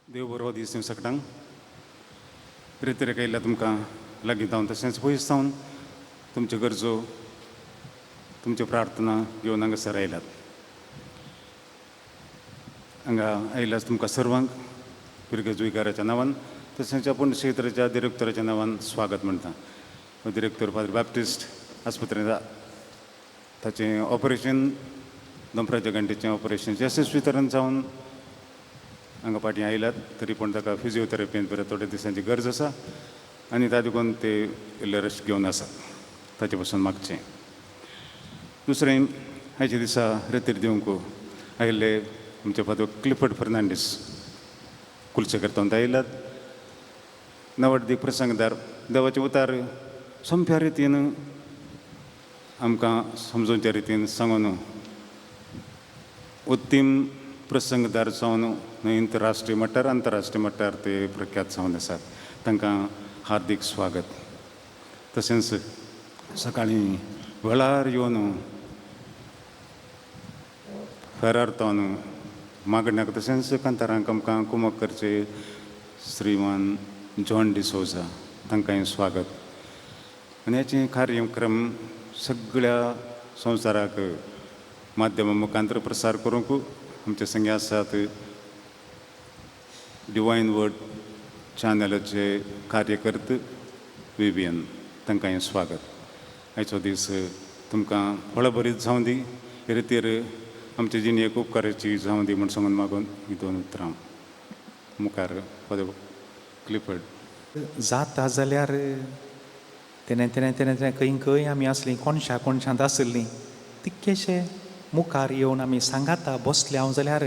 देव बरो दीस दिवं सगळ्यांक. रितीर आयिल्ल्या तुमकां लागीं जावन तशेंच पयस जावन तुमच्यो गरजो, तुमच्यो प्रार्थना घेवन हांगासर आयल्यात. हांगा आयिल्ल्याच तुमकां सर्वांक पिरगेज विगाराच्या नांवान तशेंच आपूण क्षेत्राच्या दिरेक्तोराच्या नांवान स्वागत म्हणटा. दिरेक्तोर फादर बॅप्टिस्ट आस्पत्रेंत ताचें ऑपरेशन, दोंपराच्या घंटेचें ऑपरेशन यशस्वी तरेन जावन हांगा फाटीं आयल्यात, तरी पूण ताका फिजियोथेरपीन बरें थोड्या दिसांची गरज आसा आनी ता देखून ते इल्ले रेस्ट घेवन आसात, ताचे पसून मागचें. दुसरें, आयच्या दिसा रेतीर दिवंक आयिल्ले आमचे फादर क्लिफर्ड फर्नांडीस कुलशेकर आयल्यात. नवडदीक प्रसंगदार, देवाचे उतार सोंप्या रितीन आमकां समजोवच्या रितीन सांगून उत्तीम प्रसंगदार जावन इंतरराष्ट्रीय मट्टार, आंतरराष्ट्रीय मट्टार ते प्रख्यात जावन आसात. तांकां हार्दीक स्वागत. तशेंच सकाळीं वेळार येवन फेरार जावन मागण्याक तशेंच कांतारांक आमकां कुमक करचे श्रीमान जॉन डिसोजा, तांकांय स्वागत. आनी हाचे कार्यक्रम सगळ्या संवसाराक माध्यमा मुखांतर प्रसार करूंक आमचे संगे आसात डिवायन वर्ड चॅनलाचे कार्यकर्ते विवियन, तांकांय स्वागत. आयचो दीस तुमकां फळभरीत जावं दी, हे रितीर आमचे जिणेक उपकाराची जावं दी म्हूण सांगून मागून ही दोन उतरां मुखार फादर क्लिफर्ड. जाता जाल्यार तेणे तेणे तेणे तेणे खंय खंय आमी आसलीं, कोणशा कोणशांत आसलीं, तितकेशे मुखार येवन आमी सांगाता बसले हांव जाल्यार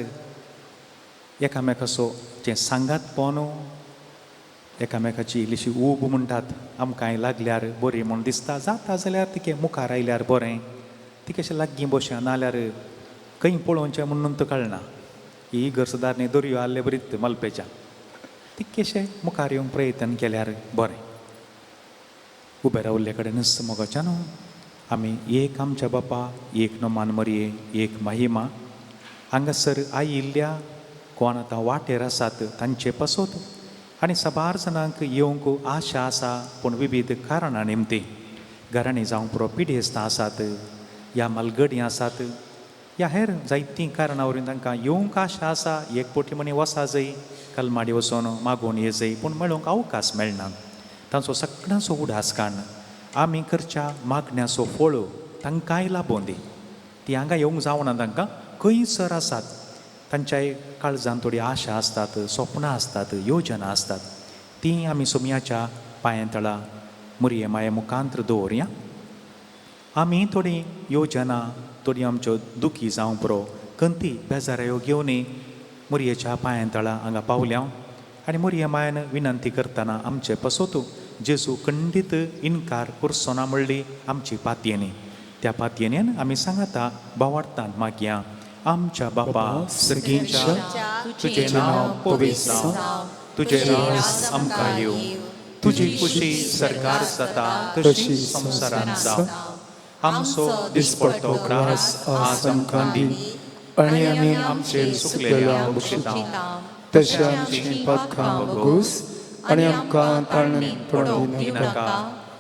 एकामेकाचो जें सांगातपण, एकामेकाची इल्लीशी ऊब म्हणटात आमकांय लागल्यार बरी म्हूण दिसता. जाता जाल्यार तिके मुखार आयल्यार बरें, तिकेशें लागीं बशया, नाल्यार खंय पळोवचें म्हणून तर कळना. ही गरजदार दर्यो आहले बरीच मलपेच्या, तितकेशें मुखार येवंक प्रयत्न केल्यार बरें. उबे रावल्ले कडेनच मोगाच्या न्हू आमी एक आमच्या बापा, एक नोमान मरये, एक महिमा हांगासर आयिल्ल्या कोण आतां वाटेर आसात तांचे पासत आनी साबार जाणांक येवंक आशा आसा पूण विविध कारणां निमती घरांनी जावंक पुरो पिडेस्तां आसात या मालगडी आसात या हेर जायतीं कारणां वरवीं तांकां येवंक आशा आसा. एक पोटी म्हणी वसा जय कलमाडी वचोन मागून ये जय, पूण मेळोवंक अवकाश मेळना. तांचो सगळ्यांचो उडास काडून आमी करच्या मागण्याचो फळ तांकांय लाबोवन दी. ती हांगा येवंक जावना, तांकां खंयसर आसात तांच्याय काळजान थोडी आशा आसतात, सपनां आसतात, योजना आसतात, ती आमी सोमयाच्या पांयां तळा मुरये माये मुखांत्र दवरया. आमी थोडी योजना, थोडी आमच्यो दुखी जावं पुरो, खंती बेजारायो घेवन मुरयेच्या पांयां तळा हांगा पावल्या आनी मुरये मायन विनंती करतना आमचे पसोतू जेजू खंडीत इनकार करचो म्हणली आमची पातयेनी. त्या पातयेन आमी सांगाता बावार्थान मागया. आमच्या बापा सर्गींच्या, तुजें नांव पवित्र जावं, तुजें राज आमकां येवं, तुजी खुशी सरकार जाता तशी संवसारांत जावं. आमचो दिसपडतो ग्रास आज आमकां दी आनी आमी आमचेर चुकलेल्या बक्षिता तशें आमची पातकां भोगूस आनी आमकां ताळून पडूंक दिनाका,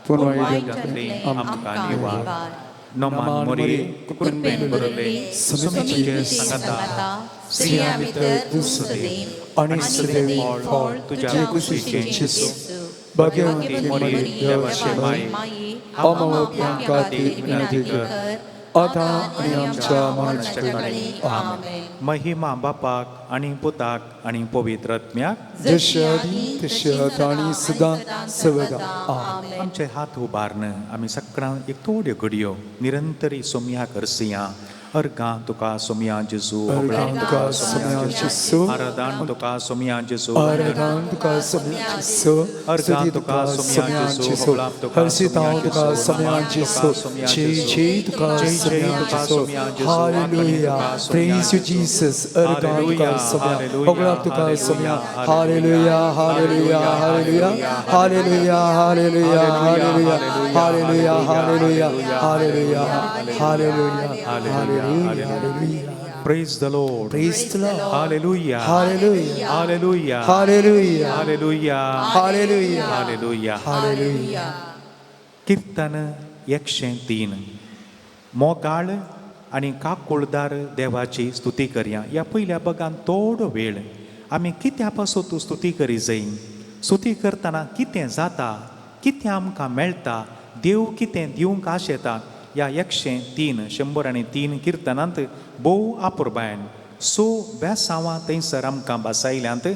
पूण वायटांतली आमकां निवार. नमान मोरये, कृपेन भरले, सुमीचे सांगाता, स्त्रियां भितर तूं सदैव आनी सदैव फळ तुज्या कुशीचें जेजू. भाग्यवंती मरिये, देवाचे माये, आम्हा पाप्यां खातीर विनंती कर, आतां आनी आमच्या मरणाच्या काळी. आमेन. महिमा बापाक आनी पुताक आनी पवित्र आत्म्याक, जशें आदी तशें आतां आनी सदां सर्वदा. आमेन. आमचे हात उबारन आमी सगळ्यां एक थोड्यो घडयो निरंतरी सोमया करसिया. अर्गां तुका सोमया जेजू. अर्गां तुका सोमया जेजू. आराधन तुका सोमया जेजू. आराधन तुका सोमया जेजू. अर्गां स्तुती तुका तुका सोमया सोमया जेजू. जेजू. होगळाप तुका हर्षितांव सोमया तुका जेजू. सोमया नमान जेजू. तुका सोमया जय जेजू. जय तुका जय जय सोमया तुका जेजू. सोमया जेजू. हालेलुया. आकाणी तुका सोमया प्रेज you जेजू. जीसस. अर्गां तुका हालेलुया, सोमया. हालेलुया, होगळाप तुका hallelujah, Somaiya. Hallelujah, hallelujah, hallelujah, hallelujah, hallelujah, hallelujah, hallelujah, hallelujah, hallelujah, hallelujah, hallelujah, hallelujah. Praise the Lord. Praise the Lord. Hallelujah. Hallelujah. Hallelujah. Hallelujah. Hallelujah. Hallelujah. Hallelujah. Hallelujah. किर्तन 103. मोगाळ आनी काकुळदार देवाची स्तुती करया. ह्या पयल्या बगान थोडो वेळ आमी कित्या पासून स्तुती करी जाय, स्तुती करतना कितें जाता, कितें आमकां मेळटा, देव कितें दिवंक आशेता, ह्या 103 103 किर्तनांत भोव आपुरबायन सो बेसांवां थंयसर आमकां बसयल्यांत.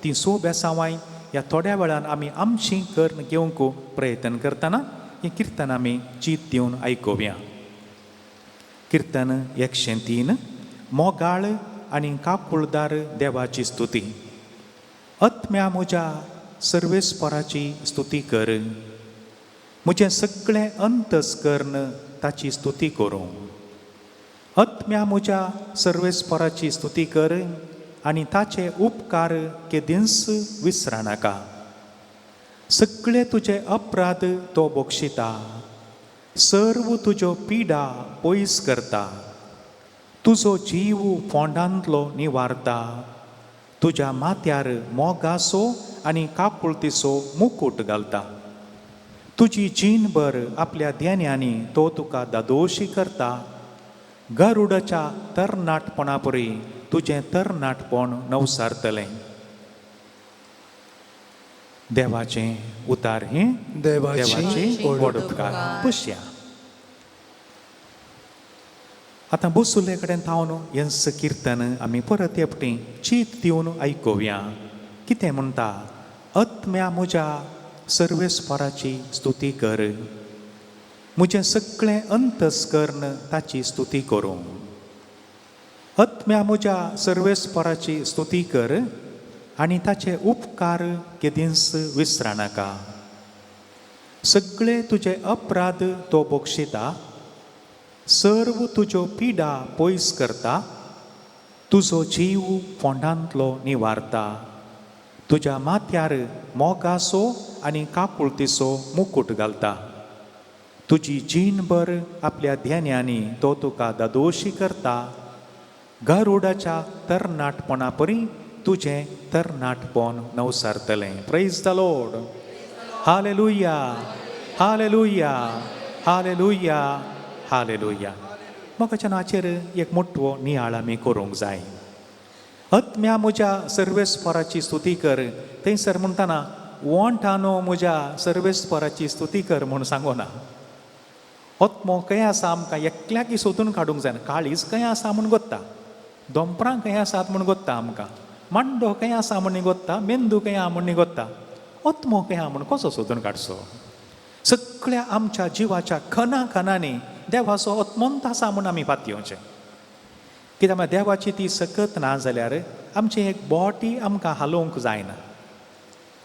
तीं सो बेसांवांय ह्या थोड्या वेळान आमी आमची करून घेवंक प्रयत्न करतना हीं किर्तन आमी चीत दिवन आयकुया. किर्तन 103. मोगाळ आनी काकुळदार देवाची स्तुती. आत्म्या म्हज्या सर्वेस्पराची स्तुती कर, म्हजें सगळें अंतस्कर्ण ताची स्तुती करूं. आत्म्या म्हज्या सर्वेस्पराची स्तुती कर आनी ताचे उपकार केदींच विसरनाका. सगळे तुजे अपराध तो बक्षिता, सर्व तुज्यो पिडा पयस करता, तुजो जीव फोंडांतलो निवारता, तुज्या माथ्यार मोगासो आनी काकुळतीचो मुकूट घालता. तुजी जीणभर आपल्या ध्यान्यांनी तो तुका दादोशी करता. गरुडाच्या तरणाटपणापरी तुजें तरणाटपण नवसारतलें. देवाचें उतार हें देवाची व्हड उपकार. पश्या आतां बसुल्ले कडेन थावन हेंच किर्तन आमी परत एकटी चीत दिवन आयकुया. कितें म्हणटा? आत्म्या म्हज्या सर्वेस्पराची स्तुती कर, म्हजें सगळें अंतस्कर्ण ताची स्तुती करूं. आत्म्या म्हज्या सर्वेस्पराची स्तुती कर आनी ताचे उपकार केदींच विसरनाका. सगळे तुजे अपराध तो बक्षिता, सर्व तुज्यो पिडा पयस करता, तुजो जीव फोंडांतलो निवारता, तुज्या माथ्यार मोगासो आनी काकुळतीचो मुकूट घालता. तुजी जीणभर आपल्या ध्यान्यांनी तो तुका दादोशी करता. गरुडाच्या तरणाटपणा परी तुजें तरणाटपण नवसारतलें. Praise the Lord. Hallelujah. Hallelujah. Hallelujah. Hallelujah. मोगाच्या नाचेर एक मोटवो नियाळ आमी करूंक जाय. आत्म्या म्हज्या सर्वेस्पराची स्तुती कर, थंयसर म्हणटना वोंठानो म्हज्या सर्वेस्पराची स्तुती कर म्हूण सांगोना. आत्मो खंय आसा आमकां एकल्याकय सोदून काडूंक जायना. काळीज खंय आसा म्हूण गोत्ता, दोंपरां खंय आसात म्हूण गोत्ता, आमकां मांडो खंय आसा म्हूण गोत्ता, मेंदू खंय आहा म्हूण गोत्ता, आत्मो खंय आहा म्हूण कसो सोदून काडचो? सगळ्या आमच्या जिवाच्या खना खनांनी देवाचो आत्मोंत आसा म्हूण आमी पातयेवचें. कित्याक म्हळ्यार देवाची ती सकत ना जाल्यार आमचें एक बोटी आमकां हालोवंक जायना.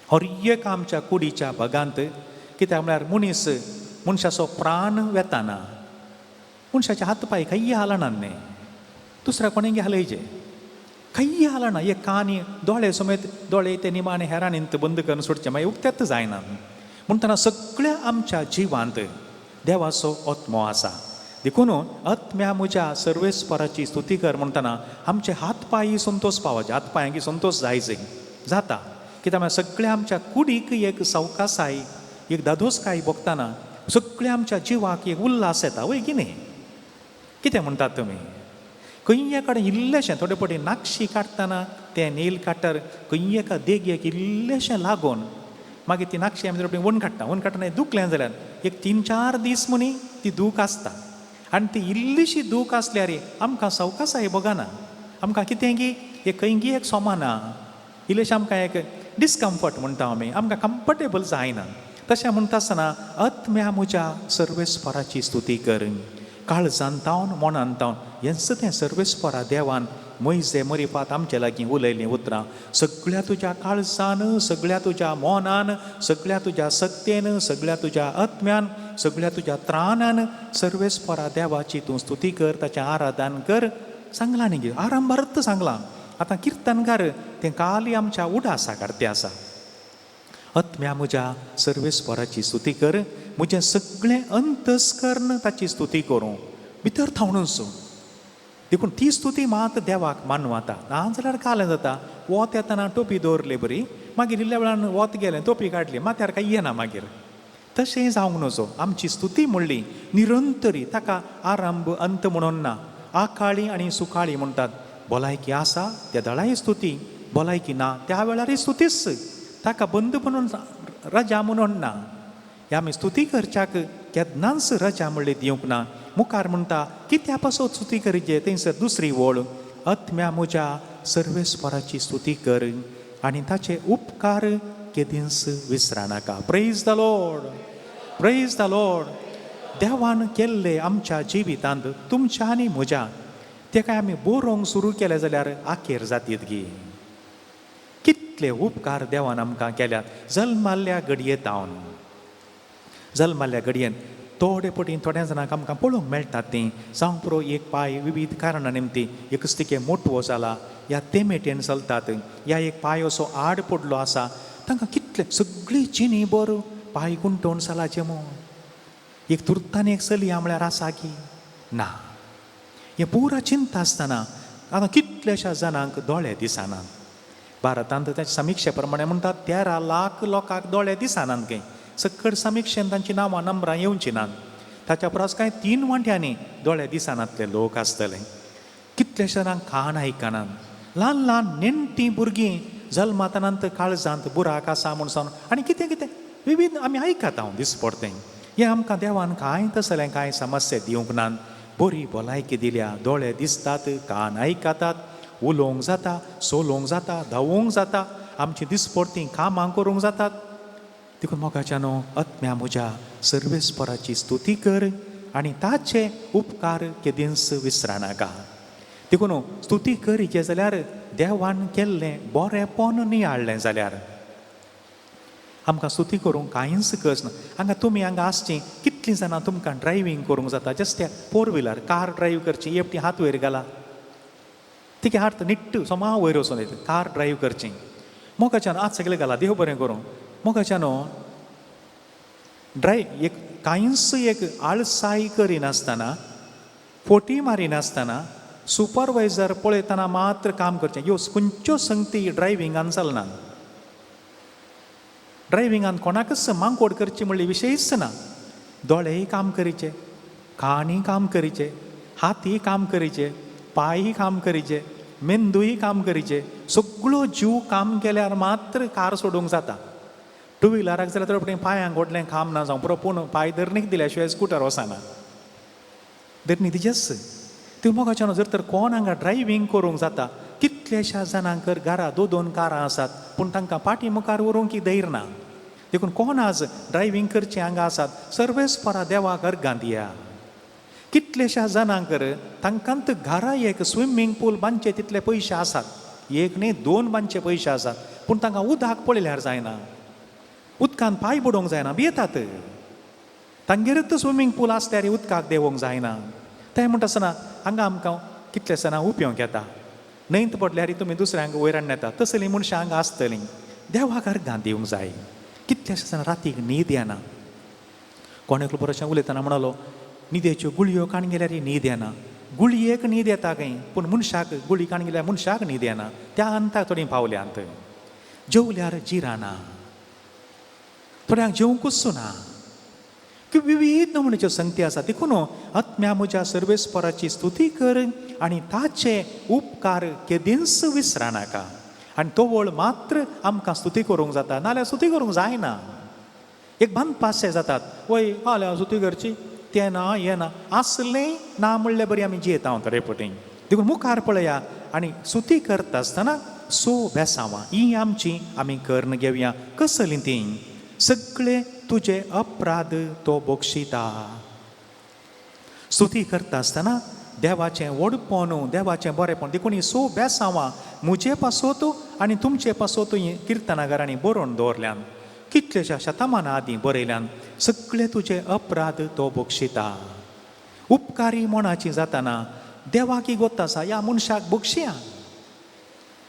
हर एक आमच्या कुडीच्या भागांत, कित्याक म्हळ्यार मनीस मनशाचो प्राण वेताना मनशाचे हात पांय खंय हालना न्ही, दुसऱ्या कोणेंगी हालयचे खंय हालना. एक कानी दोळे समेत दोळे ते निमाणे हेरांनी बंद करून सोडचे, मागीर उक्तेच जायना. म्हणटना सगळ्या आमच्या जिवांत देवाचो आत्मो आसा. देखून आत्म्या म्हज्या सर्वेस्पराची स्तुती कर म्हणटना आमचे हात पांय संतोष पावचे, हात पांयांकी संतोष जायचे जाता. कित्याक म्हळ्यार सगळ्या आमच्या कुडीक एक सवकासाय, एक दादोसकाय भोगतना सगळ्या आमच्या जिवाक एक उल्हास येता, वय की न्ही? कितें म्हणटात तुमी? खंय कडेन इल्लेशें थोडे फावटी नाकशी काडटना तें नेल काटर खंय एका देगेक इल्लेशें लागून मागीर ती नाकशी आमी थोडे वन काडटा. वन काडटना दुखलें जाल्यार एक 3-4 दीस म्हणी ती दूख आसता. आनी ती इल्लीशी दूख आसल्यार आमकां सवकासाय भोगना. आमकां कितें की एक खंयगी एक सोमाना इल्लेशें आमकां एक डिस्कम्फर्ट म्हणटा आमी, आमकां कम्फर्टेबल जायना. तशें म्हणटा आसतना आत्म्या म्हज्या सर्वेस्पराची स्तुती कर, काळजान तावन मनान तावन. हेंच तें सर्वेस्परा देवान मोयजे मरिफात आमचे लागीं उलयलीं उतरां. सगळ्या तुज्या काळजान, सगळ्या तुज्या मनान, सगळ्या तुज्या सक्तेन, सगळ्या तुज्या आत्म्यान, सगळ्या तुज्या त्राणान सर्वेस्परा देवाची तूं स्तुती कर, ताचें आराधन कर. सांगलां न्ही, आरंभारत सांगलां. आतां किर्तनकार तें काली आमच्या उडासा काडते आसा. आत्म्या म्हज्या सर्वेस्पराची स्तुती कर, म्हजें सगळें अंतस्कर्ण ताची स्तुती करूं भितर थावनूच. देखून ती स्तुती मात देवाक मानवता. नाजाल्यार कालें जाता, वत येतना टोपी दवरली बरी, मागीर इल्ल्या वेळान वत गेलें टोपी काडली माथ्यार काय येना मागीर. तशें जावंक नजो. आमची स्तुती म्हणली निरंतरी, ताका आरंभ अंत म्हणून ना. आकाळी आनी सुकाळी म्हणटात. भलायकी आसा त्या दळाय स्तुती, भलायकी ना त्या वेळारय स्तुतीच, ताका बंद म्हणून रजा म्हणून ना. ह्या आमी स्तुती करच्याक केन्नाच रजा म्हणली दिवंक ना. मुखार म्हणटा कित्या पासत स्तुती करीचे, थंयसर दुसरी वळ, आत्म्या म्हज्या सर्वेस्पराची स्तुती कर आनी ताचे उपकार केदींच विसरानाका. Praise the Lord, praise the Lord. देवान केल्ले आमच्या जिवितांत तुमच्या आनी म्हज्या ते काय आमी बरोवंक सुरू केले जाल्यार आखेर जातीत गी. कितले उपकार देवान आमकां केल्यात. जल्माल्ल्या घडये तावन, जल्माल्ल्या घडयेन थोडे पटी थोड्या जाणांक आमकां पळोवंक मेळटात तीं, जावं पुरो एक पांय विविध कारणां निमती एकच तिके मोटवो जाला, या ते मेटेन चलतात, या एक पांय असो आड पडलो आसा, तांकां कितले सगळी जिणी बरो पांय गुंठोवन चलाचें म्हूण. एक तुर्तान एक चलया म्हळ्यार आसा की ना, हें पुरा चिंता आसतना आतां कितल्याश्या जाणांक दोळे दिसनात. भारतांत त्या समिक्षे प्रमाणे म्हणटात 13 लाख लोकांक दोळे दिसनात खंय. सकट समिक्षेन तांची नांवां नंबरां येवची नात. ताच्या परस कांय 3 वांट्यांनी दोळे दिसनातले लोक आसतले. कितल्याश्या जाणांक कान आयकनात. ल्हान ल्हान नेणटीं भुरगीं जल्मातानांत काळजांत बुराक आसा म्हूण सांगून आनी कितें कितें विविध आमी आयकता हांव दिसपडतें. हें आमकां देवान कांय तसलें कांय समस्या दिवंक नात. बरी भलायकी दिल्या, दोळे दिसतात, कान आयकतात, उलोवंक जाता, चलोवंक जाता, धांवोंक जाता, आमची दिसपडतीं कामां करूंक जातात. देखून मोगाच्यानो आत्म्या म्हज्या सर्वेस्पराची स्तुती कर आनी ताचे उपकार केदींच विसरानाका. देखून स्तुती करीचे जाल्यार देवान केल्लें बरेंपण नियाळ्ळें जाल्यार आमकां स्तुती करूंक कांयच कस ना. हांगा तुमी हांगा आसचीं कितलीं जाणां तुमकां ड्रायवींग करूंक जाता, जस्ट त्या फोर व्हिलर कार ड्रायव्ह करची, एकटी हात वयर घाला तिका हात निट्ट समा वयर वचून येता कार ड्रायव्ह करची. मोगाच्यान आज सगळें घाला, देव बरें करूं. मोगाच्यान ड्रायव एक कांयच एक आळसाय करिनासतना, फोटी मारिनासतना, सुपरवायझर पळयतना मात्र काम करचें. ह्यो खंयच्यो संगती ड्रायव्हिंगान चलना. ड्रायव्हिंगान कोणाकच मांकोड करची म्हणली विशयच ना. दोळेय काम करीचे, कानय काम करीचे, हातय काम करीचे, पांयय काम करीचे, मेंदूय काम करीचे, सगळो जीव काम केल्यार मात्र कार सोडूंक जाता. टू व्हिलराक जाल्यार थोडे फावटी पांयांक व्हडलें काम ना जावं पुरो, पूण पांय धरणीक दिल्या शिवाय स्कुटर वचना, धरणी तिजेच. ती मोगाच्यान जर तर कोण हांगा ड्रायव्हींग करूंक जाता, कितल्याश्या जाणांक घरा 2 2 कारां आसात, पूण तांकां फाटी मुखार व्हरूंक की धैर्य ना. देखून कोण आज ड्रायव्हींग करचें हांगा आसात, सर्वेस्परा देवाक अर्गां दिया. कितल्याश्या जाणांक तांकां घरा एक स्विमींग पूल बांदचे तितले पयशे आसात, एक न्ही 2 बांदचे पयशे आसात, पूण तांकां उदक पळयल्यार जायना, उदकान पांय बुडोवंक जायना, भियेतात. तांगेरच स्विमींग पूल आसल्यार उदकाक देंवोंक जायना. तें म्हणटा आसतना हांगा आमकां कितले जाणां उपयोग येता, न्हंयत पडल्यार तुमी दुसऱ्यांक वयर हाडून येता, तसलीं मनशां हांगा आसतलीं. देवाक अर्गां दिवंक जाय. कितल्याश्या जाणां रातीक न्हीद येना. कोण एकलो बरोशें उलयतना म्हणालो, न्हिदेच्यो गुळयो काण गेल्यार न्हीद येना. गुळयेक न्हीद येता खंय, पूण मनशाक गुळी काण गेल्यार मनशाक न्हीद येना. त्या अंताक थोडीं पावल्यांत. जेवल्यार जिराना, थोड्यांक जेवंकूच ना, की विविध नमुन्याच्यो संगती आसा. देखून आत्म्या म्हज्या सर्वेस्पराची स्तुती कर आनी ताचे उपकार केदींच विसरानाका. आनी तवळ मात्र आमकां स्तुती करूंक जाता, नाल्यार स्तुती करूंक जायना. एक बांदपासे जातात, वय फाल्यां स्तुती करची, तें ना हें ना, आसलें ना म्हणलें बरी आमी जियेता हांव थोडे पटी. देखून मुखार पळया आनी स्तुती करता आसतना सो बेसांवां ही आमची आमी करून घेवया. कसलीं तीं? सगळे तुजे अपराध तो बक्षिता. स्तुती करता आसतना देवाचें व्हडपण, देवाचें बरेंपण, देखून ही सो बेसांवां म्हजे पासत आनी तुमचे पासत हीं किर्तनागारांनी बरोवन दवरल्यान, कितल्याश्या शतमानां आदीं बरयल्यान. सगळे तुजे अपराध तो बक्षिता. उपकारी मनाची जाताना देवाक गोत आसा ह्या मनशाक बक्षिया.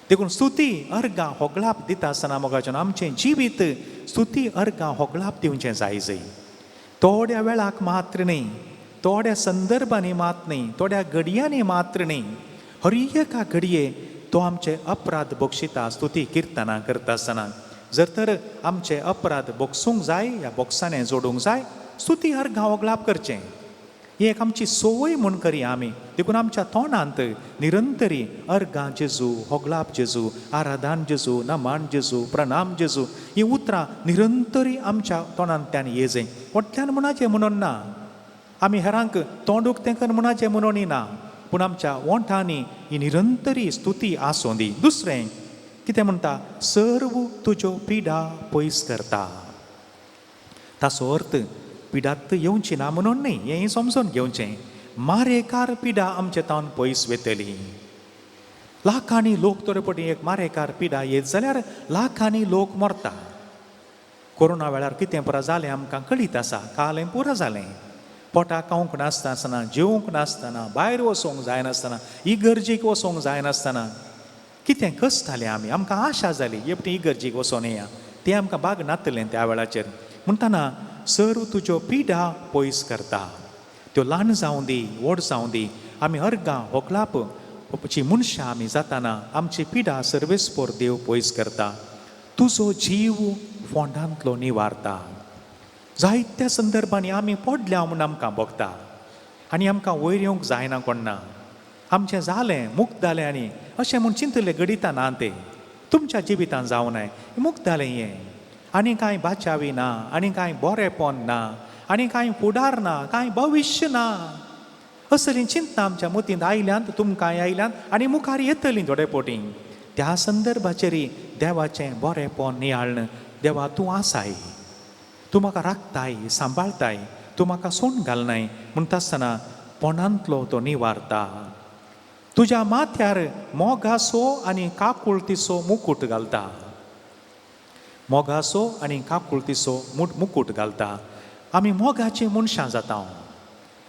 देखून स्तुती अर्गां होगळाप दिता आसतना मोगाच्यान आमचें जिवीत स्तुती अर्गां होगळाप दिवचें जाय जय. थोड्या वेळाक मात्र न्ही, थोड्या संदर्भांनी मात न्ही, थोड्या घडयांनी मात्र न्ही, हर एका घडये तो आमचे अपराध बक्षिता. स्तुती किर्तनां करता आसतना जर तर आमचे अपराध बोगसूंक जाय ह्या बोक्सांनी जोडूंक जाय, स्तुती हर गांवगलाप करचें, ही एक आमची संवय म्हूण करया आमी. देखून आमच्या तोंडांत निरंतरी अर्गां जेजू, होगलाप जेजू, आराधान जेजू, नमान जेजू, प्रणाम जेजू ही उतरां निरंतरी आमच्या तोंडांतल्यान येजय. व्हडल्यान म्हणाचें म्हणून ना, आमी हेरांक तोंड उक्तें कर म्हणाचें म्हणून ना, पूण आमच्या ओंठांनी ही निरंतरी स्तुती आसूं दी. दुसरें कितें म्हणटा, सर्व तुज्यो पिडा पयस करता. ताचो अर्थ पिडात येवची ना म्हणून न्ही, हें समजून घेवचें. मारेकार पिडा आमचे तावन पयस वेतली. लाखांनी लोक थोडे पटी एक मारेकार पिडा येत जाल्यार लाखांनी लोक मरता. कोरोना वेळार कितें पुरो जालें आमकां कळीत आसा. कालें पुरो जालें, पोटाक खावंक नासतना, जेवंक नासतना, भायर वचोंक जायनासतना, इगर्जेक वचोंक जायनासतना कितें कसतालें आमी. आमकां आशा जाली एकटी इगर्जेक वचोन येया, तें आमकां बाग नातलें त्या वेळाचेर. म्हणटना सर्व तुज्यो पिडा पयस करता, त्यो ल्हान जावं दी व्हड जावं दी, आमी अर्गां होगलाप ची मनशां आमी जाताना आमची पिडा सर्वेस्पोर देव पयस करता. तुजो जीव फोंडांतलो निवारता. जायत्या संदर्भांनी आमी पडल्या म्हूण आमकां भोगता आनी आमकां वयर येवंक जायना कोण्णा. आमचें जालें, मुक्त जालें आनी अशें म्हूण चिंतलें घडिता ना. तें तुमच्या जिवितान जावं नये. मुक्त जालें हें आनी कांय बाचावी ना, आनी कांय बरेंपण ना, आनी कांय फुडार ना, कांय भविश्य ना, असलीं चिंतना आमच्या मतींत आयल्यांत, तुमकांय आयल्यांत आनी मुखार येतलीं थोडे पोटी. त्या संदर्भाचेर देवाचें बरेंपण नियाळ्ण, देवा तूं आसाय, तूं म्हाका राखताय, सांबाळताय, तूं म्हाका सोण घालनाय म्हणटा आसतना पोणांतलो तो निवारता. तुज्या माथ्यार मोगासो आनी काकुळतीचो मुकूट घालता. मोगासो आनी काकुळतीचो मुकूट घालता. आमी मोगाचीं मनशां जाता.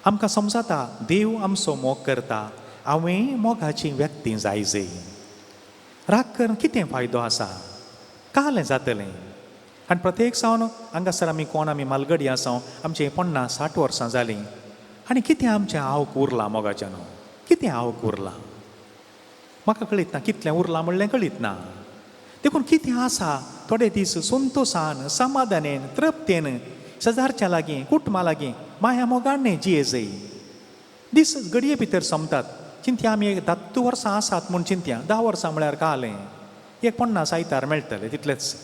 आमकां समजता देव आमचो मोग करता, हांवें मोगाची व्यक्ती जाय जय. राग करून कितें फायदो आसा, कालें जातलें. आनी प्रत्येक सावन हांगासर आमी कोण, आमी मालगडी आसा, आमचें 50-60 वर्सां जालीं आनी कितें आमचें आवक उरलां मोगाच्यान, कितें आवक उरलां म्हाका कळीत ना, कितलें उरलां म्हणलें कळीत ना. देखून कितें आसा थोडे दीस संतोसान, समाधानेन, तृप्तेन शेजारच्या लागीं, कुटुंबा लागीं माया मोगान जिये जय. दीस घडये भितर सोंपतात. चिंतया आमी एक 10 वर्सां आसात म्हूण चिंतया, 10 वर्सां म्हळ्यार कालें एक 50 आयतार मेळटले तितलेच,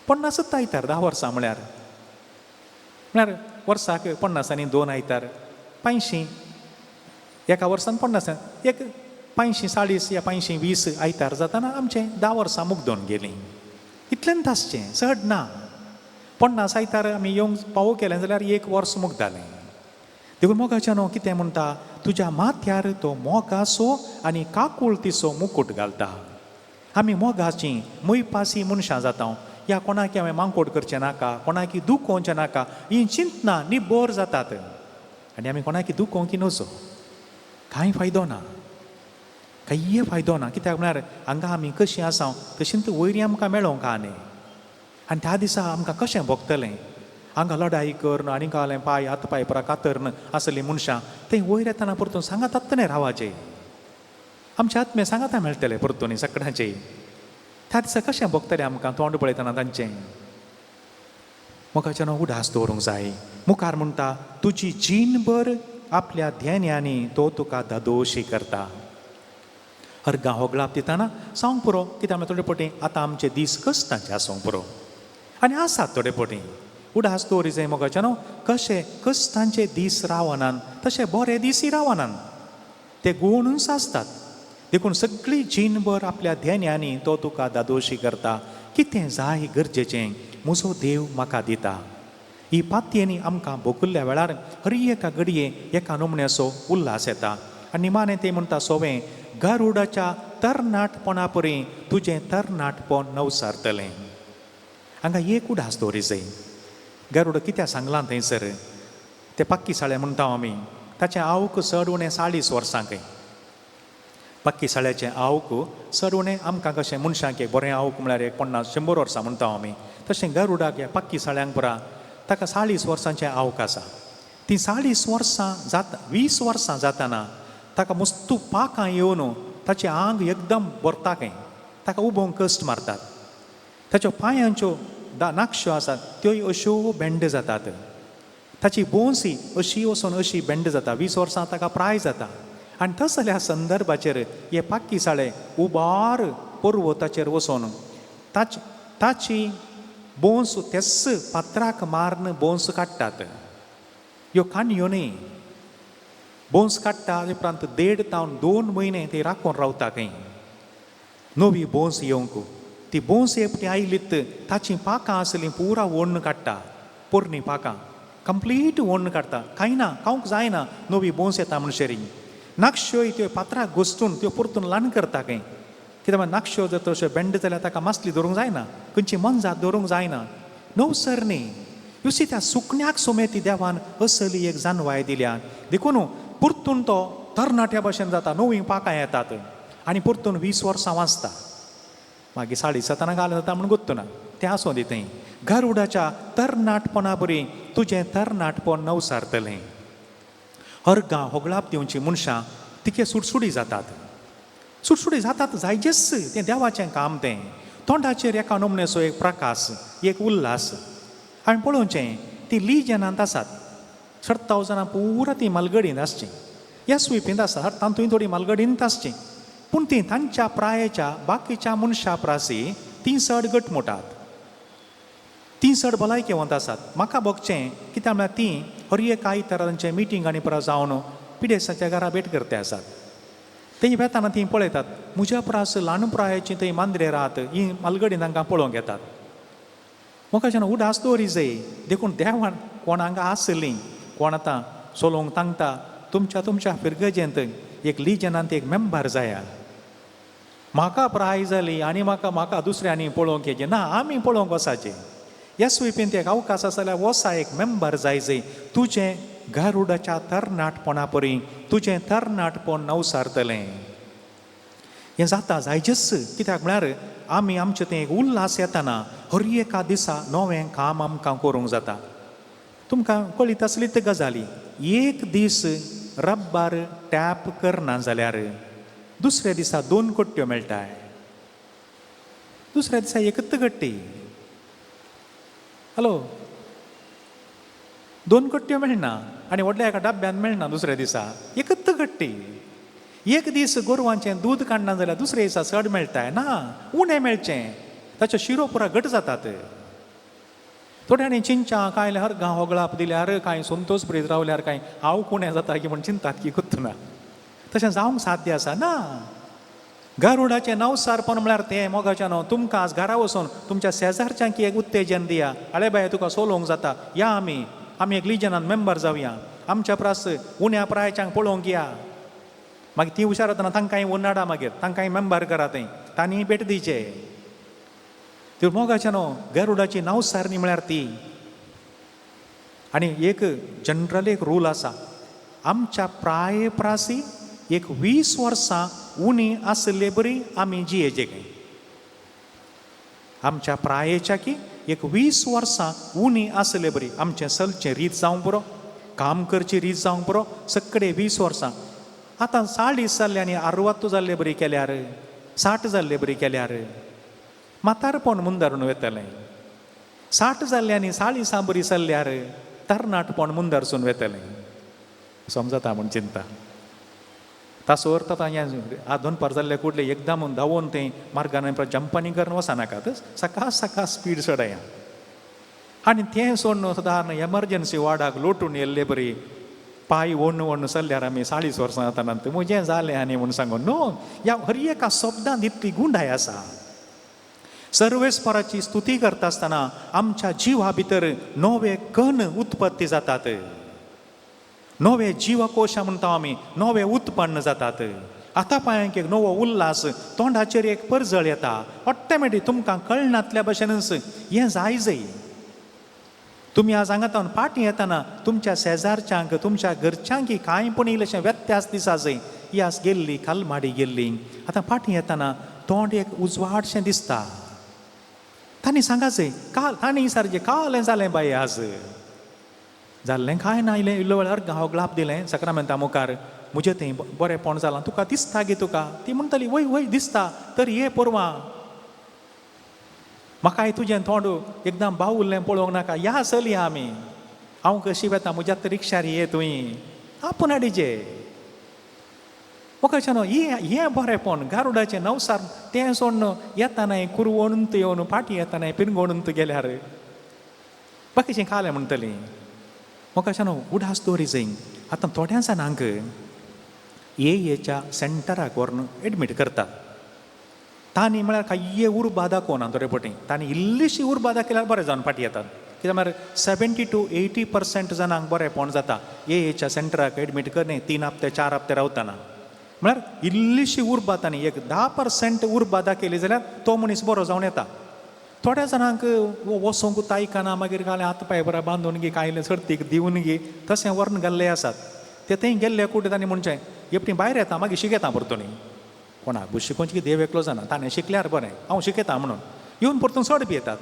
50 आयतार 10 वर्सां म्हळ्यार, म्हळ्यार वर्साक 50 आनी 2 आयतार 85, एका वर्सान 50, एक 85-40 या 85-20 आयतार जाताना आमचें 10 वर्सां मुगदोन गेलीं. इतलेंच आसचें, चड ना. 50 आयतार आमी येवंक पावो केलें जाल्यार 1 वर्स मुगदालें. देखून मोगाच्या न्हू कितें म्हणटा, तुज्या माथ्यार तो मोगाचो आनी काकुळतीचो मुकूट घालता. आमी मोगाचीं मोयपासी मनशां जाता. ह्या कोणाक हांवें मांकोड करचें नाका, कोणाक दुखोवचें नाका, ही चिंतना निबोर जातात आनी आमी कोणाक दुखोवंक नजो. कांय फायदो ना, कांय फायदो ना. कित्याक म्हळ्यार हांगा आमी कशीं आसा तशींच वयर आमकां मेळोंक आहा न्ही. आनी त्या दिसा आमकां कशें भोगतलें, हांगा लडाई करून आनी कालें पांय हात पांय परा कातरून आसलीं मनशां, थंय वयर येतना परतून सांगातात न्ही रावाचें, आमच्या आत्मे सांगाता मेळटलें परतून सगळ्यांचें. त्या दिसा कशें भोगतलें आमकां तोंड पळयतना तांचें. मोगाच्यान उडास दवरूंक जाय. मुखार म्हणटा, तुजी जीणभर आपल्या ध्यान्यांनी तो तुका दादोशी करता. अर्गां होगळाप दितना सांग पुरो, कित्याक आमी थोडे पटी आतां आमचे दीस कश्टांचे आसूंक पुरो आनी आसात थोडे पटी. उडास दवरी जाय मोगाच्या न्हू, कशे कश्टांचे दीस रावनान तशे बरे दीसय रावनान, ते गुणूच आसतात. देखून सगळी जीणभर आपल्या ध्यान्यांनी तो तुका दादोशी करता. कितें जाय गरजेचें म्हजो देव म्हाका दिता. ही पातयेनी आमकां भोगल्ल्या वेळार हर एका घडये एका नमण्याचो उल्हास येता. आनी निमाणें तें म्हणटा सोवें, गरुडाच्या तरणाटपणा परी तुजें तरणाटपण नवसारतलें. हांगा एक उडास दवरी जाय. गरुड कित्याक सांगलां थंयसर, ते पाक्की साळे म्हणटा आमी, ताचें आवक चड उणें 40 वर्सां खंय. पाक्की साळ्याचें आवक चड उणें आमकां कशें मनशांक एक बरें आवक म्हळ्यार एक 50-100 वर्सां म्हणटा आमी, तशें गरुडाक ह्या पाक्की साळ्यांक पुरा ताका 40 वर्सांचें आवक आसा. ती 40 वर्सां जाता, 20 वर्सां जाताना ताका मस्तू पाखां येवन ताचें आंग एकदम भरता खंय, ताका उबोवंक कश्ट मारतात. ताच्यो पांयांच्यो नाकश्यो आसात त्योय अश्यो बेंड जातात. ताची बोंसी अशी वचून अशी बेंड जाता. 20 वर्सां ताका प्राय जाता. आनी तसल्या संदर्भाचेर हे पाक्की साळे उबार पर्वताचेर वचून ताची बोंस तेच फातराक मारून बोंस काडटात. ह्यो काणयो न्ही, बोंस काडटा उपरांत 1.5 तावन 2 म्हयने ती राखून रावता खंय नवी बोंस येवंक. ती बोंस एकटी आयलीत ताचीं पाखां आसलीं पुरा ओण्ण काडटा, पोरणी पाखां कंप्लीट ओण्ण काडटा. कांय ना, खावंक जायना, नवी बोंस येता म्हणशेरी. नाकश्योय त्यो फातराक घुसतून त्यो परतून ल्हान करता खंय. कित्याक म्हळ्यार नाकश्यो जर तश्यो बेंड जाल्यार ताका मासली धरूंक जायना, खंयची मनजात धरूंक जायना. नवसर न्ही युसी त्या सुकण्याक सुमेती देवान असली एक जानवाय दिल्या. देखून परतून तो तरणाट्या भशेन जाता, नवीं पाखां येतात आनी परतून 20 वर्सां वाचता. मागीर 7.5 घाल जाता म्हूण गोत्तू ना, तें आसूं दी. थंय गरुडाच्या तरणाटपणा बरी तुजें तरणाटपण नवसारतलें. अर्गां होगळाप दिवची मनशां तिके सुडसुडी जातात, सुडसुडी जातात जायजेच, तें देवाचें काम. तें तोंडाचेर एका नमनेचो एक प्रकाश, एक उल्हास. हांवें पळोवचें ती लिजनांत आसात, 70 जाणां पुरा ती मालगडींत आसची, एस वी पींत आसा तातूंय थोडी मालगडींत आसची, पूण ती तांच्या प्रायेच्या बाकीच्या मनशां प्रासी ती चड गटमुटात, ती चड भलायकेवंत आसात. म्हाका भोगचें कित्याक म्हळ्यार ती हर एक आयतारा तांचे मिटींग आनी परत जावन पिडेस्ताच्या घरा भेट करते आसात. थंय वेताना ती पळयतात म्हज्या प्रास ल्हान प्रायेची थंय मांद्रे रात ही मालगडीन तांकां पळोवंक येतात. म्हाका जेन्ना उडास दवरी जाय. देखून देवान कोण हांगा आसलीं, कोण आतां चलोवंक तांगता, तुमच्या तुमच्या फिरगजेंत एक लिजनांत एक मेंबर जाया. म्हाका प्राय जाली आनी म्हाका म्हाका दुसऱ्यांनी पळोवंक येचें ना, आमी पळोवंक वचाचें. एस वी पींत एक अवकाश आसा जाल्यार वसा, एक मेंबर जाय जंय तुजें गारुडाच्या तरणाटपणा परी तुजें तरणाटपण नवसारतलें. हें जाता जायजेच, कित्याक म्हळ्यार आमी आमचें तें एक उल्हास येताना हर एका दिसा नवें काम आमकां करूंक जाता. तुमकां कळीत आसली ती गजाली, एक दीस रब्बार टॅप करना जाल्यार दुसऱ्या दिसा 2 कोट्यो मेळटाय, दुसऱ्या दिसा एकच गट्टी. हॅलो, 2 कट्ट्यो मेळना आनी व्हडल्या एका डब्यान मेळना, दुसऱ्या दिसा एकच गट्टी. एक दीस गोरवांचें दूद काडना जाल्यार दुसऱ्या दिसा चड मेळटाय ना, उणें मेळचें, ताच्यो शिरो पुरा घट जातात. थोड्यांनी चिंचा कांय हर गांव होगळाप दिल्यार कांय संतोष ब्रीज रावल्यार कांय हांव कुणें जाता की म्हूण चिंतात की कुत्तना. तशें जावंक साध्य आसा ना. गरुडाचें नवसारपण म्हळ्यार तें मोगाचें न्हू. तुमकां आज घरा वचून तुमच्या शेजारच्यांक एक उत्तेजन दिया, आळे बाये तुका सोलोवंक जाता, या आमी आमी एक लिजनान मेंबर जावया, आमच्या प्रास उण्या प्रायच्यांक पळोवंक या. मागीर ती हुशार जातना तांकांय उन्नाडा, मागीर तांकांय मेंबर करा, थंय तांणी भेट दिवचे. त्यो मोगाचें न्हू, गरुडाची नवसारणी म्हळ्यार ती. आनी एक जनरल एक रूल आसा, आमच्या प्राये प्रासी एक 20 वर्सां उणी आसले बरी आमी जियेचे खंय. आमच्या प्रायेच्या की एक 20 वर्सां उणी आसले बरी आमचें चलचें रीत जावंक पुरो, काम करची रीत जावंक पुरो, सगळे 20 वर्सां. आतां 40 जाल्ले आनी 60 जाल्ले बरी केल्यार, 60 जाल्ले बरी केल्यार म्हातारपण मुंदारून वेतलें. 60 जाल्ले आनी 40 बरी चल्ल्यार तरणाटपण मुंदारसून वेतलें. समजता म्हूण चिंता. ताचो अर्थ आतां हें दनपार जाल्ले कुडले एकदम धांवून तें मार्गान जंपानी करून वचनाकात, सकाळ सकाळ स्पीड चडया. आनी तें सोडून सदां एमर्जन्सी वार्डाक लोटून येयल्ले बरी पांय ओण्ण ओण्ण चल्ल्यार आमी 40 वर्सां जाता नंतर म्हजें जालें आनी म्हूण सांगून न्हू. ह्या हर एका शब्दांत इतली गुंडाय आसा. सर्वेस्पराची स्तुती करता आसतना आमच्या जिवा भितर नवे कण उत्पत्ती जातात, नवे जिवकोश म्हणटा आमी, नवे उत्पन्न जातात. आतां पांयांक एक नवो उल्हास, तोंडाचेर एक परजळ येता ऑटोमॅटीक, तुमकां कळनातल्या भशेनच. हें जाय जय. तुमी आज हांगा फाटीं येतना तुमच्या शेजारच्यांक तुमच्या घरच्यांक कांय पूण इल्लेशें व्यत्यास दिसा जंय ही आज गेल्ली कालमाडी गेल्ली. आतां फाटीं येतना तोंड एक उजवाडशें दिसता. तांणी सांगा जय काल तांणी सारकें काल हें जालें बाये आज. जाल्लें कांय ना, इल्लें इल्लो वेळार हांव ग्लाप दिलें साक्रामेंता मुखार, म्हजें थंय बरेंपण जालां तुका दिसता गे तुका? ती म्हणटाली वय वय दिसता, तर ये पोरवां म्हाकाय तुजें तोंड एकदम बावुल्लें पळोवंक नाका, या चलया आमी, हांव कशी वेता म्हज्या रिक्षार ये तुवें आपूण हाडिजे. म्हाका न्हू हें बरेंपण गारुडाचें नवसार तें सोडून येताना कुरवणून येवन फाटीं येताना पिरंगोणून गेल्यार बाकीचें खालें म्हणटलीं. म्हाका न्हू उडास दवरी जंय आतां थोड्या जाणांक एएच्या सेंटराक व्हरून एडमीट करतात. तांणी म्हळ्यार कांय उर्बा दाखोवना थोडे पटी, तांणी इल्लीशी उर्बा दाखयल्यार बरें जावन फाटीं येतात. कित्याक म्हळ्यार 70 to 80% जाणांक बरेंपण जाता एएच्या सेंटराक एडमीट करने 3 हप्ते 4 हप्ते रावतना. म्हळ्यार इल्लीशी उर्बा तांणी एक 10% उर्बा दाखयली जाल्यार तो मनीस बरो जावन येता. थोड्या जाणांक वचोंक तायकाना, मागीर कांय हात पांय बरा बांदून गी कांय सर्तीक दिवन गी तशें व्हरून गेल्ले आसात. ते थंय गेल्ले कुठे तांणी म्हणचें एकटी भायर येता मागीर शिकयता परतून, कोणाक बी शिकोवचें की देव एकलो जाणा, ताणें शिकल्यार बरें हांव शिकयता म्हणून येवन परतून चड पियेतात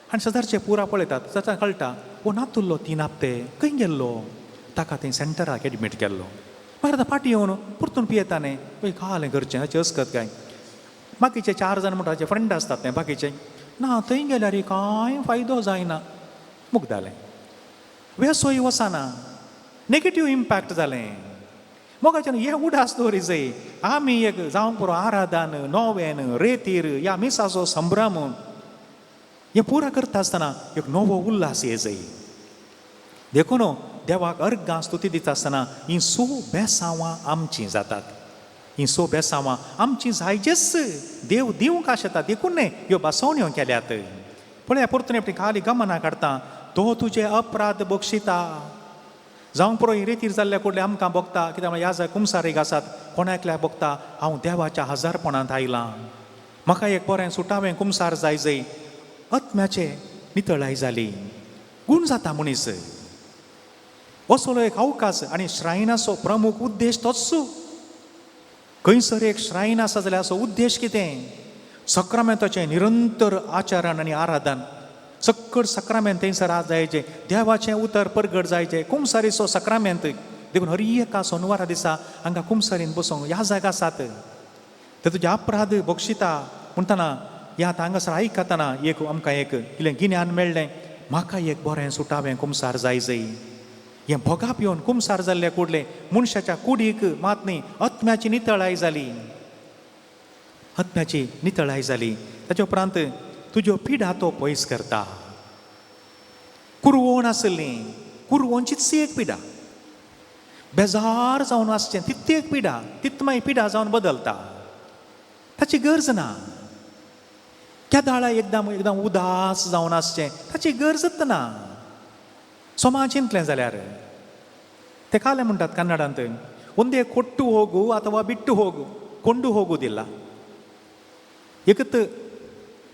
आनी सदांचे पुरा पळयतात. सदां कळटा वो नातुल्लो 3 हप्ते खंय गेल्लो, ताका थंय सेंटराक एडमीट केल्लो. मागीर आतां फाटीं येवन परतून पियेता न्ही, पळय कालें करचें हाचें अस्कत काय. बाकीचे 4 जाण म्हणटा ताचे फ्रेंड आसतात ते बाकीचे ना थंय गेल्यार कांय फायदो जायना, मुगदालें वेसोय वचना, नेगेटीव इम्पॅक्ट जालें. मोगाच्यान हे उडास दवरी जाय आमी एक जावंक पुरो आराधन नोवेन रेतीर ह्या मिसाचो संभ्रम हें पुरा करता आसतना एक नवो उल्हास ये जाय. देखून देवाक अर्गां स्तुती दिता आसतना हीं सो बेसांवां आमचीं जातात, हीं सो बेसांवां आमचीं जायजेच देव दिवंक आशेता, देखून न्हय ह्यो बसवण्यो केल्यात. पळया परतून एकटी खाली गमना काडटा, तो तुजे अपराध बक्षिता. जावंक पुरो रेतीर जाल्ल्या कुडले आमकां भोगता, कित्याक म्हळ्यार ह्या कुमसारीक आसात कोणा एकल्याक भोगता हांव देवाच्या हजारपणांत आयलां, म्हाका एक बरें सुटावें कुमसार जाय जय, आत्म्याचे नितळाय जाली गूण जाता मनीस. असलो एक अवकाश आनी श्रायनाचो प्रमुख उद्देश तोच. खंयसर एक श्रायन आसा जाल्यार असो उद्देश कितें? सक्रामेंताचें निरंतर आचरण आनी आराधन, सक्कड सक्रामेंत थंयसर आज जायचें, देवाचें उतर परगट जायचें, कुमसारीचो सक्रामेंत. देखून हर एका सोनवारा दिसा हांगा कुमसारीन बसोंक ह्या जागा आसात. ते तुजे अपराध बक्षिता म्हणटना ह्या आतां हांगासर आयकतना एक आमकां एक इल्लें गिन्यान मेळ्ळें, म्हाका एक बरें सुटावें कुमसार जाय जय. हें भोगाप येवन कुमसार जाल्ले कुडले मनशाच्या कुडीक मात न्ही आत्म्याची नितळाय जाली, आत्म्याची नितळाय जाली. ताच्या उपरांत तुज्यो पिडा तो पयस करता. कुरवण आसली कुरवणचीच एक पिडा, बेजार जावन आसचें तित एक पिडा, तित मागीर पिडा जावन बदलता, ताची गरज ना. केदाळा एकदम एकदम उदास जावन आसचें ताची गरजच ना. सोमा चिंतलें जाल्यार ते काले म्हणटात कन्नडांत, ಒಂದೇ ಕೊಟ್ಟು ಹೋಗು ಅಥವಾ ಬಿಟ್ಟು ಹೋಗು, ಕೊಂಡು ಹೋಗುವುದಿಲ್ಲ. एकत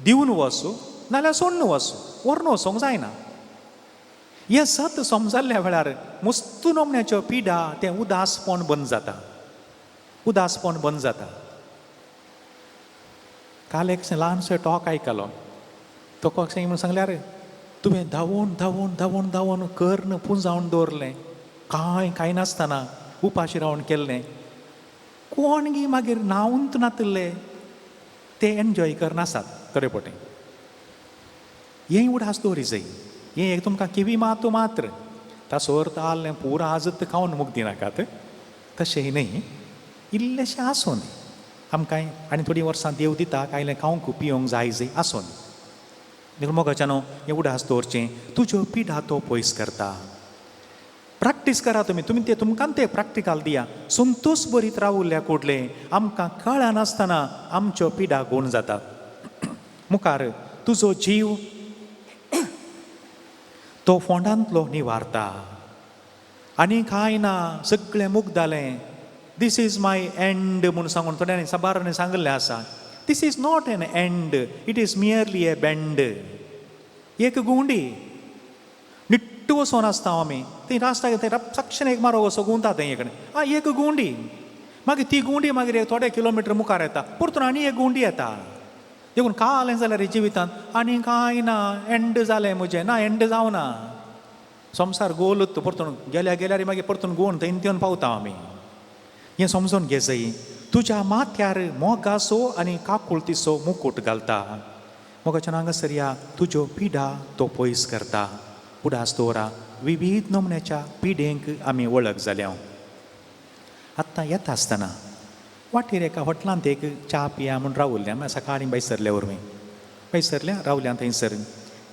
दिवन वचू नाल्यार सोडून वचू, व्हरून वचोंक जायना. हें सत समजल्ल्या वेळार मुस्तू नमण्याच्यो पिडा तें उदासपण बंद जाता, उदासपण बंद जाता. काल एक ल्हानसो टॉक आयकलो, तो कशें म्हणून सांगल्यार तुवें धांवून धांवून धांवून धांवून कर्ण पुंजावन दवरलें, कांय खायनासतना उपाशी रावन केल्लें, कोण गी मागीर न्हावून नातिल्ले ते एन्जॉय करनासात थोडे पोटे. हें उडास दवरी जाय, हें एक तुमकां किवी मातू मात्र ताचो अर्थ आहलें पुरा आजत खावन मुख दिनाकात, तशें न्हय, इल्लेशें आसूं दी आमकां आनी थोडीं वर्सां देव दिता कांय खावंक पिवंक जाय जाय आसूं दी. देखून मोगाच्यानो हें उडास दवरचें, तुज्यो पिडा तो पयस करता. प्रॅक्टीस करा तुमी, तुमी ते तुमकां ते प्रॅक्टिकल दिया. संतोष बरीत रावुल्ल्या कुडले आमकां कळनासतना आमच्यो पिडा गूण जातात. मुखार तुजो जीव तो फोंडांतलो निवारता आनी कांय ना, सगळें मुगदालें. This is my end म्हूण सांगून थोड्यांनी साबारांनी सांगिल्लें आसा. This is not an end, it is merely a bend. एक गुंडी निट्टू वचोन आसता आमी थंय रास्ता थंय सक्षण एक मारो असो गुंता थंय कडेन आं एक गुंडी, मागीर ती गुंडी मागीर एक थोडे किलोमिटर मुखार येता, परतून आनी एक गुंडी येता. देखून कालें जाल्यार जिवितांत आनी कांय ना, एंड जालें म्हजें ना, एंड जावना. संवसार गोल उत्तो परतून गेल्या गेल्यार मागीर परतून गोवन थंय येवन पावता आमी. हें समजून घे जाय. तुज्या माथ्यार मोगाचो आनी काकुळतीचो मुकूट घालता. मोगाच्या हांगासर या तुज्यो पिडा तो पयस करता. उडास दवरा विवीध नमुन्याच्या पिडेंक आमी वळख जाल्या. आत्तां येता आसतना वाटेर एका हॉटलांत एक च्या पिया म्हूण रावल्लें आमी सकाळीं भायर सरल्या वरवीं भायर सरल्या रावल्या थंयसर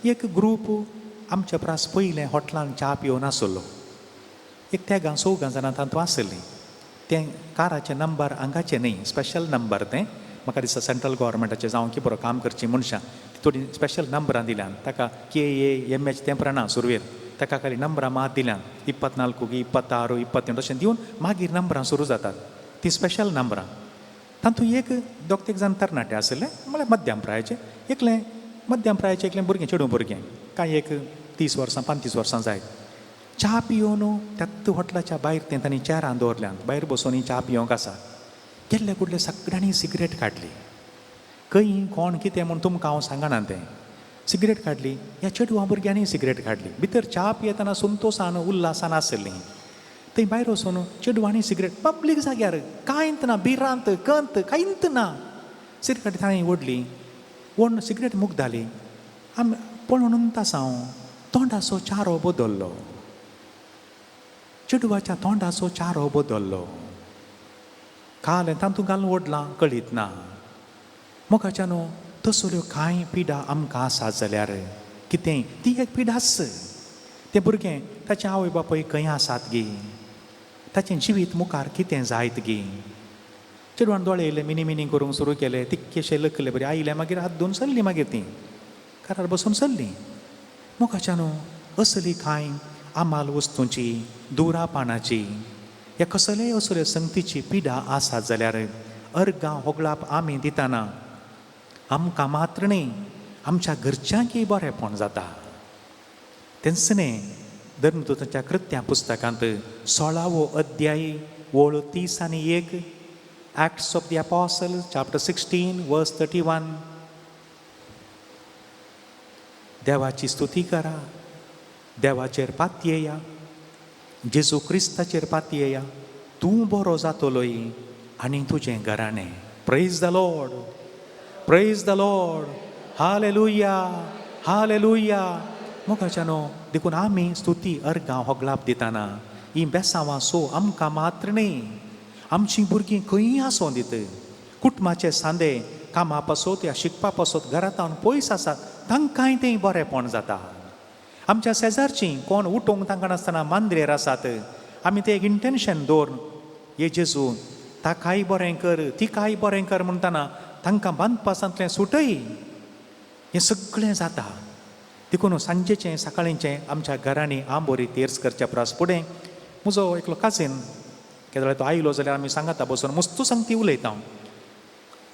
एक ग्रूप आमच्या प्रास पयलें हॉटलांत च्या पिवन आसलो. एक तेगां चौगां जाणां तातूंत आसलीं. तें काराचें नंबर हांगाचें न्हय, स्पेशल नंबर तें म्हाका दिसता सेंट्रल गव्हर्मेंटाचें जावं की बरो काम करचीं मनशां थोडीं स्पेशल नंबरां दिल्यान ताका KAMH तें प्रना सुरवेर ताका खाली नंबरां मात दिल्यान 24 26 28 अशें दिवन मागीर नंबरां सुरू जातात तीं स्पेशल नंबरां. तातूंत एक दोग तीग जाण तरणाटे आशिल्ले, म्हळ्यार मध्यम प्रायेचे, एकलें मध्यम प्रायेचें एकलें भुरगें चेडूं भुरगें कांय एक 30 वर्सां 35 वर्सां जायत. च्या पिवन त्याच हॉटलाच्या भायर तें तांणी चेरां दवरल्यान भायर बसून ही च्या पिवंक आसा. गेल्ले कुडले सगळ्यांनी सिगरेट काडली. खंय कोण कितें म्हूण तुमकां हांव सांगना तें. सिगरेट काडली ह्या चेडवां भुरग्यांनी सिगरेट काडली. भितर च्या पियेतना संतोसान उल्हासान आसलीं. थंय भायर वचून चेडवांनी सिगरेट पब्लीक जाग्यार कांयच ना, भिरांत कंत कांयच ना. सिगरेट काडली ताणें ओडली, ओडून सिगरेट मुगदाली. आमी पळोवन आसा हांव तोंडाचो चारो बदल्लो, चेडवाच्या तोंडाचो चारो बदल्लो. कालें तातूंत घालून ओडलां कळीत ना. मोगाच्यान तसल्यो कांय पिडा आमकां आसात जाल्यार कितें ती एक पिडाच. तें भुरगें ताचें आवय बापूय खंय आसात गी, ताचें जिवीत मुखार कितें जायत गी. चेडवान दोळे येयले मिनी मिनी करूंक सुरू केले, तितकेशे लकले बरी आयले मागीर हात धुवन सरली मागीर ती कारार बसून सरली. मोगाच्यान असली कांय आमाल वस्तूंची दुरा पानाची ह्या कसलेय असले संगतीची पिडा आसात जाल्यार अर्गां होगळाप आमी दितना आमकां मात्र न्ही आमच्या घरच्यांकय बरेंपण जाता. तेंच न्ही धर्मदूतांच्या कृत्या पुस्तकांत 16वो अध्याय ओळ 30 आनी 1, Acts of the Apostle chapter 16 verse 31. देवाची स्तुती करा, देवाचेर पातयेया, जेजू क्रिस्ताचेर पातयेया, तूं बरो जातलोय आनी तुजें घराणें. Praise the Lord, praise the Lord, hallelujah, hallelujah. मोगाच्यानो देखून आमी स्तुती अर्गां होगलाप दितना ही बेसांवां सो आमकां मात्र न्ही, आमचीं भुरगीं खंयी आसों दित, कुटुंबाचे सांदे कामा पासत या शिकपा पासत घरांत पयस आसात तांकांय तें बरेंपण जाता. आमच्या शेजारचीं कोण उठोवंक तांकां नासतना मांद्रेर आसात, आमी तें एक इंटेन्शन दवरून हे जेजू ताकाय बरें कर तिकाय बरें कर म्हणटना तांकां बांदपासांतलें सुटय, हें सगळें जाता. देखून सांजेचें सकाळींचें आमच्या घरांनी आंबोरी तेर्स करच्या प्रास फुडें म्हजो एकलो काजीन केदो तो आयलो जाल्यार आमी सांगाता बसून मुस्तू संगती उलयता हांव,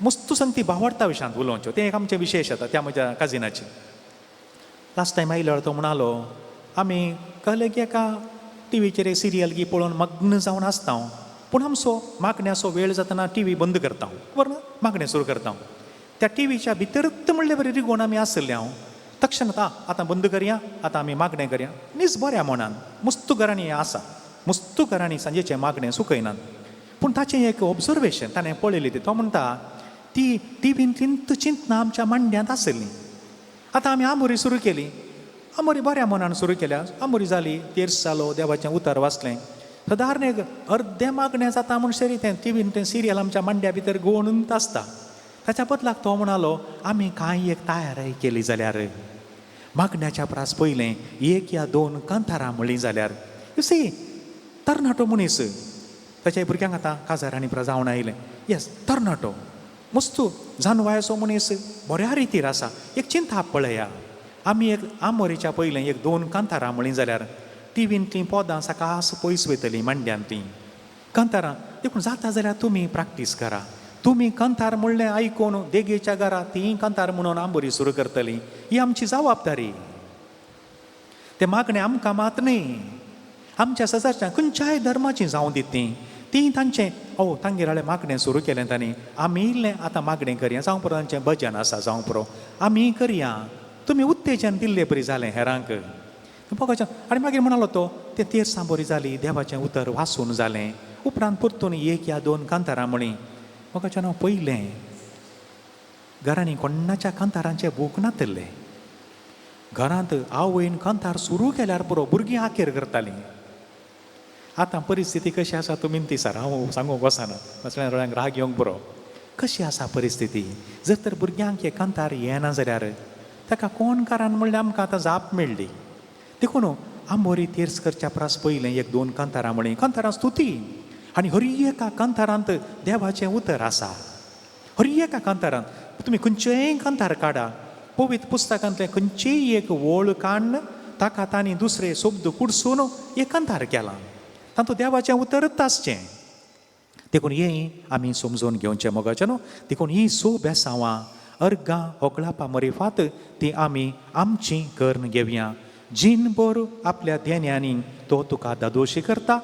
मुस्तू संगती बावडता विशयांत उलोवच्यो, तें एक आमचें विशेश आतां त्या म्हज्या काजिनाची. लास्ट टायम आयल्यार तो म्हणालो आमी कहलें की एका टिवीचेर एक सिरियल गी पळोवन मग्न जावन आसता हांव, पूण आमचो मागण्याचो वेळ जातना टिवी बंद करता हांव, खबर ना, मागणें सुरू करता हांव. त्या टिवीच्या भितरत म्हणले बरी रिगोवन आमी आसले हांव तक्षण आतां बंद करया, आतां आमी मागणें करया नीज बऱ्या मनान. मुस्तू घरांनी हें आसा, मुस्तू घरांनी सांजेचें मागणें चुकयनात. पूण ताचें एक ऑब्जर्वेशन ताणें पळयलें तें, तो म्हणटा ती टिवींतलीं चिंतना आमच्या मांड्यांत आसली. आतां आमी आमोरी सुरू केली, आमोरी बऱ्या मनान सुरू केल्या, आमोरी जाली, तेर्स जालो, देवाचें उतर वाचलें, सदारण एक अर्दें मागणें जाता म्हणसर तें टिवीन तें सिरियल आमच्या मांड्या भितर गोवणून आसता. ताच्या बदलाक तो म्हणालो आमी कांय एक तयारी केली जाल्यार मागण्याच्या प्रास पयलें 1 या 2 कांतारां म्हणलीं जाल्यार you see तरणाटो मनीस ताच्या भुरग्यांक आतां काजार आनी जावन आयलें, येस तरणाटो मस्तू जानवायचो मनीस बऱ्या रितीर आसा. एक चिंता पळया आमी एक आमोरीच्या पयलें 1 2 कांतारां म्हणलीं जाल्यार टिवींतलीं पदां सकास पयस वयतलीं मांड्यांतलीं कांतारां. देखून जाता जाल्यार तुमी प्रॅक्टीस करा, तुमी कांतार म्हणलें आयकून देगेच्या घरा तीं कांतार म्हणून आंबोरी सुरू करतली, ही आमची जबाबदारी. तें मागणें आमकां मात न्ही, आमच्या शेजारच्या खंयच्याय धर्माचीं जावं दित तीं तीं तांचें ओ तांगेर मागणें सुरू केलें तांणी, आमी इल्लें आतां मागणें करया, जावं पुरो तांचें भजन आसा जावं पुरो आमी करया, तुमी उत्तेजन दिल्ले बरी जालें हेरांक. मोगाच्या. आनी मागीर म्हणालो तो तें तेरसां बरी जाली, देवाचें उतर वाचून जालें, उपरांत परतून एक या दोन कांतारां म्हळीं. मोगाच्यान हांव पयलें घरांनी कोण्णाच्या कांतारांचे बूक नातल्ले. घरांत आवयन कांतार सुरू केल्यार पुरो, भुरगीं आखेर करतालीं. आतां परिस्थिती कशी आसा तुमी ती सर हांव सांगूंक वचना, मसल्या दोळ्यांक राग येवंक बरो. कशी आसा परिस्थिती, जर तर भुरग्यांक हे कांतार येना जाल्यार ताका कोण कारण म्हणल्यार आमकां आतां जाप मेळ्ळी. देखून आंबोरी तेर्स करच्या परस पयलें एक दोन कांतारां म्हळीं, कांतारां स्तुती, आनी हर एका कांतारांत देवाचें उतर आसा. हर एका कांतारांत तुमी खंयचेंय कांतार काडा, पवित्र पुस्तकांतलें खंयचेय एक वळ काडून ताका तांणी दुसरे शब्द कुडसून एक कांतार केलां, तातूंत देवाचें उतरच आसचें. देखून हें आमी समजून घेवचें मोगाचें न्हू. देखून ही सो बेसांवां अर्गां होगळापा मरिफात ती आमी आमची करून घेवया. जीणभर आपल्या देण्यांनी तो तुका दादोशी करता.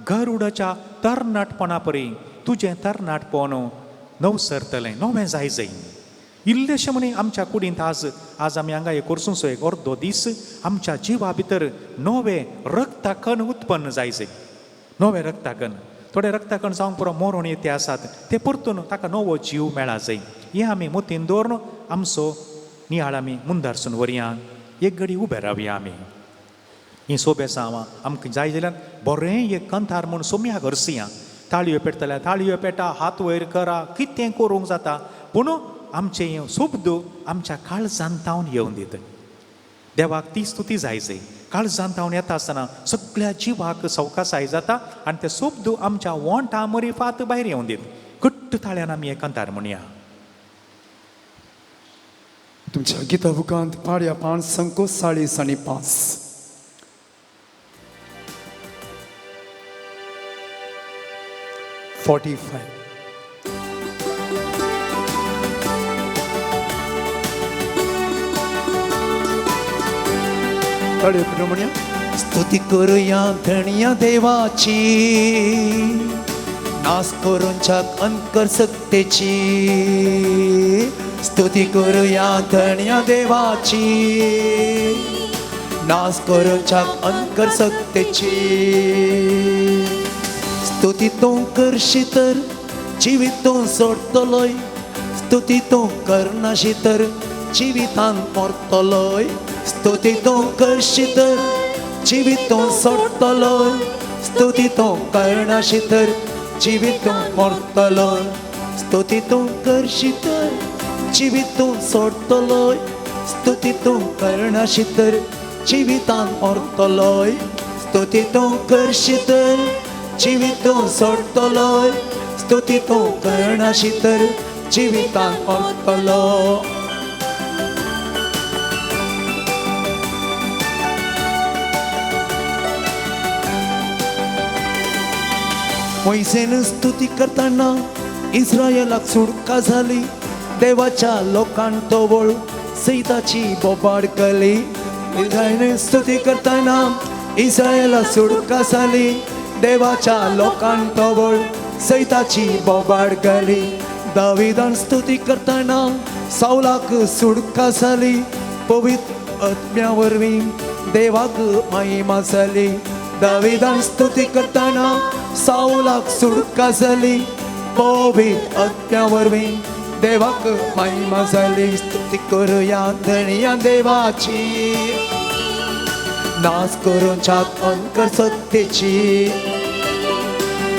गरुडाच्या तरणाटपणा परी तुजें तरणाटपण नवसरतलें, नवें जाय जाय. इल्लेशें म्हणी आमच्या कुडींत आज आज आमी हांगा एक वर्सूंचो एक अर्दो दीस आमच्या जिवा भितर नवें रक्ताकण उत्पन्न जाय जाय. नवें रक्ताकण, थोडे रक्ताकण जावंक पुरो मरोण येते आसात, ते परतून ताका नवो जीव मेळा जाय. हें आमी मतीन दवरून आमचो नियाळ आमी मुंदारसून व्हरया, एक घडी उबे रावया आमी. ही सोबेसांवां आमकां जाय जाल्यार बरें एक कंतार म्हूण सोम्या घरसया, ताळयो पेटतल्या ताळयो पेटा, हात वयर करा, कितें करूंक जाता, पूण आमचें हें शब्द आमच्या काळजान तावन येवन दिता. देवाक ती स्तुती जाय जाय. काळजान तावन येता आसतना सगळ्या जिवाक सवकासाय जाता आनी ते शब्द आमच्या वोंठा मरिफात भायर येवन दित. घट्ट ताळ्यान आमी एक कांतार म्हणया. तुमच्या गीता बुकांत पाड्या 5 संको 40 आनी 5. 45. स्तुती करुया धणया देवाची, नास करूंच्या अंकर सत्तेची. स्तुती करुया धणया देवाची, नास करूंच्या अंकर सत्तेची. स्तुती तूं करशी तर जिवीत तूं सोडतलोय, स्तुती तूं करनाशी तर जिवितान मरतलोय. स्तुती तूं करशी तर जिवीत तूं सोडतलोय, स्तुती तूं करनाशी तर जिवीत तूं मरतलोय. स्तुती तूं करशी तर जिवीत तूं सोडतलोय, स्तुती तूं करनाशी तर जिवितान मरतलोय. स्तुती तूं करशी तर जिवीत तूं सोडतलोय, स्तुती तूं करनाशी तर जिवितान मरतलो. मोयसेन स्तुती करताना इस्रायलाक सुटका जाली, देवाच्या लोकांक तवळ सैताची बोबाड केली. इस्रायेल स्तुती करताना इस्रायलाक सुटका जाली, देवाच्या लोकांक तवळ सैताची बोबाड केली. दाविदान स्तुती करताना सावलाक सुटका जाली, पवित्र आत्म्या वरवीं देवाक महिमा जाली. दाविदान स्तुती करताना सावलाक सुटका जाली, पवित्र आत्म्या वरवीं देवाक महिमा जाली. स्तुती करुया धणया देवाची, नास करूंच्या अंकर सत्तेची.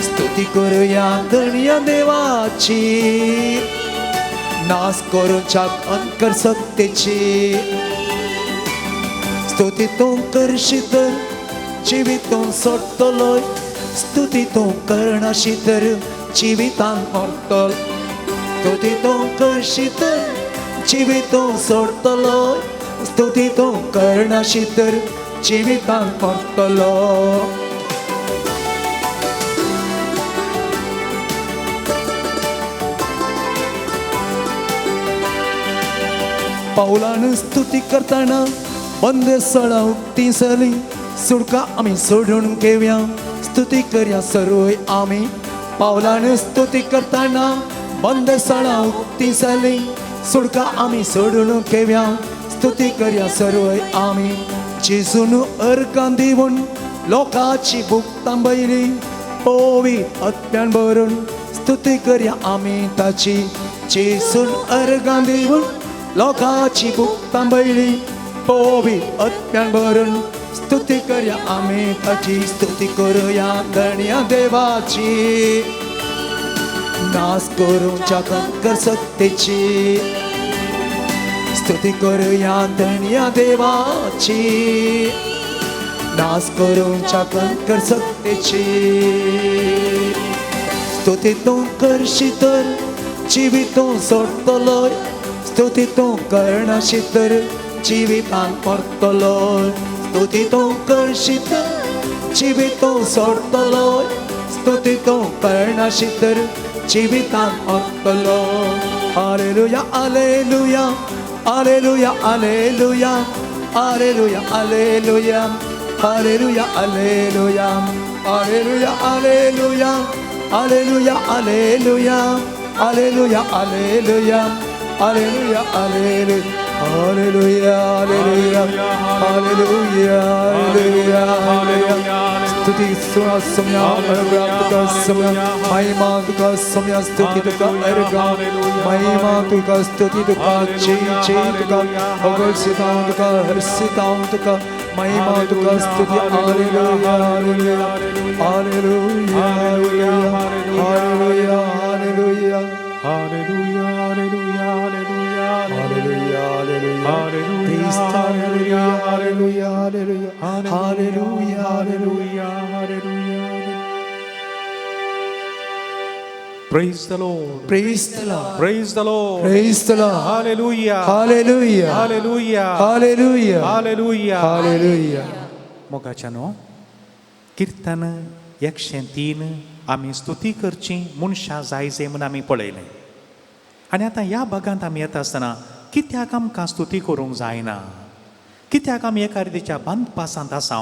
स्तुती करुया धणया देवाची, नास करूंच्या अंकर सत्तेची. स्तुती तूं करशी तर जिवीत तूं सोडतलोय, स्तुती तूं करनाशी तर जिवितान मरतलो. स्तुती तूं करशी तर जिवीत तूं सोडतलोय, स्तुती तूं करनाशी तर जिवितान मरतलो. पावलान स्तुती करताना बंदेसळां उक्ती जाली, सुटका आमी सोडून घेवया, स्तुती करया सर्वय आमी. पावलान स्तुती करताना बंदेसळां उक्ती जाली, सुटका आमी सोडून घेवया, स्तुती करया सर्वय आमी. जेजून अर्गां दिवन लोकाची भूक थांबयली पवित्र आत्म्यान भरून स्तुती करया आमी ताची जेजून अर्गां दिवन लोकाची भूक थांबयली पवित्र आत्म्यान भरून स्तुती करया आमी ताची स्तुती करुया धनया देवाची नाश करूच्या कंकर सत्तेची स्तुती करुया धनया देवाची नाश करूच्या कंकर सत्तेची स्तुती तूं करशी तर जिवीत तूं सोडतलो स्तुती तूं करनाशी तर जिवितान परतलो स्तुती तूं करशी तर जिवीत तूं सोडतलो स्तुती तूं करनाशी तर जिवितान परतलो. Hallelujah hallelujah hallelujah hallelujah hallelujah hallelujah hallelujah hallelujah hallelujah hallelujah hallelujah hallelujah hallelujah hallelujah hallelujah hallelujah hallelujah hallelujah hallelujah hallelujah. स्तुती सुना सम्या अनुग्रह तुका सम्या महिमा तुका सम्या स्तुती तुका अर्घा महिमा तुका स्तुती तुका जय जय तुका होगळसिता तुका हर्षिता तुका महिमा तुका स्तुती. Hallelujah hallelujah hallelujah hallelujah hallelujah hallelujah hallelujah hallelujah hallelujah hallelujah hallelujah hallelujah hallelujah hallelujah hallelujah. Praise the Lord. Praise the Lord. Praise the Lord. Praise the Lord. Hallelujah. Hallelujah. Hallelujah. Hallelujah. Hallelujah. Hallelujah. मोगाच्यानो किर्तन 103 आमी स्तुती करची मनशां जाय जाय म्हूण आमी पळयलें आनी आतां ह्या भागांत आमी येता आसतना कित्याक आमकां स्तुती करूंक जायना, कित्याक आमी एका रितीच्या बांदपासांत आसा,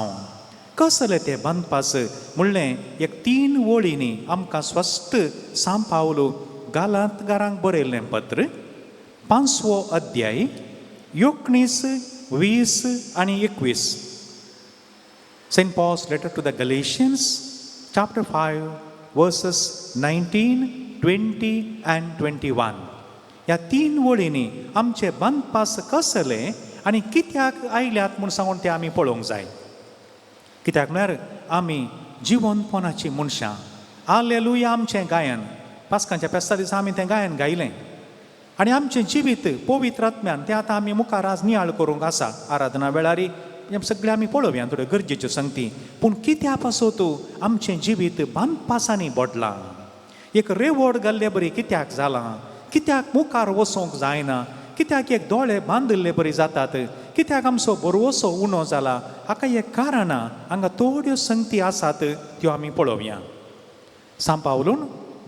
कसले ते बांदपास म्हणलें एक 3 वळींनी आमकां स्वस्थ सांव पावलू गालांतकारांक बरयल्लें पत्र 5वो अध्याय 19, 20 आनी 21. Saint Paul's letter to the Galatians, chapter 5, verses 19, 20 and 21. ह्या 3 वळींनी आमचे बांदपास कसले आनी कित्याक आयल्यात म्हूण सांगून ते आमी पळोवंक जाय. कित्याक म्हळ्यार आमी जिवनपणाची मनशां. आलेलुया आमचें गायन पास्कांच्या फेस्ता दिसा आमी तें गायन गायलें आनी आमचें जिवीत पवित्र आत्म्यान तें आतां आमी मुखार आज नियाळ करूंक आसा. आराधना वेळारी सगळें आमी पळोवया थोड्यो गरजेच्यो संगती, पूण कित्या पासत आमचें जिवीत बांदपासांनी बोडलां, एक रेवड घाल्ले बरी कित्याक जालां, कित्याक मुखार वचोंक जायना, कित्याक एक दोळे बांदिल्ले बरी जातात, कित्याक आमचो बरवसो उणो जाला, हाका एक कारणां हांगा थोड्यो संगती आसात त्यो आमी पळोवया. सांव पावलून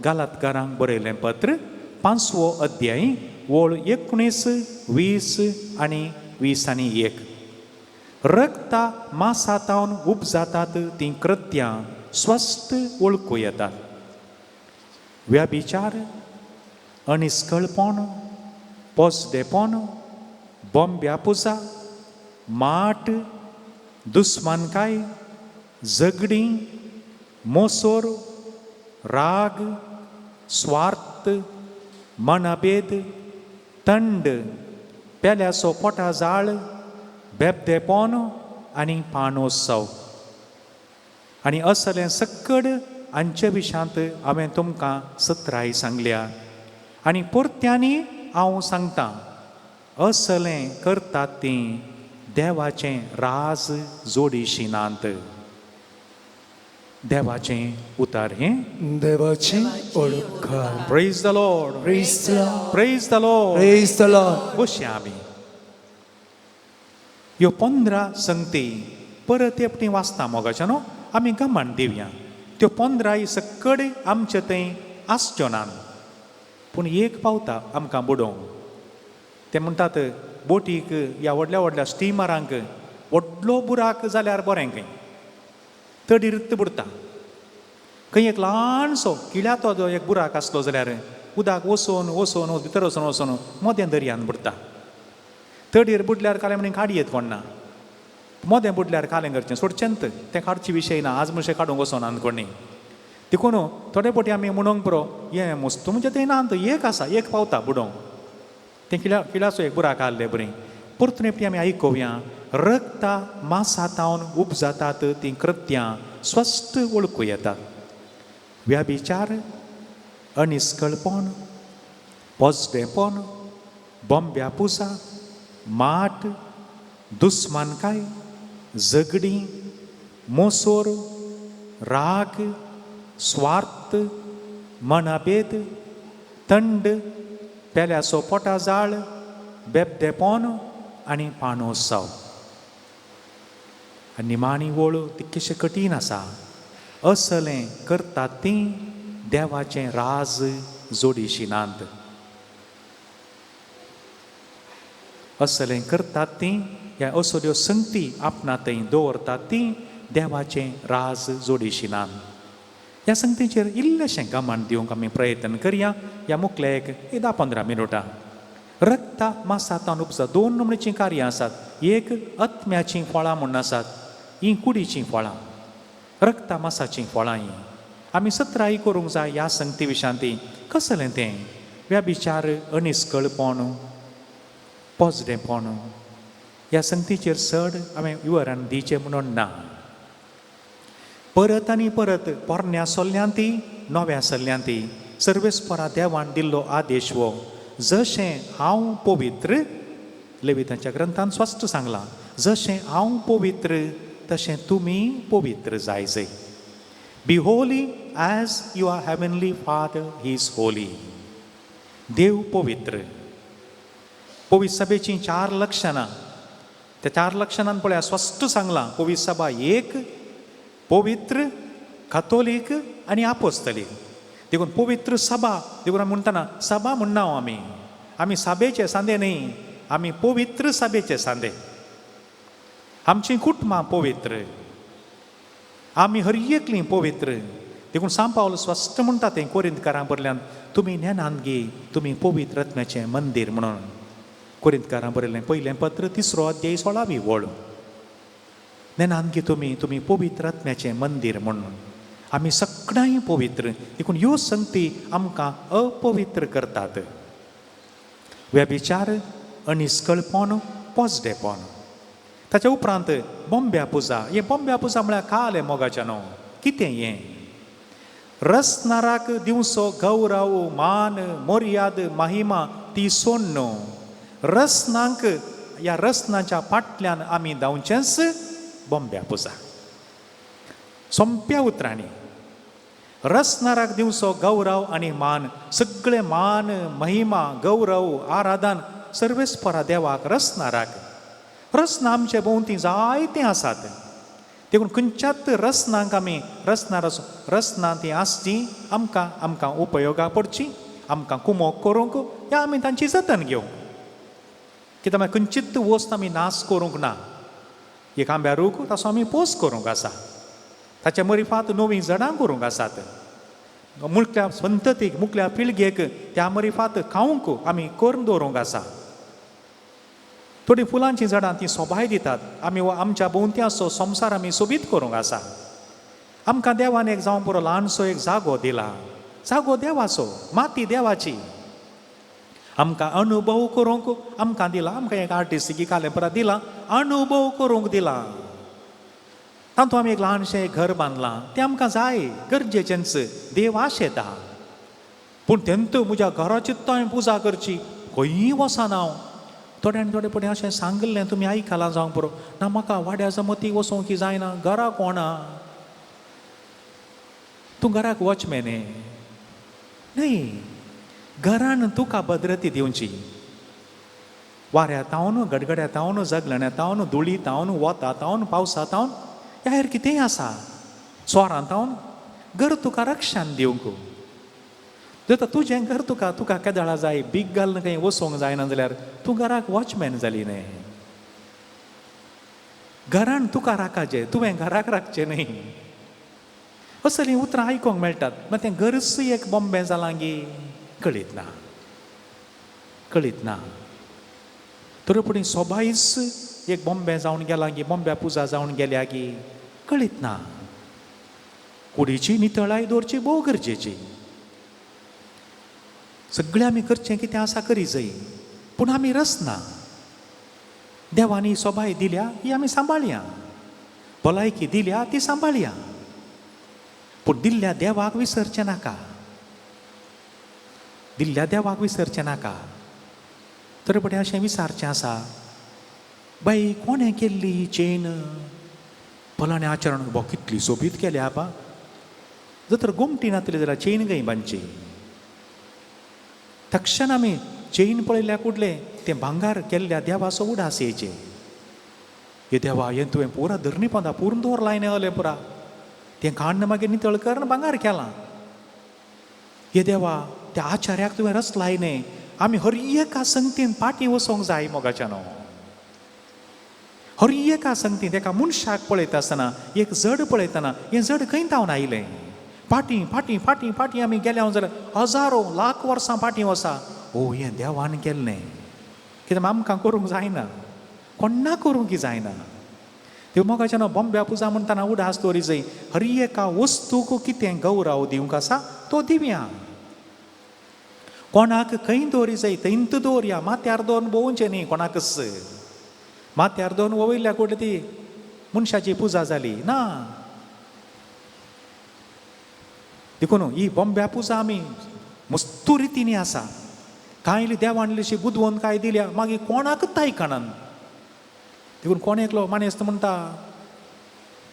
गालातकारांक बरयलें पत्र 5वो अध्याय वळ 19, 20 आनी 20 आनी 1. रक्ता मासातावन उपजातात तीं कृत्यां स्वस्थ वळखू येतात. व्यभिचार, अनिस्कळपण, पोसडेपण, बोंब्या पुजा, माट, दुस्मानकाय, झगडीं, मोसोर, राग, स्वार्थ, मनाभेद, थंड, पेल्याचो पोटा जाळ, बेबदेपण आनी पाणोत्सव आनी असलें सक्कड हांचे विशांत हांवें तुमकां सत्राय सांगल्या आनी परत्यांनी हांव सांगतां, असलें करतात तीं देवाचें राज जोडीशिनात. देवाचें उतार हें देवाची ओळख. Praise the Lord. Praise the Lord. Praise the Lord. Praise the Lord. बसया आमी. ह्यो 15 संगती परत एकटी वाचता मोगाच्या न्हू आमी गमान दिवया. त्यो 15 सक्कड आमचे थंय आसच्यो नात, पूण एक पावता आमकां बुडोवंक. ते म्हणटात बोटीक ह्या व्हडल्या व्हडल्या स्टिमरांक व्हडलो बुराक जाल्यार बरें, खंय तडीर बुडटा, खंय एक ल्हानसो किळ्याचो जो एक बुराक आसलो जाल्यार उदक वचून वचून भितर वचून वचून मदें दर्यान बुडटा. तडीर बुडल्यार काल्यां म्हणी काडयेत कोण ना, मोदें बुडल्यार कालें करचें सोडचेंत तें काडचे विशय ना आज मनशें काडूंक वचोना कोणी. देखून थोडे फावटी आमी म्हणूंक पुरो हें मस्त म्हणजे तें ना एक आसा एक पावता बुडोवंक तें किळ्या किळ्याचो एक बुराक आहले बरी. परतून एकटी आमी आयकुया रक्ता मासातावन उपजातात तीं कृत्यां स्वस्थ वळखू येतात. व्याभिचार, अनिस्कळपण, पोजडेपण, बोंब्या पुजा, माट, दुस्मानकाय, झगडीं, मोसोर, राग, स्वार्थ, मनाभेद, थंड, पेल्याचो पोटा जाळ, बेबदेपण आनी पाणोत्सव. आनी निमाणी वळ तितकेशें कठीण आसा. असलें करतात तीं देवाचें राज जोडीशिनात. असलें करतात तीं ह्या असल्यो संगती आपणा थंय दवरतात तीं देवाचें राज जोडीशिनात. ह्या संगतीचेर इल्लेशें गमान दिवंक आमी प्रयत्न करया ह्या मुखल्या एक 10-15 मिनुटां. रक्ता मासातान उपजा दोन नमणेचीं कार्यां आसात. एक आत्म्याचीं फळां म्हूण आसात, हीं कुडीचीं फळां, रक्ता मासाचीं फळां हीं. आमी सत्राय करूंक जाय ह्या संगती विशांती. कसलें तें? व्याभिचार, अनिस्कळपण, पोजडेपण. ह्या संगतीचेर चड हांवें विवरण दिवचें म्हणून ना. परत आनी परत पोरण्या सल्ल्यांती नव्या सल्ल्यांती सर्वेस्परा देवान दिल्लो आदेश हो, जशें हांव पवित्र, लेवितांच्या ग्रंथान स्पश्ट सांगलां, जशें हांव पवित्र तशें तुमी पवित्र जाय जय. Be holy as your heavenly father is holy. देव पवित्र. पवित्र सभेचीं 4 लक्षणां, त्या 4 लक्षणान पळया स्पश्ट सांगलां. पवित्र सभा एक, पवित्र, कातोलीक आनी आपोस्तलीक. देखून पवित्र सभा, देखून आमी म्हणटना सभा म्हणना आमी, आमी सभेचे सांदे न्ही, आमी पवित्र सभेचे सांदे. आमचीं कुटुंबां पवित्र, आमी हर एकलीं पवित्र. देखून सांव पावल स्पश्ट म्हणटा तें कोरिंतकारां बरयल्यान, तुमी ज्ञानान गे तुमी पवित्र आत्म्याचें मंदीर म्हणून. कोरिंतकारां बरयलें पयलें पत्र 3 अध्याय 16वी वळ. ज्ञानान गे तुमी तुमी पवित्र आत्म्याचें मंदीर म्हणून. आमी सगळ्यांय पवित्र. देखून ह्यो संगती आमकां अपवित्र करतात. व्यभिचार, अनिस्कळपण, पोजडेपण. ताच्या उपरांत बोंब्या पुजा. हें बोंब्या पुजा म्हळ्यार कालें मोगाचें न्हू कितें हें? रसनाराक दिवचो गौरव, मान, मर्याद, महिमा ती सोडणू रसनांक ह्या रसनाच्या फाटल्यान आमी धांवचेंच बोंब्या पुजा. सोंप्या उतरांनी रसनाराक दिवचो गौरव आनी मान, सगळे मान, महिमा, गौरव, आराधन सर्वेस्परा देवाक रसनाराक. रसना आमचे भोंवती जायतीं आसात. देखून खंयच्याच रसनांक आमी रसनार रसना ती आसची आमकां आमकां उपयोगाक पडची, आमकां कुमोक करूंक या आमी तांची जतन घेवंक. कित्याक मागीर खंयचीच वस्त आमी नाश करूंक ना. एक आंब्या रूख ताचो आमी पोस करूंक आसा, ताच्या मरिफात नवीं झाडां करूंक आसात. मुखल्या संततीक, मुखल्या पिळगेक त्या मरिफात खावंक आमी करून दवरूंक आसा. थोडीं फुलांचीं झाडां ती सोबाय दितात. आमी आमच्या भोंवत्याचो संवसार आमी सोबीत करूंक आसा. आमकां देवान एक जावं पुरो ल्हानसो एक जागो दिला, जागो देवाचो, माती देवाची. आमकां अनुभव करूंक आमकां दिला. आमकां एक आर्टिस्ट कालें परत दिला, अनुभव करूंक दिला. तातूंत आमी एक ल्हानशें घर बांदलां, तें आमकां जाय, गरजेचेंच, देव आशेता. पूण तेंत म्हज्या घराचीच हांवें पुजा करची, खंयी वचना हांव. थोड्यांनी थोडे फावटी अशें सांगिल्लें तुमी आयकलां जावंक पुरो, ना म्हाका वाड्या जमती वचोंक जायना, घरा कोण आहा? तूं घराक वॉचमॅन न्हय, घरान तुका भद्रती दिवची. वाऱ्या तावन, गडगड्या तावन, जगलण्या तावन, धुळी तावन, वता तावन, पावसा तावन, ह्या हेर कितेंय आसा, चोरां तावन घर तुका रक्षण दिवंक. जर तुजें घर तुका तुका केदळा जाय, बीग घालून खंय वचोंक जायना जाल्यार तूं घराक वॉचमॅन जाली न्हय. घरान तुका राखाचें, तुवें घराक राखचें न्हय. असलीं उतरां आयकूंक मेळटात. मागीर तें घरच एक बॉम्बे जालां गी कळीत ना, कळीत ना. तर फुडें सोबायच एक बॉम्बे जावन गेला गी, बॉम्ब्या पुजा जावन गेल्या गी, कळीत ना. कुडीची नितळाय दवरची भोव गरजेची. सगळें आमी करचें कितें आसा करी जाय, पूण आमी रसना. देवानी सोबाय दिल्या ही आमी सांबाळया, भलायकी दिल्या ती सांबाळया, पूण दिल्ल्या देवाक विसरचें नाका, दिल्ल्या देवाक विसरचें नाका. तर पटे अशें विचारचें आसा, बाई कोणें केल्ली ही चेन? फलाणें आचरण बो कितली सोबीत केल्या आबा. जर तर गोमटी नातली जाल्यार चेन खंय बांदची? तक्षण आमी चेन पळयल्या कुडलें तें भांगार केल्ल्या देवाचो उडास येयचे. हे देवा, हें तुवें पुरा धरणी पोंदा पुर्ण दवरलां न्ही अलें पुरा, तें काण्ण मागीर नितळ करून भांगार केलां. हे देवा, त्या आचार्याक तुवें रचलाय न्ही. आमी हर एका संगतीन पाटी वचोंक जाय मोगाच्यानो. हर एका संगतीन एका मनशाक पळयता आसतना, एक जड पळयतना, हें जड खंय तावन आयलें? फाटीं फाटीं फाटीं फाटीं आमी गेल्या जाल्यार हजारो लाख वर्सां फाटीं वसा. ओ हें देवान केल्लें, कित्याक आमकां करूंक जायना, कोण्णा करूंक जायना. त्यो मोगाच्यानो बॉम्ब्या पुजा म्हणटना उडास दवरी जाय. हर एका वस्तूक कितें गौरव दिवंक आसा तो दिवया. कोणाक खंय दवरी जाय थंयत दवरया. माथ्यार दवरून भोंवचें न्ही कोणाकच. माथ्यार दवरून वयल्या कुडली ती मनशाची पुजा जाली ना. देखून ही बॉम्ब्या पुजा आमी मस्तू रितीनी आसा. कांय देवान अशी बुदवंत काय दिल्या, मागीर कोणाकच आयकनान. देखून कोण एकलो मानेस्त म्हणटा,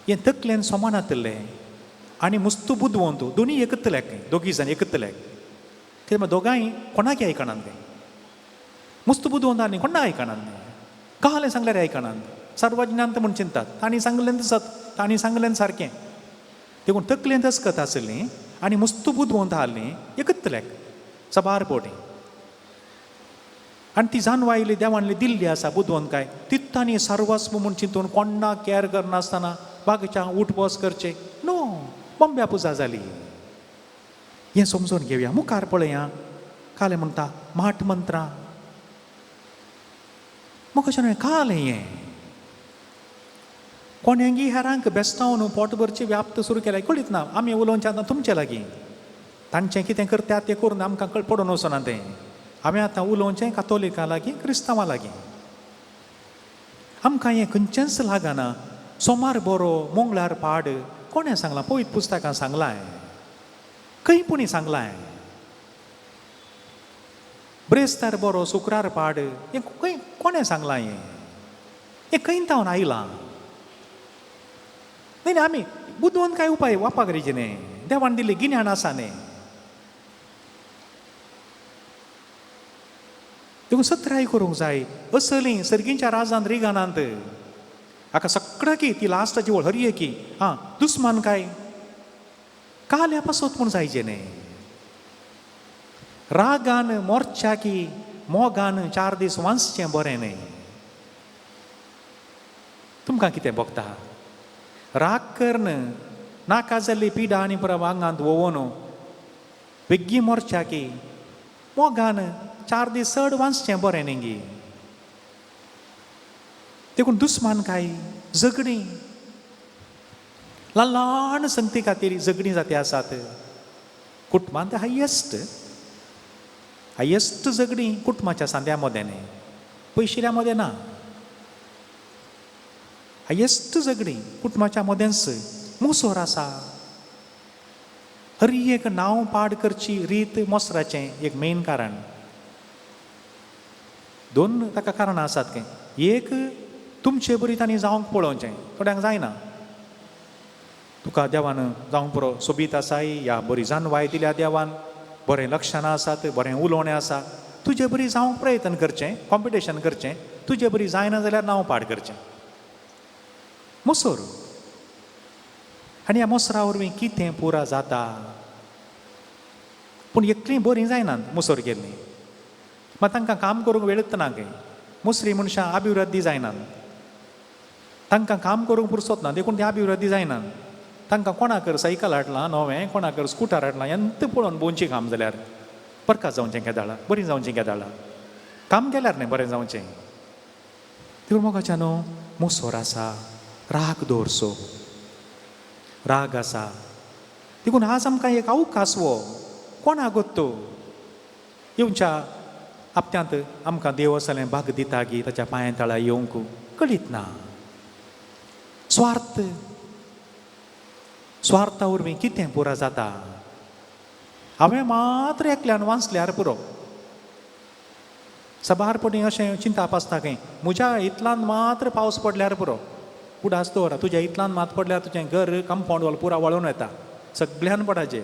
हें तकलेन समान आशिल्लें आनी मुस्तू बुदवंत दोनी एकतले, दोगी जाण एकतले. कित्याक दोगांय कोणाक आयकनात तें. मुस्तू बुदवंत आनी कोणाक आयकनात तें. कहलें सांगल्यार आयकनात. सर्वज्ञांत म्हूण चिंतात, तांणी सांगलें सत, तांणी सांगलें सारकें. देखून तकलेंत अस्कत आसली आनी मुस्तू बुदवंत आहली एकतल्याक सबार पोटी. आनी ती जानवायली देवानली दिल्ली आसा बुदवंत काय तित तांणी सर्वस्व म्हूण चिंतून कोण्णा कॅर करनासतना बागच्या उठ बस करचें न्हू. बॉम्ब्या पुजा जाली. हें समजून घेवया. मुखार पळया, कालें म्हणटा माठ मंत्रां. म्हाका कशें कालें हें कोणेंगी हेरांक बेस्तावन पोट भरची व्याप्त सुरू केल्या कळीत ना. आमी उलोवचें आतां तुमचे लागीं, तांचें कितें करतात तें करून आमकां पडून वचना तें. आमी आतां उलोवचें कातोलिकां लागीं, क्रिस्तांवां लागीं. आमकां हें खंयचेंच लागना. सोमार बरो मंगळार पाड कोणें सांगलां? पवित्र पुस्तकां सांगलां, खंय पुणी सांगलां? ब्रेस्तार बरो शुक्रार पाड हें खंय कोणें सांगलां? हें हें खंय तावन आयलां? न्ही न्ही, आमी बुदवंत काय उपाय वापा करीचे न्ही. देवान दिल्ली गिन्यान आसा न्ही. देखून सत्राय करूंक जाय. असली सर्गींच्या राजान रिगानांत हाका सगळ्याकी ती लास्टाची वळ हर एकी. आं दुस्मान काय काल्या पासत म्हूण जायचें न्ही. रागान मोर्चाकी मोगान चार दीस वांचचें बरें न्ही. तुमकां कितें भोगता? राग करन नाका जाल्ली पिडा आनी पुरा आंगांत वोवन बेग्गी मोर्चाकी मोगान चार दीस चड वांचचें बरें न्ही गी. देखून दुस्मान काय झगडीं ल्हान ल्हान संगती खातीर झगडीं जाती आसात. कुटुंबांत हायेस्ट हायेस्ट झगडीं कुटुंबाच्या सांद्या मदें न्ही, पयशिल्या मदें ना. हायेस्ट झगडीं कुटुंबाच्या मदेंच. मोसोर आसा. हर एक नांव पाड करची रीत मोसराचें एक मेन कारण. दोन ताका कारणां आसात खंय. एक तुमचे बरी तांणी जावंक पळोवचें, थोड्यांक जायना. तुका देवान जावंक पुरो सोबीत आसाय या बरी जानवाय दिल्या देवान, बरें लक्षणां आसात, बरें उलोवणें आसा, तुजे बरी जावंक प्रयत्न करचें, कॉम्पिटिशन करचें. तुजे बरी जायना जाल्यार नांव पाड करचें. मोसोर. आनी ह्या मोसरा वरवीं कितें पुरा जाता? पूण एकलीं बरीं जायनात मोसोर केल्लीं. मात तांकां काम करूंक वेळच ना खंय. मुसरी मनशां अभिवृद्धी जायनात, तांकां काम करूंक पुरसत ना, देखून ती अभिवृद्धी जायनात. तांकां कोणाक सायकल हाडलां नवें, कोणाक स्कुटर हाडलां, एंत पळोवन भोंवची काम जाल्यार बरका जावचें केदाळा, बरीं जावचीं केदाळा, काम केल्यार न्ही बरें जावचें. देखून मोगाच्यानो, मोसोर आसा, राग दवरचो, राग आसा. देखून आज आमकां एक अवकाश हो कोणाक तो येवच्या हप्त्यांत आमकां देव असलें भाग दिता गी ताच्या पांयां तळा येवंक कळीत ना. स्वार्थ, स्वार्था वरवीं कितें पुरो जाता? हांवें मात्र एकल्यान वाचल्यार पुरो. सबारपणी अशें चिंताप आसता खंय, म्हज्या इतल्यान मात्र पावस पडल्यार पुरो. उडास दवरा, तुज्या इतल्यान मात पडल्यार तुजें घर कंपावंड वॉल पुरा वळून येता, सगळ्यान पडाचें.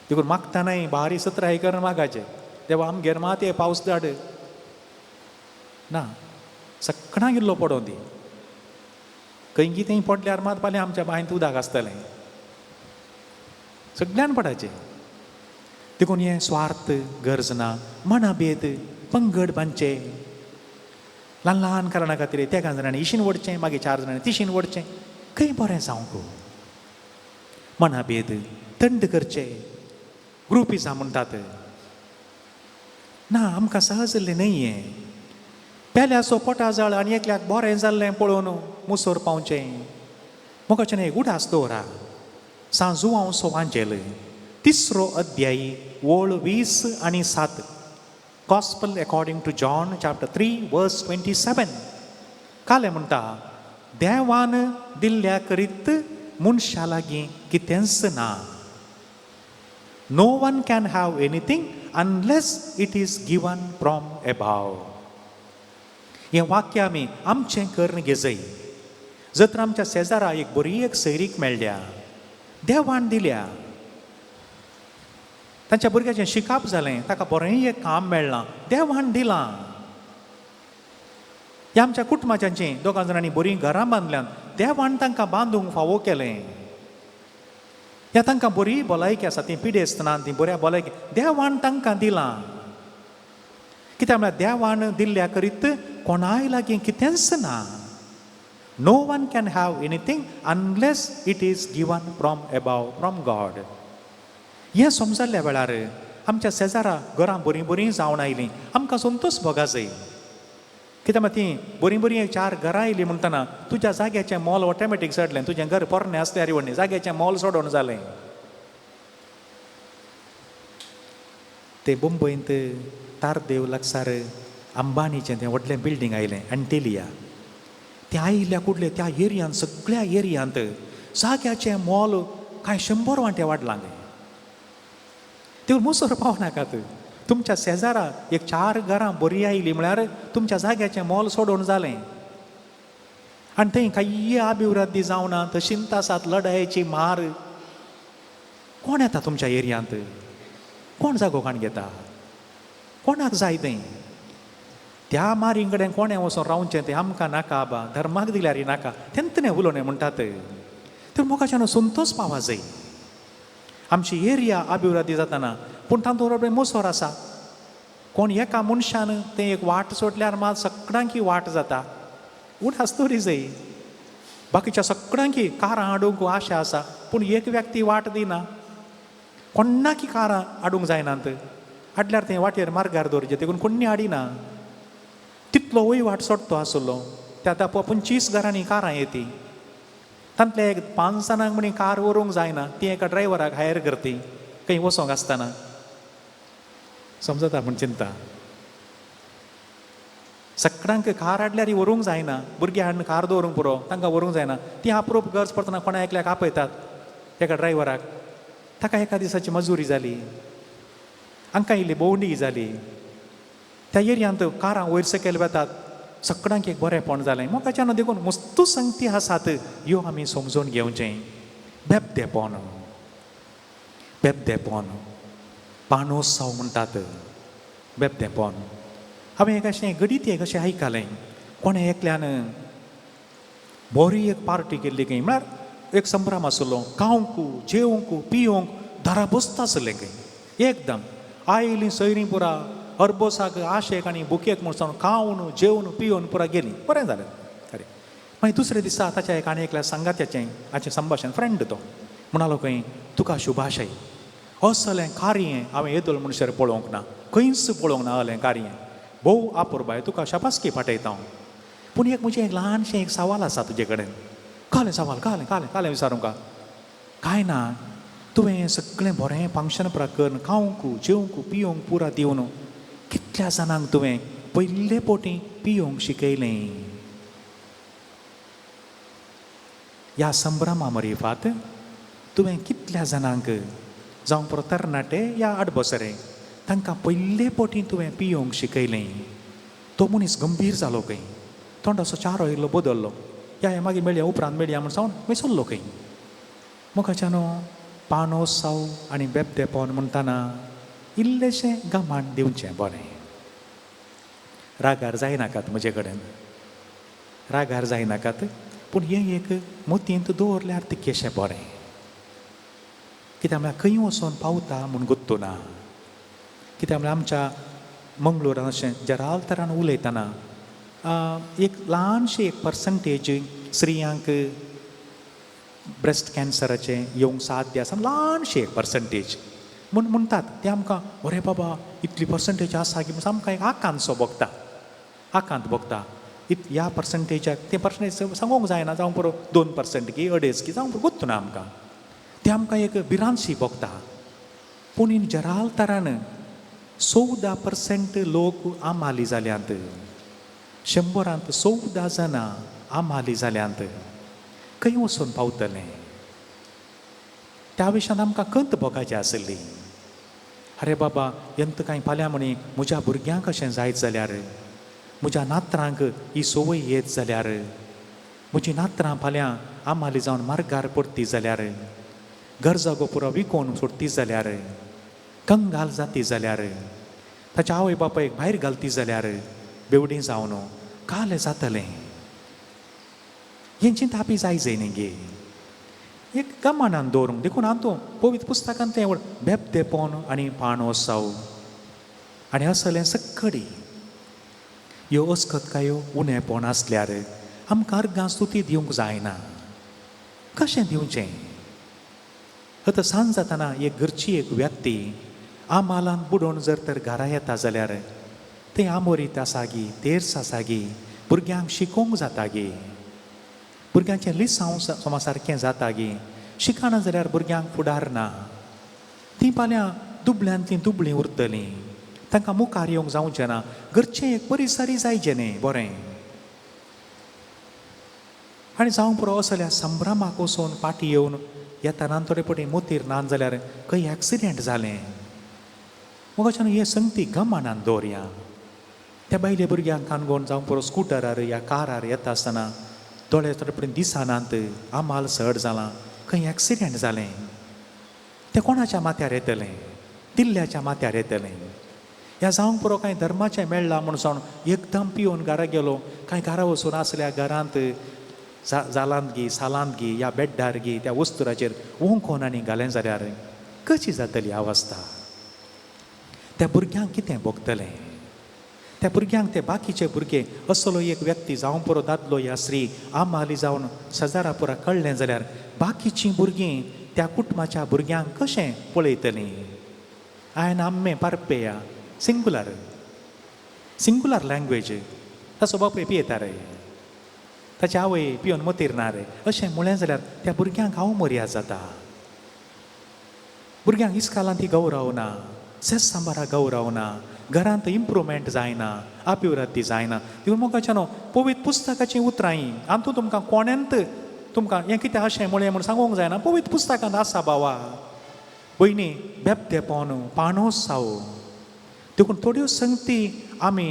देखून मागतानाय भारी सत्राय करून मागाचें, देवा आमगेर मात हे पावस धाड ना, सगळ्यांक इल्लो पडों दी. खंय कितें पडल्यार मात फाल्यां आमच्या बांयंत उदक आसतलें, सगळ्यान पडाचें. देखून हें स्वार्थ गरज ना. मनाभेद, पंगड बांदचे ल्हान ल्हान कारणा खातीर, तेगां जाणांनी इशीन वडचें, मागीर चार जाणांनी तिशीन वडचें, खंय बरें जावंक. मनाभेद थंड करचे, ग्रुपिजां म्हणटात ना, आमकां सहज जाल्लें न्हय हें. पेल्याचो पोटा जाळ आनी एकल्याक बरें जाल्लें पळोवन मुसोर पावचें. मोगाचें एक उडास दवरा. सांत जुवांव वांजेल तिसरो अध्यायी ओळ 27, Gospel according to John chapter 3 verse 27. कालें म्हणटा, देवान दिल्ल्या करीत मनशा लागीं कितेंच ना. No one can have anything unless it is given from above. हें वाक्य आमी आमचें करून घेजय. जर तर आमच्या शेजारा एक बरी एक सैरीक मेळ्ळ्या, देवान दिल्या, तांच्या भुरग्याचें शिकप जालें, ताका बरें एक काम मेळ्ळां, देवान दिलां. ह्या आमच्या कुटुंबाच्यांचीं दोगां जाणांनी बरीं घरां बांदल्यांत, देवान तांकां बांदूंक फावो केलें. ह्या तांकां बरी भलायकी आसा, तीं पिडेस्त ना, तीं बऱ्या भलायकी, देवान तांकां दिलां. कित्याक म्हळ्यार देवान दिल्ल्या करीत कोणाय लागीं कितेंच ना. No one can have anything unless it is given from above, from God. हें समजल्ल्या वेळार आमच्या शेजारा घरां बरीं बरीं जावन आयलीं, आमकां संतोश भोगा जाय. कित्याक म्हळ्यार ती बरीं बरीं चार घरां आयलीं म्हणटना तुज्या जाग्याचें मोल ऑटोमॅटीक चडलें. तुजें घर पोरणें आसल्यार व्हडलें जाग्याचें मोल चडोवन जालें. ते मुंबयंत तारदेव लागसार अंबानीचें तें व्हडलें बिल्डींग आयलें, अँटेलिया. तें आयिल्ल्या कुडलें त्या एरियांत, सगळ्या एरियांत जाग्याचें मोल कांय 100 वांटे वाडलां. ते मुसर पावनाकात. तुमच्या शेजारा एक चार घरां बरीं आयलीं म्हळ्यार तुमच्या जाग्याचें मोल सोडोवन जालें. आनी थंय कांय अभिवृद्धी जावना, तशींच आसात लडायेची मार. कोण येता तुमच्या एरियांत? कोण जागो काण घेता? कोणाक जाय तें? त्या मारी कडेन कोणें वचोन रावचें तें आमकां नाका आबा, धर्माक दिल्यार नाका, तेंतने उलोवणें म्हणटात. तर मोगाच्यान संतोश पावा जाय. आमची एरिया अभिवृद्धी जाताना पूण तातूंत बरोबर मोसोर आसा. कोण एका मनशान तें एक वाट सोडल्यार मात सगळ्यांकी वाट जाता. उडास तरी जाय. बाकीच्या सगळ्यांकी कारां हाडूंक आशा आसा, पूण एक व्यक्ती वाट दिना. कोणाकी कारां हाडूंक जायनात, हाडल्यार तें वाटेर मार्गार दवरचें, देखून कोण्णी हाडिना. तितलो वयवाट सोडतो आसलो. त्या आतां 25 घरांनी कारां येती, तांतले एक 5 जाणांक म्हणी कार व्हरूंक जायना, ती एका ड्रायव्हराक हायर करती खंय वचोंक आसतना. समजता म्हण चिंता. सगळ्यांक कार हाडल्यार व्हरूंक जायना, भुरगीं हाडून कार दवरूंक पुरो, तांकां व्हरूंक जायना. ती अप्रूप गरज पडटना कोणा एकल्याक आपयतात, एका ड्रायव्हराक, ताका एका दिसाची मजुरी जाली, हांकां इल्ली भोंवडी जाली. त्या एरियांत कारां वयर सकयल वेतात, सगळ्यांक एक बरेंपण जालें. मोगाच्यान देखून मस्तू संगती आसात ह्यो आमी समजून घेवचें. बेबदेपण, बेबदेपण पानोत्सव म्हणटात, बेबदेपण. हांवें एक अशें घडीत एक अशें आयकलें, कोणें एकल्यान बरी एक पार्टी केल्ली खंय, म्हळ्यार एक संभ्रम आसलो, खावंक जेवंक पिवंक दारा बसता आसलें खंय. एकदम आयलीं सयरीं पुरा अरबोसाक आशेक आनी बुकेक म्हूण खावन जेवन पिवन पुरा गेलीं. बरें जालें. अरे मागीर दुसऱ्या दिसा ताच्या एक आनी एकल्या सांगात्याचें हाचें संभाशण, फ्रेंड तो म्हणालो खंय, तुका शुभाशय, असलें कार्य हांवें येदोळ म्हणसर पळोवंक ना, खंयच पळोवंक ना असलें कार्य. भोव आपुरबाय तुका शाबासकी पाठयता हांव. पूण एक म्हजें एक ल्हानशें एक सवाल आसा तुजे कडेन. कालें सवाल, कालें कालें कालें विचारूंक कांय ना. तुवें सगळें बरें फंक्शन पुरा करून खावंक जेवंक पिवंक पुरा दिवन कितल्या जाणांक तुवें पयले पोटी पिवंक शिकयलें? ह्या संभ्रमा मरिफात तुवें कितल्या जाणांक, जावं पुरो तरणाटे या आडबसरे, तांकां पयले पोटी तुवें पिवंक शिकयलें? तो मनीस गंभीर जालो खंय, तोंडाचो चारो इल्लो बदल्लो. या या मागीर मेळया, उपरांत मेळया म्हूण सावन विसरलो खंय. मुखाच्यान पानो साव आनी बेबदेपोन म्हणटाना इल्लेशें गमान दिवचें बरें. रागार जायनाकात म्हजे कडेन, रागार जायनाकात, पूण हें एक मतींत दवरल्यार तितकेशें बरें. कित्याक म्हळ्यार खंय वचोन पावता म्हूण गोत्तू ना. कित्याक म्हळ्यार आमच्या मंगळुरान अशें जराल तरान उलयतना एक ल्हानशी एक पर्संटेज स्त्रियांक ब्रेस्ट कॅन्सराचें येवंक साध्य आसा, ल्हानशी एक पर्संटेज म्हूण म्हणटात. तें आमकां अरे बाबा इतली पर्संटेज आसा की आमकां एक आकांतसो भोगता, आकांत भोगता. ह्या पर्संटेजाक तें पर्संटेज सांगूंक जायना, जावं पुरो 2% की 2.5 की जावं पुरो गोत्तू ना आमकां. तें आमकां एक भिरांतशी भोगता. पूण इन जराल तरान 14% लोक आमाली जाल्यात, 100 14 जाणां आमाली जाल्यांत. खंय वचून पावतलें? त्या विशयान आमकां खंत भोगाची आसली. अरे बाबा यंत कांय फाल्यां म्हणी म्हज्या भुरग्यांक अशें जायत जाल्यार, म्हज्या नातरांक ही संवय येत जाल्यार, म्हजी नातरां फाल्यां आमाली जावन मार्गार पडती जाल्यार, गरजागो पुरो विकोवन सोडती जाल्यार, कंगाल जाती जाल्यार, ताच्या आवय बापायक भायर घालती जाल्यार, बेवडी जावन कालें जातलें. हें चिंतापी जाय जाय न्ही गे, एक गमानान दवरूंक. देखून हांव पवित्र पुस्तकांत तें बेबदेपोन आनी पाणो साव आनी असलें सक्कडी ह्यो अस्कतकायो उणेपण आसल्यार आमकां अर्गां स्तुती दिवंक जायना. कशें दिवचें? आतां सांज जातना एक घरची एक व्यक्ती आमालान बुडोवन जर तर घरा येता जाल्यार तें आमोरीत आसा गी, तेर्स आसा गी, भुरग्यांक शिकोवंक जाता गी, भुरग्यांचें लिसांव समा सारकें जाता गी, शिकना जाल्यार भुरग्यांक फुडार ना. तीं फाल्यां दुबळ्यांतलीं दुबळीं उरतलीं, तांकां मुखार येवंक जावचें ना. घरचें एक परिसरी जायचें न्ही बरें. आनी जावं पुरो असल्या संभ्रमाक वचून फाटीं येवन येताना थोडे पटी मोतीर ना जाल्यार खंय एक्सिडेंट जालें. मोगाच्यान हे संगती गमानान दवरया. त्या बायले भुरग्यांक कानगोण जावं पुरो स्कुटरार या कारार येता आसतना दोळे थोडे पटी दिसनात, आमाल चड जालां, खंय एक्सिडेंट जालें, तें कोणाच्या माथ्यार येतलें? दिल्ल्याच्या माथ्यार येतलें. ह्या जावंक पुरो कांय धर्माचें मेळ्ळां म्हूण सावन एकदम पिवन घरा गेलो, कांय घरा वचून आसल्या घरांत जालांत गी, सालांत गी, या बेड्डार गी, त्या वस्तुराचेर ओंकोन आनी घालें जाल्यार कशी जातली अवस्था? त्या भुरग्यांक कितें भोगतलें? त्या भुरग्यांक ते बाकीचे भुरगे असलो एक व्यक्ती जावं पुरो दादलो या स्त्री आमाली जावन शेजारा पुरा कळ्ळें जाल्यार बाकीचीं भुरगीं त्या कुटुंबाच्या भुरग्यांक कशें पळयतलीं? हांवें आम्मे पारपेया सिंगुलर, सिंगुलर लँग्वेज. ताचो बापूय पियेता रे, ताची आवय पिवन मतीर ना रे, अशें म्हळें जाल्यार त्या भुरग्यांक हांव मर्याद जाता. भुरग्यांक इस्कालांत ती गौरव ना, सेस सांबारा गौरव ना, घरांत इम्प्रुवमेंट जायना, अभिवृद्धी जायना. देखून मोगाच्यानो पवित्र पुस्तकाचीं उतरां हीं हातूंत तुमकां कोणेंत तुमकां हें कितें अशें म्हळें म्हूण सांगूंक जायना. पवित्र पुस्तकांत आसा बावा भयणी बेबदेपोन पाणो साव. देखून थोड्यो संगती आमी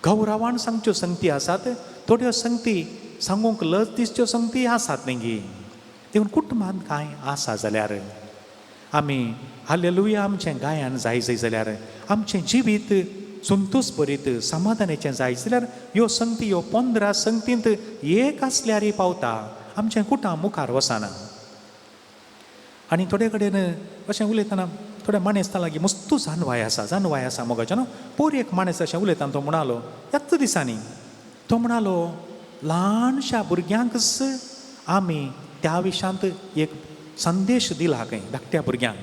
गौरवान सांगच्यो संगती आसात, थोड्यो संगती सांगूंक लज दिसच्यो संगती आसात न्ही गी. देखून कुटुंबांत कांय आसा जाल्यार आमी हालेलुया आमचें गायन जाय जाय जाल्यार, आमचें जिवीत संतोश भरीत समाधानाचें जाय जाल्यार ह्यो संगती, ह्यो 15 संगतींत एक आसल्यारय पावता, आमचें कुटां मुखार वचना. आनी थोडे कडेन अशें उलयतना थोड्या मानेस्तां लागीं मस्तू जानवाय आसा, जानवाय आसा मोगाचें न्हू. पोर एक मानेस्त अशें उलयतना तो म्हणालो ह्याच दिसांनी, तो म्हणालो ल्हानशा भुरग्यांकच आमी त्या विशांत एक संदेश दिला खंय धाकट्या भुरग्यांक.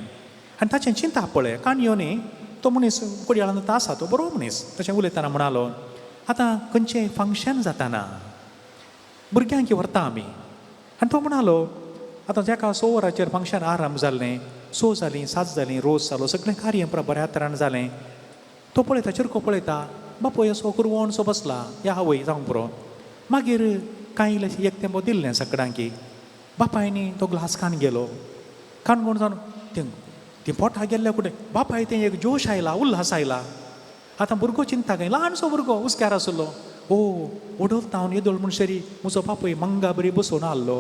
आनी ताचें चिंता पळय काणयो न्ही, तो मनीस कोडयाळान आसा, तो बरो मनीस. तशें उलयतना म्हणालो, आतां खंयचें फंक्शन जाताना भुरग्यांक व्हरता आमी. आनी तो म्हणालो, आतां जाका 6 वरांचेर फंक्शन आरंभ जाल्लें, 6 जालीं, 7 जालीं, रोज जालो, सगळें कार्य बऱ्या तरान जालें. तो पळयता, चिरको पळयता, बापूय असो कुरवणसो बसला, या आवय जावंक पुरो. मागीर कांय इल्लें एक तेंपो दिल्लें सगळ्यांकी, बापायनी तो ग्लास कान गेलो, काणकोण जावन तें पोटा गेल्ले कुठे बापाय तें एक जोश आयला, उल्हास आयला. आतां भुरगो चिंता काय, ल्हानसो भुरगो हुस्क्यार आसलो, ओ ओडोल तावन येदोळ म्हणसरी म्हजो बापूय मंगा बरी बसोवन आहलो,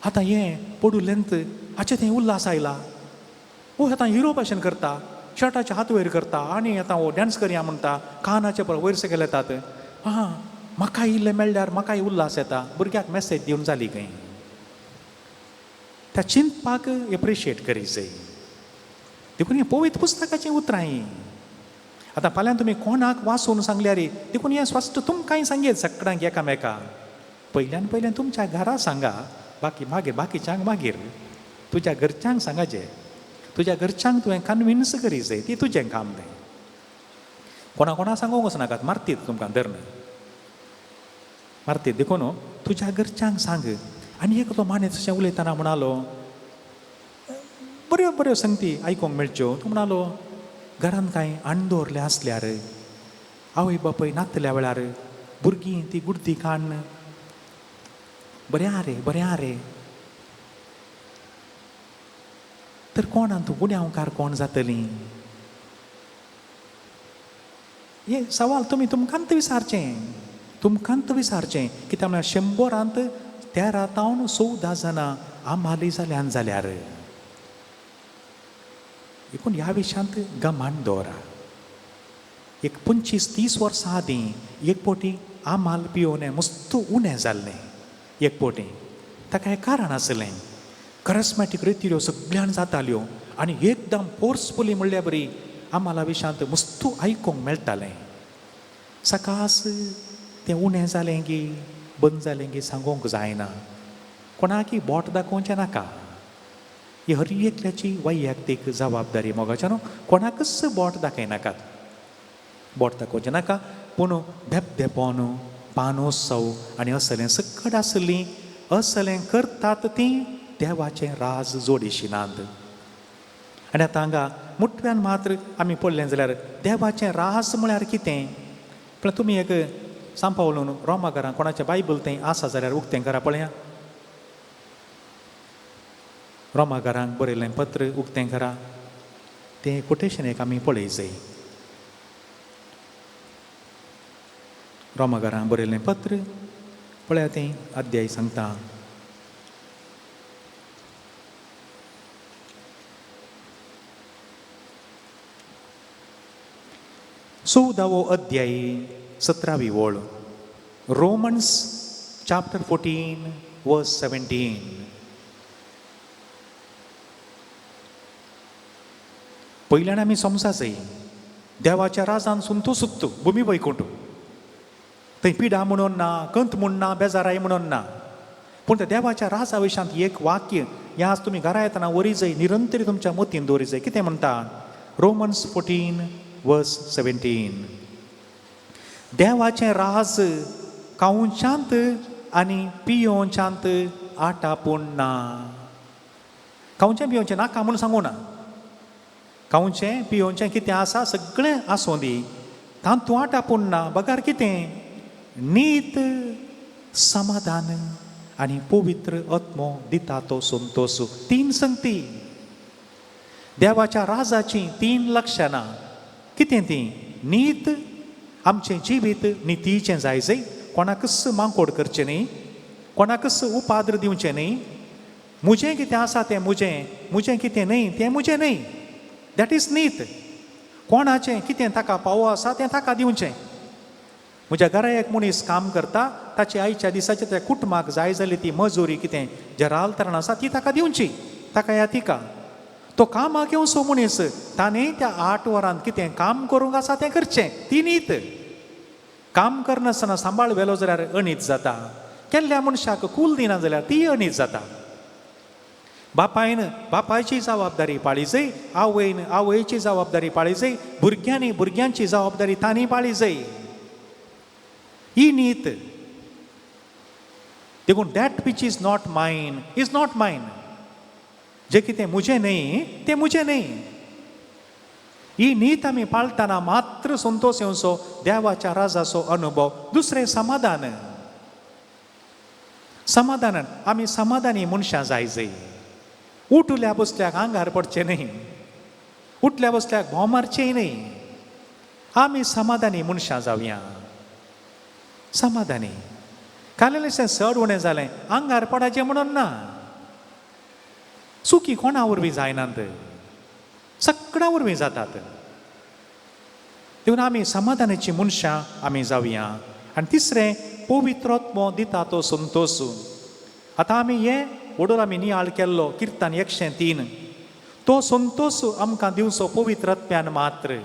आतां हें पडुलेंत हाचें थंय उल्हास आयला, ओ आतां हिरो भाशेन करता, शर्टाचे हात वयर करता आनी आतां हो डांस करया म्हणटा, कानाचे परत वयर सकयल येतात, आं म्हाका इल्लें मेळ्ळ्यार म्हाकाय उल्हास येता. भुरग्याक मॅसेज दिवन जाली खंय. त्या चिंतपाक एप्रिशिएट करी जाय. देखून हें पवित्र पुस्तकाचीं उतरां हीं. आतां फाल्यां तुमी कोणाक वाचून सांगल्यार देखून हें स्पश्ट तुमकांय सांगेत सगळ्यांक एकामेका. पयल्यान पयल्यान तुमच्या घरा सांगा, बाकी मागीर बाकीच्यांक मागीर तुज्या घरच्यांक सांगाचें, तुज्या घरच्यांक तुवें कन्विन्स करी जाय, ती तुजें काम तें. कोणा कोणा सांगूंक वचनाकात, मारतीत तुमकां धरून मारतीत. देखून तुज्या घरच्यांक सांग. आनी एक तो मानेत अशें उलयतना म्हणालो, बऱ्यो बऱ्यो संगती आयकूंक मेळच्यो. तो म्हणालो, घरान कांय आण दवरलें आसल्यार आवय बापूय नातल्या वेळार भुरगीं ती गुड्डी काडून बरें आं रे, बरें आं रे, तर कोण तूं गुन्यांवकार कोण जातलीं? हें सवाल तुमी तुमकांत विचारचें, तुमकांत विचारचें. कित्याक म्हळ्यार 100 13 तावन 14 जाणां आमाली जाल्यान जाल्यार देखून ह्या विशयांत गमान दवरा. एक 25-30 वर्सां आदीं एक पोटी आमाल पियोवणें मस्त उणें जाल्लें. एक पोटी ताका एक कारण आसलें, करस्मॅटीक रितिऱ्यो सगळ्यान जाताल्यो आनी एकदम फोर्सफुली म्हणल्यार बरी आमाला विशयांत मस्तू आयकूंक मेळटालें. सकास तें उणें जालें की बंद जालें की सांगूंक जायना, कोणाकी बोट दाखोवचें नाका. ही हर एकल्याची वैयक्तीक जबाबदारी मोगाच्या न्हू, कोणाकच बोट दाखयनाकात, बोट दाखोवचें नाका. पूण धेपधेपोन पानोत्सव आनी असलें सकट आसलीं असलें करतात तीं देवाचें राज जोडिशिनात. आनी आतां हांगा मुठव्यान मात्र आमी पळयलें जाल्यार देवाचें राज म्हळ्यार कितें? पूण तुमी एक सांपावलून रोमा घरां कोणाचें बायबल थंय आसा जाल्यार उक्तें करा पळया. रोमा घरांक बरयलें पत्र उक्तें करा, तें कोटेशन एक आमी पळय जाय. रोमा घरां बरयलें पत्र पळया, तें अध्याय सांगता. चवदावो अध्याय 17वी ओळ, रोमन्स चॅप्टर 14 वर्स 17. पयल्यान आमी समजा जाय देवाच्या राजान सुंतू सुत्तू भुमी वैकुंठ, थंय पिडा म्हणून ना, कंत म्हूण ना, बेजाराय म्हणून ना. पूण त्या देवाच्या राजा विशयांत एक वाक्य हें आज तुमी घरा येतना वरी जाय, निरंतर तुमच्या मतीन दवरी जाय. कितें म्हणटा? रोमन्स 14 वर्स 17, देवाचें राज खावच्यांत आनी पियोवच्यांत आटापूण ना. खावचें पियोवचें नाका म्हूण सांगू ना, खावचें पियोवचें कितें आसा सगळें आसूं दी, तातूंत आटापूण ना, बगर कितें? नीत, समाधान आनी पवित्र आत्मो दिता तो संतोश. 3 संगती देवाच्या राजाचीं, 3 लक्षणां. कितें तीं? नीत, आमचें जिवीत नितीचें जाय जाय, कोणाकच मांकोड करचें न्ही, कोणाकच उपाद्र दिवचें न्ही, म्हजें कितें आसा तें म्हजें, म्हजें कितें न्ही तें म्हजें न्ही, that is नीत. कोणाचें कितें ताका पावो आसा तें ताका दिवचें. म्हज्या घरा एक मनीस काम करता, ताचे आयच्या दिसाचे त्या कुटुंबाक जाय जाली ती मजुरी कितें जराल तरण आसा ती ताका दिवची, ताका या तिका. तो कामाक येवचो मनीस ताणें त्या 8 वरांत कितें काम करूंक आसा तें करचें, ती नीत. काम करनासतना सांबाळ व्हेलो जाल्यार अनीत जाता, केल्ल्या मनशाक कूल दिना जाल्यार ती अनीत जाता. बापायन बापायची जबाबदारी पाळी जाय, आवयन आवयची जबाबदारी पाळी जाय, भुरग्यांनी भुरग्यांची जबाबदारी तांणी पाळी जाय. ही नीत. देखून that which is not mine is not mine. जें कितें म्हजें न्हय तें म्हजें न्हय. ही नीत आमी पाळटना मात्र संतोश येवचो, देवाच्या राजाचो अनुभव. दुसरें समाधान. समाधानान आमी समाधानी मनशां जाय जाय. उठल्या बसल्याक आंगार पडचें न्हय, उठल्या बसल्याक भोंव मारचें न्हय. आमी समाधानी मनशां जावया, समाधानी. कालेलेशें चड उणें जालें आंगार पडाचें म्हणून ना. चुकी कोणा वरवीं जायनात, सगळ्या वरवीं जातात. देखून आमी समाधानाची मनशां आमी जावया. आनी तिसरें, पवित्र आत्मो दिता तो संतोश. आतां आमी हें वडोल आमी नियाळ केल्लो किर्तन 103. तो संतोश आमकां दिवचो पवित्र आत्म्यान मात्र.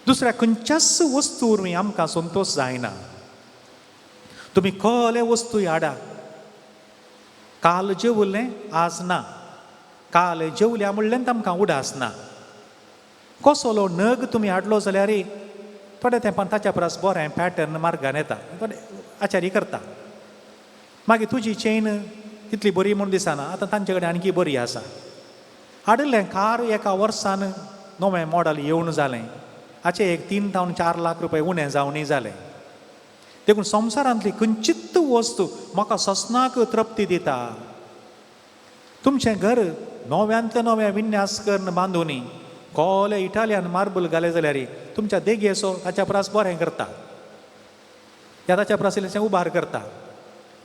दुसऱ्या खंयच्याच वस्तू वरवीं आमकां संतोश जायना. तुमी कसले वस्तू हाडा, काल जेवलें आज ना, काल जेवल्या म्हणलें आमकां उडास ना. कसलो नग तुमी हाडलो जाल्यार थोड्या तेंपान ताच्या परस बरें पॅटर्न मार्गान येता, थोडे आचारी करता. मागीर तुजी चेन तितली बरी म्हूण दिसना, आतां तांचे कडेन आणकी बरी आसा. हाडिल्लें कार एका वर्सान नवें मॉडल येवन जालें, हाचें एक 3 जावन 4 लाख रुपया उणें जावनूय जालें. देखून संवसारांतली खंयचीच वस्तू म्हाका ससनाक तृप्ती दिता. तुमचें घर नव्यांतलें नवें विन्यास करून बांदुनी कोले इटालियन मार्बल घाले जाल्यार तुमच्या देगेचो ताच्या परस बरें करता, ह्या ताच्या परस इल्लेशें उबार करता.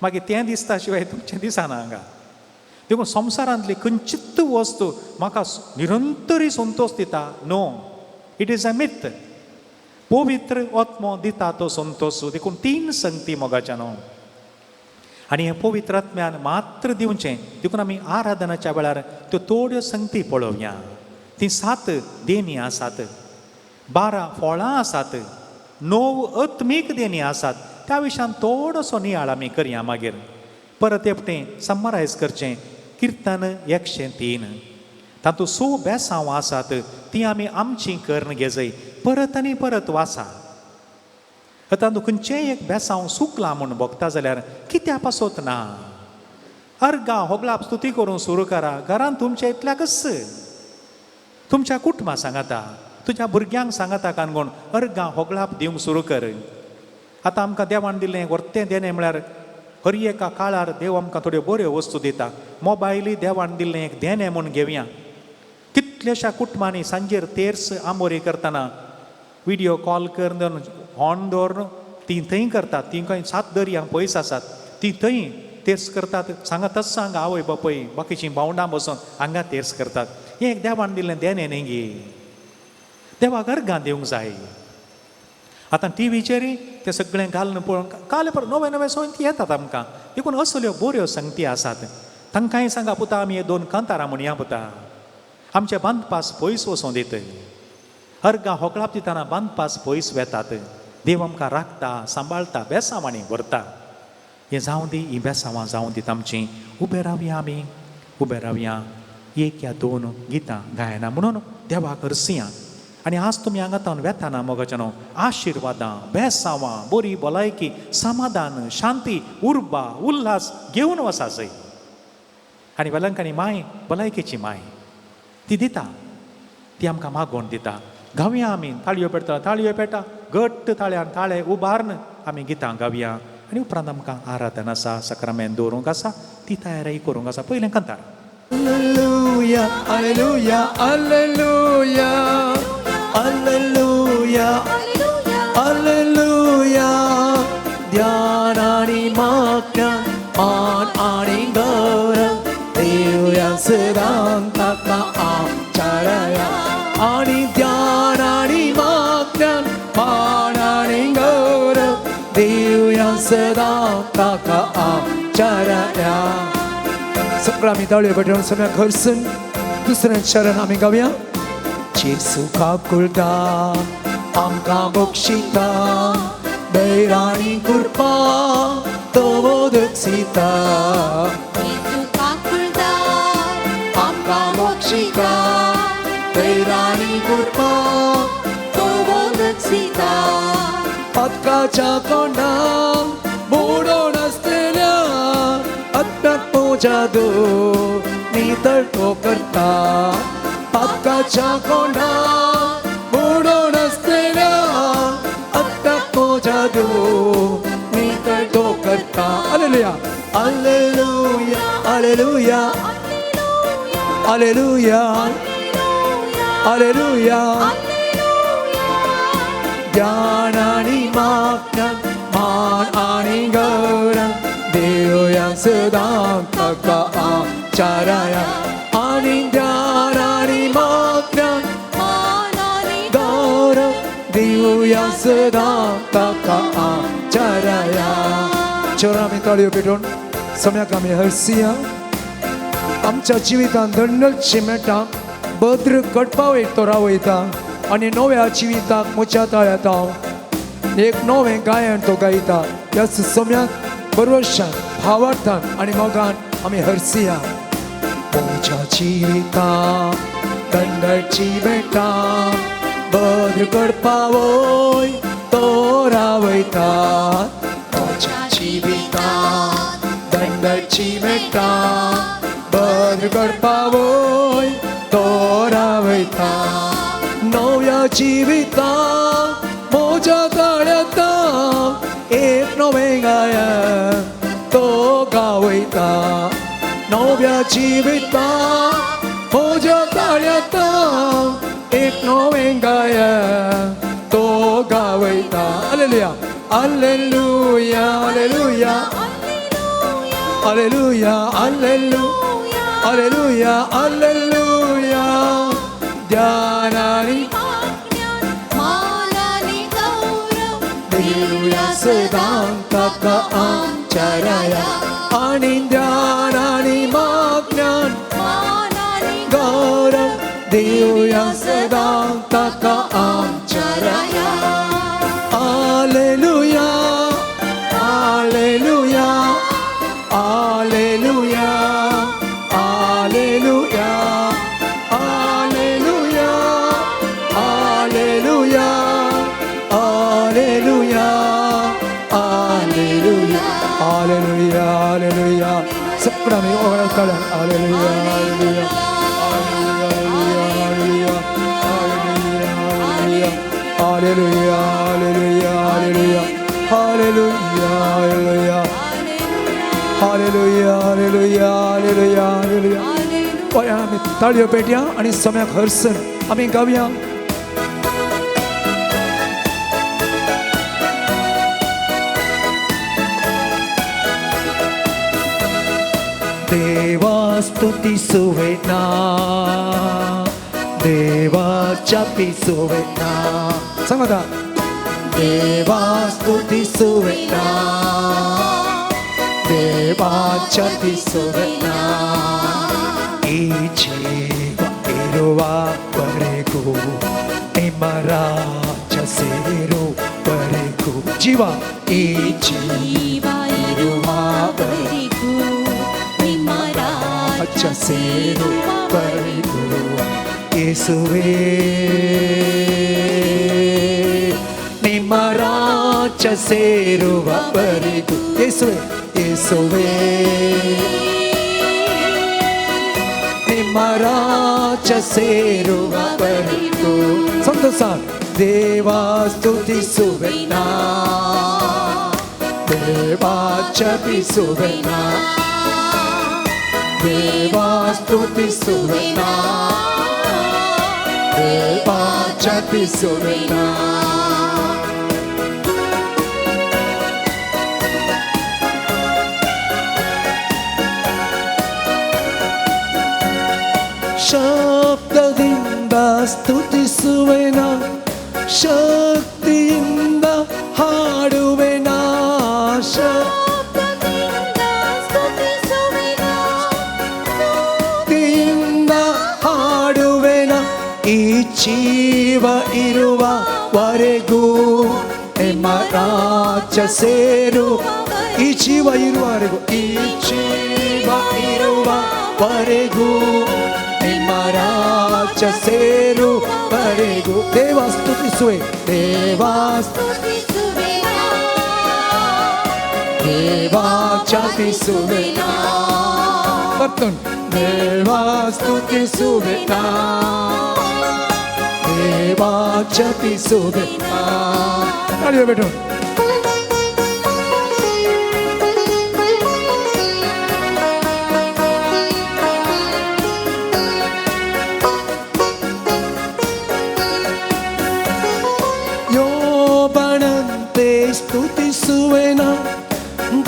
मागीर तें दिसता शिवाय तुमचें दिसना हांगा. देखून संवसारांतली खंयचीच वस्तू म्हाका निरंतरी संतोश दिता, no, it is a myth. पवित्र आत्मो दिता तो संतोश. देखून तीन संगती मोगाच्या न्हू आनी हें पवित्र आत्म्यान मात्र दिवचें. देखून आमी आराधनाच्या वेळार त्यो थोड्यो संगती पळोवया. तीं सात देणी आसात, 12 फळां आसात, णव आत्मीक देणी आसात. त्या विशयान थोडोसो नियाळ आमी करया. मागीर परत एकटें समरायज करचें. किर्तन 103, तातूंत स बेसांव आसात, तीं आमी आमचीं करून घेजय. परत आनी परत वाचा. तातूंत खंयचेंय एक बेसांव चुकलां म्हूण भोगता जाल्यार कित्या पासत ना, अर्गां होगळाप स्तुती करूंक सुरू करा. घरांत तुमच्या इतल्याकच तुमच्या कुटुंबा सांगाता, तुज्या भुरग्यांक सांगाता कानगोण अर्गां होगळाप दिवंक सुरू कर. आतां आमकां देवान दिल्लें व्हरतें देणें म्हळ्यार हर एका काळार देव आमकां थोड्यो बऱ्यो वस्तू दिता. मोबायलूय देवान दिल्लें एक देणें म्हूण घेवया. कितल्याश्या कुटुंबांनी सांजेर तेर्स आमोरी करतना विडियो कॉल करून हॉर्न दवरून तीं थंय करतात. तीं खंय सात दर्या पयस आसात, तीं थंय तेर्स करतात. सांगातच सांग आवय बापूय बाकीचीं भावंडां बसून हांगा तेर्स करतात. हें एक देवान दिल्लें देणें न्ही गे. देवाक अर्गां दिवंक जाय. आतां टिवीचेरय तें सगळें घालून पळोवन काल परत नवे नवे सोय येतात आमकां. देखून असल्यो बऱ्यो संगती आसात. तांकांय सांगा, पुता आमी हे दोन कांतारां म्हणया पुता, आमचे बांदपास पयस वचों दित. अर्गां होगळाप दितना बांदपास पयस वेतात. देव आमकां राखता, सांबाळटा, बेसांवांनी व्हरता. हें जावं दी, हीं बेसांवां जावं दित आमचीं. उबे रावया, आमी उबे रावया. एक या दोन गितां गायना म्हणून देवाक हरसिया. आनी आज तुमी हांगा तावन वेताना मोगाच्या न्हू आशिर्वादां, बेसांवां, बरी भलायकी, समाधान, शांती, उर्बा, उल्हास घेवन वसा जय. आनी वेलंकांनी माय भलायकेची माय ती दिता, ती आमकां मागोवन दिता. गावया आमी. ताळयो पेटता, ताळयो पेटा, घट्ट ताळ्यान ताळे उबारून आमी गितां गावया. आनी उपरांत आमकां आराधन आसा, सक्रामेंत दवरूंक आसा, ती तयारी करूंक आसा. पयलें कांतार. Alleluia, Alleluia, Alleluia, Alleluia, Alleluia. ध्यान आणि मागण्यान मान आणि गौरव देवया सदां ताका आमच्या. आणि ध्यान आणि मागण्यान मान आणि गौरव देवया सदां ताका आमच्या. सगळं आमी ताळयो पेटोवन सगळ्या घरसून दुसरें चरण आमी गावया. जेसू काकुळटा आमकां बक्षिता, दैराणी कृपा तो दक्षिता. जेजू काकुळटा. पापकाच्या कोंडान बुडोवन आसलेल्या आत्म्याक जादू नितळ तो करता. पापकाच्या कोंडान बुडोवन आसलेल्या आत्म्याक जादू नितळ तो करता. Hallelujah hallelujah hallelujah hallelujah hallelujah. ज्ञान आनी मागण्यान मान आनी गौरव देवया सदां ताका आचाराया. आनी ज्ञान आनी मागण्यान मान आनी गौरव देवया सदां ताका आचाराया. चोर आमी ताळयो पेटोवन सम्याक आमी हरसिया. आमच्या जिवितांत दंडलची मेटां बद्र कडपावयत तो रावयता आनी नव्या जिविताक म्हज्या ताळ्यांत हांव एक नवें गायन तो गायता. ह्याच सम्याक बरवशान भावार्थान आनी मोगान आमी हरसिया. म्हज्या जिवितांत दंडची मेटां बद्र कडपावय तो रावयता. म्हज्या जिवितांत दंडची मेटां बद्र कडपावय तो रावयता. नव्या जिवितांत म्हज्या ताळ्यांत एक नवें गायन तो गावयता. नव्या जिवितांत म्हज्या ताळ्यांत एक नवें गायन तो गावयता. Hallelujah hallelujah hallelujah hallelujah hallelujah hallelujah hallelujah. ध्यान आनी मान आनी गौरव देवया सदां ताका आचाराया. आनी ध्यान आनी मागण्यान मान आनी गौरव देवया सदां ताका आचाराया. Hallelujah hallelujah hallelujah hallelujah hallelujah hallelujah hallelujah hallelujah hallelujah hallelujah. सगळं आमी ओळखताले. Hallelujah hallelujah hallelujah hallelujah hallelujah hallelujah hallelujah hallelujah hallelujah hallelujah hallelujah hallelujah. पळय आमी ताळयो पेटया आनी सम्याक हरसन आमी गावया. देवा स्तुती सुवेना देवाच्या पिसुवेना. सांगा देवा स्तुती सुवेना देवाच्या पिसुवेना. ಈ ಜೀವ ಇರುವವರೆಗೂ ನಿಮ್ಮ ರಾಜ್ಯ ಸೇರುವರೆಗೂ. ಜೀವ ಈ ಜೀವ ಇರುವವರೆಗೂ ನಿಮ್ಮ ರಾಜ್ಯ ಸೇರುವರೆಗೂ. ಯೇಸುವೇ ನಿಮ್ಮ ರಾಜ್ಯ ಸೇರುವವರೆಗೂ. ಯೇಸುವೇ ಯೇಸುವೇ ನಿಮ್ಮ ರಾಜ್ಯ ಸೇರುವವರೆಗೂ. ಸಂತೋಷ ದೇವಾ ಸ್ತುತಿಸುವೆನಾ ದೇವಾ ಜಪಿಸುವೆನಾ ದೇವಾ ಸ್ತುತಿಸುವೆನಾ ದೇವಾ ಜಪಿಸುವೆನಾ. ಶಬ್ದದಿಂದ ಸ್ತುತಿಸುವೆನ ಶಕ್ತಿಯಿಂದ ಹಾಡುವೆನ. ಶಬ್ದದಿಂದ ಸ್ತುತಿಸುವೆನ ಶಕ್ತಿಯಿಂದ ಹಾಡುವೆನ. ಈ ಜೀವ ಇರುವವರೆಗೂ ನಿಮ್ಮ ರಾಜ್ಯ ಸೇರು. ಈ ಜೀವ ಇರುವವರೆಗೂ ಈ ಜೀವ ಇರುವವರೆಗೂ ನಿಮ್ಮ ರಾಜ್ಯ ಸೇರುವರೆಗೂ. ದೇವ ಸ್ತುತಿಸುವೆ ದೇವ ಸ್ತುತಿಸುವೆನಾ देवाच्या स्तुतिसुवेना परतून देवा स्तुतिसुवेना देवाच्या स्तुतिसुवेना ताळयो भेटून. ಯೋಬನಂತೆ ಸ್ತುತಿಸುವೆನ,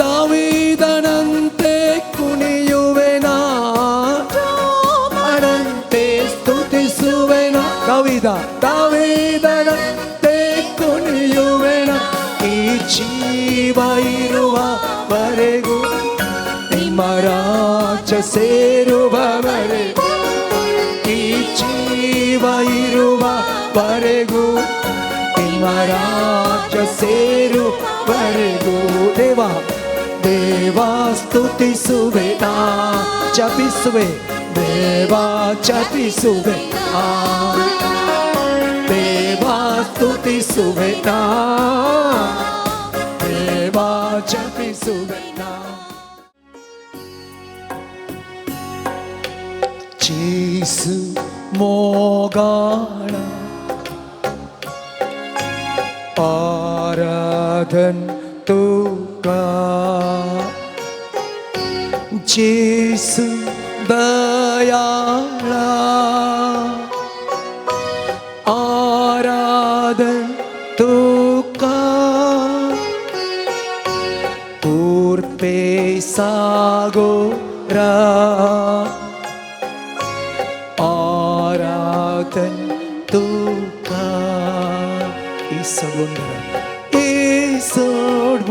ದಾವೀದನಂತೆ ಕುಣಿಯುವೆನ, ಅನಂತೆ ಸ್ತುತಿಸುವೆನ, ದಾವೀದ ದಾವೀದನಂತೆ ಕುಣಿಯುವೆನ, ಈ ಜೀವ ಇರುವವರೆಗೂ ನಿಮ್ಮ ರಾಜ್ಯ ಸೇರುವವರೆಗೂ, ಈ ಜೀವ ಇರುವವರೆಗೂ ನಿಮ್ಮ ರಾಜ್ಯ ಸೇರುವರೆಗೂ. ದೇವ ದೇವಾ ಸ್ತುತಿಸುವೆ ನಾ ಜಪಿಸುವೆ, ದೇವಾ ಜಪಿಸುವೆ ನಾ, ದೇವಾ ಸ್ತುತಿಸುವೆ ನಾ, ದೇವಾ ಜಪಿಸುವೆ ನಾ. ಜೇಸು ಮೋಗಾಳ आराधन तुका, जेसु दयाळा आराधन तुका, पूर्पे सागोरा आराधन तुका. ಈಸೋಡ್ಬೋಂಡರ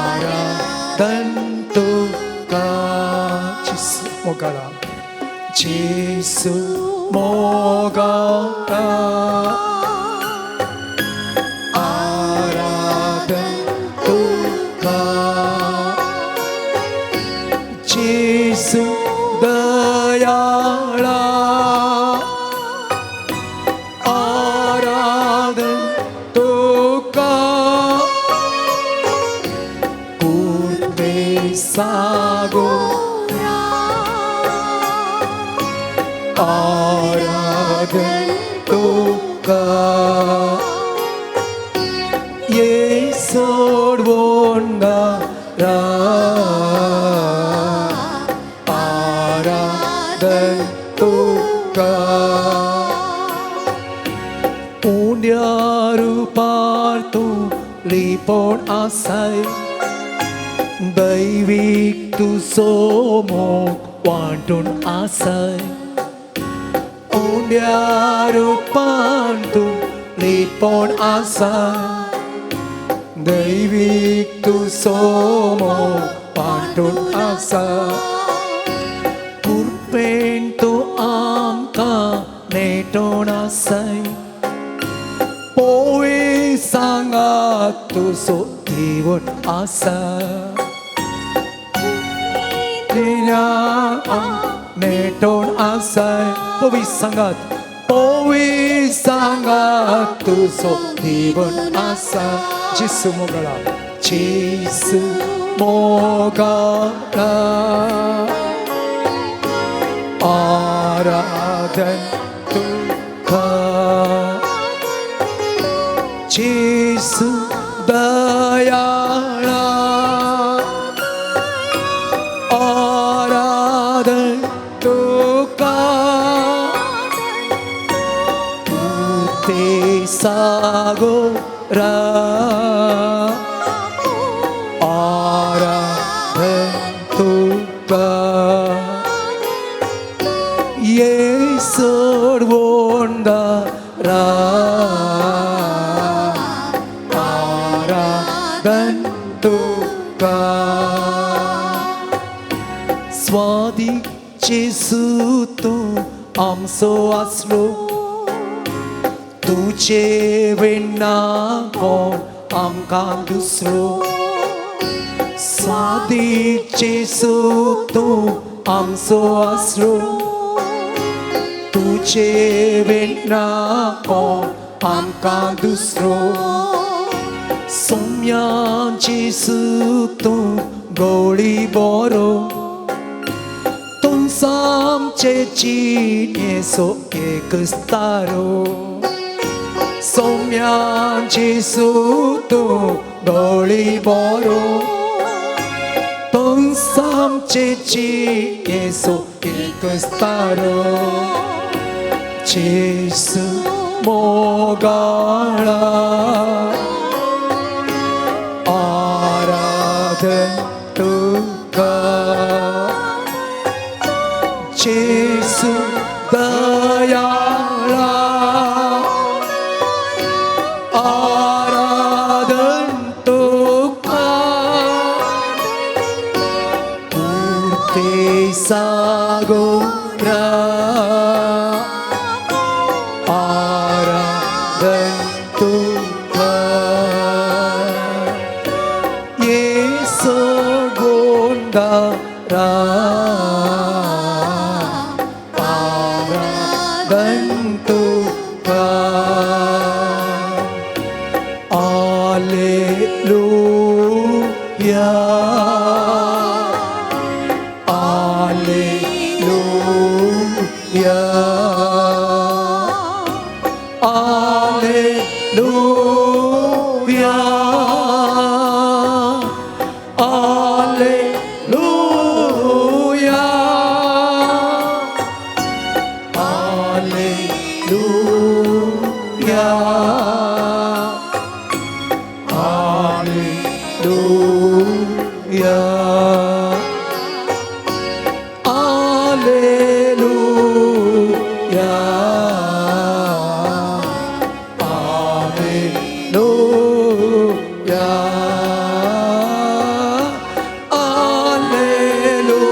ಆರಾಧನ್ ತುಕಾ. ಜೇಸು ಮೊಗಳ ಜೇಸು ಮೊಗಳ ಆರಾಧನ್ ತುಕಾ, ಜೇಸು ದಯಾಳ ಆರಾಧನ್ ತುಕಾ, ಪೂರ್ವೆ ಸಾಗೋ ಆರಾಧನ್ ತುಕಾ, ಯೇಸೋಡ್ಬೋಂಡರ ಆರಾಧನ್ ತುಕಾ. उंड्यार पार तूं लिपोण आसाय, दैवीक तुजो मोग वांटून आसाय, उंड्यार पार तूं लिपोण आसाय, दैवीक तुजो मोग वांटून आसाय, कृपेन तूं आमकां नेटोण आसाय, पोवी सांगात तुजो दिवन आसा, नेटोण आसाय, पोवी सांगात पोवी सांगात तुजो दिवन आसा. जेसू मोगळा जेसू मोगळा आराधन तुका, जेसू दयाळा आराधन तुका, पूर्ते सागोरा आराधन तुका, येसोडवोंडरा आराधन तुका. स्वादीक जेसू तूं आमचो आसलो, तुजे विणा कोण आमकां दुसरो, स्वादीक जेसू तूं आमचो आसलो, तुजे विणा कोण आमकां दुसरो. सोम्या जेजू तूं गोळी बरो, तूं आमचे जिणेचो एक तारो. सोम्या जेजू तूं गोळी बरो, तूं आमचे जिणेचो एक तारो. जेजू मोगाळा, आराधन तुका. जेजू दयाळा, आराधन तुका. पुर्ते सागोरा, आराधन तुका. येसो गोंडारा, आराधन तुका. Alleluia, alleluia, alleluia, alleluia, alleluia, alleluia, alleluia, alleluia, alleluia,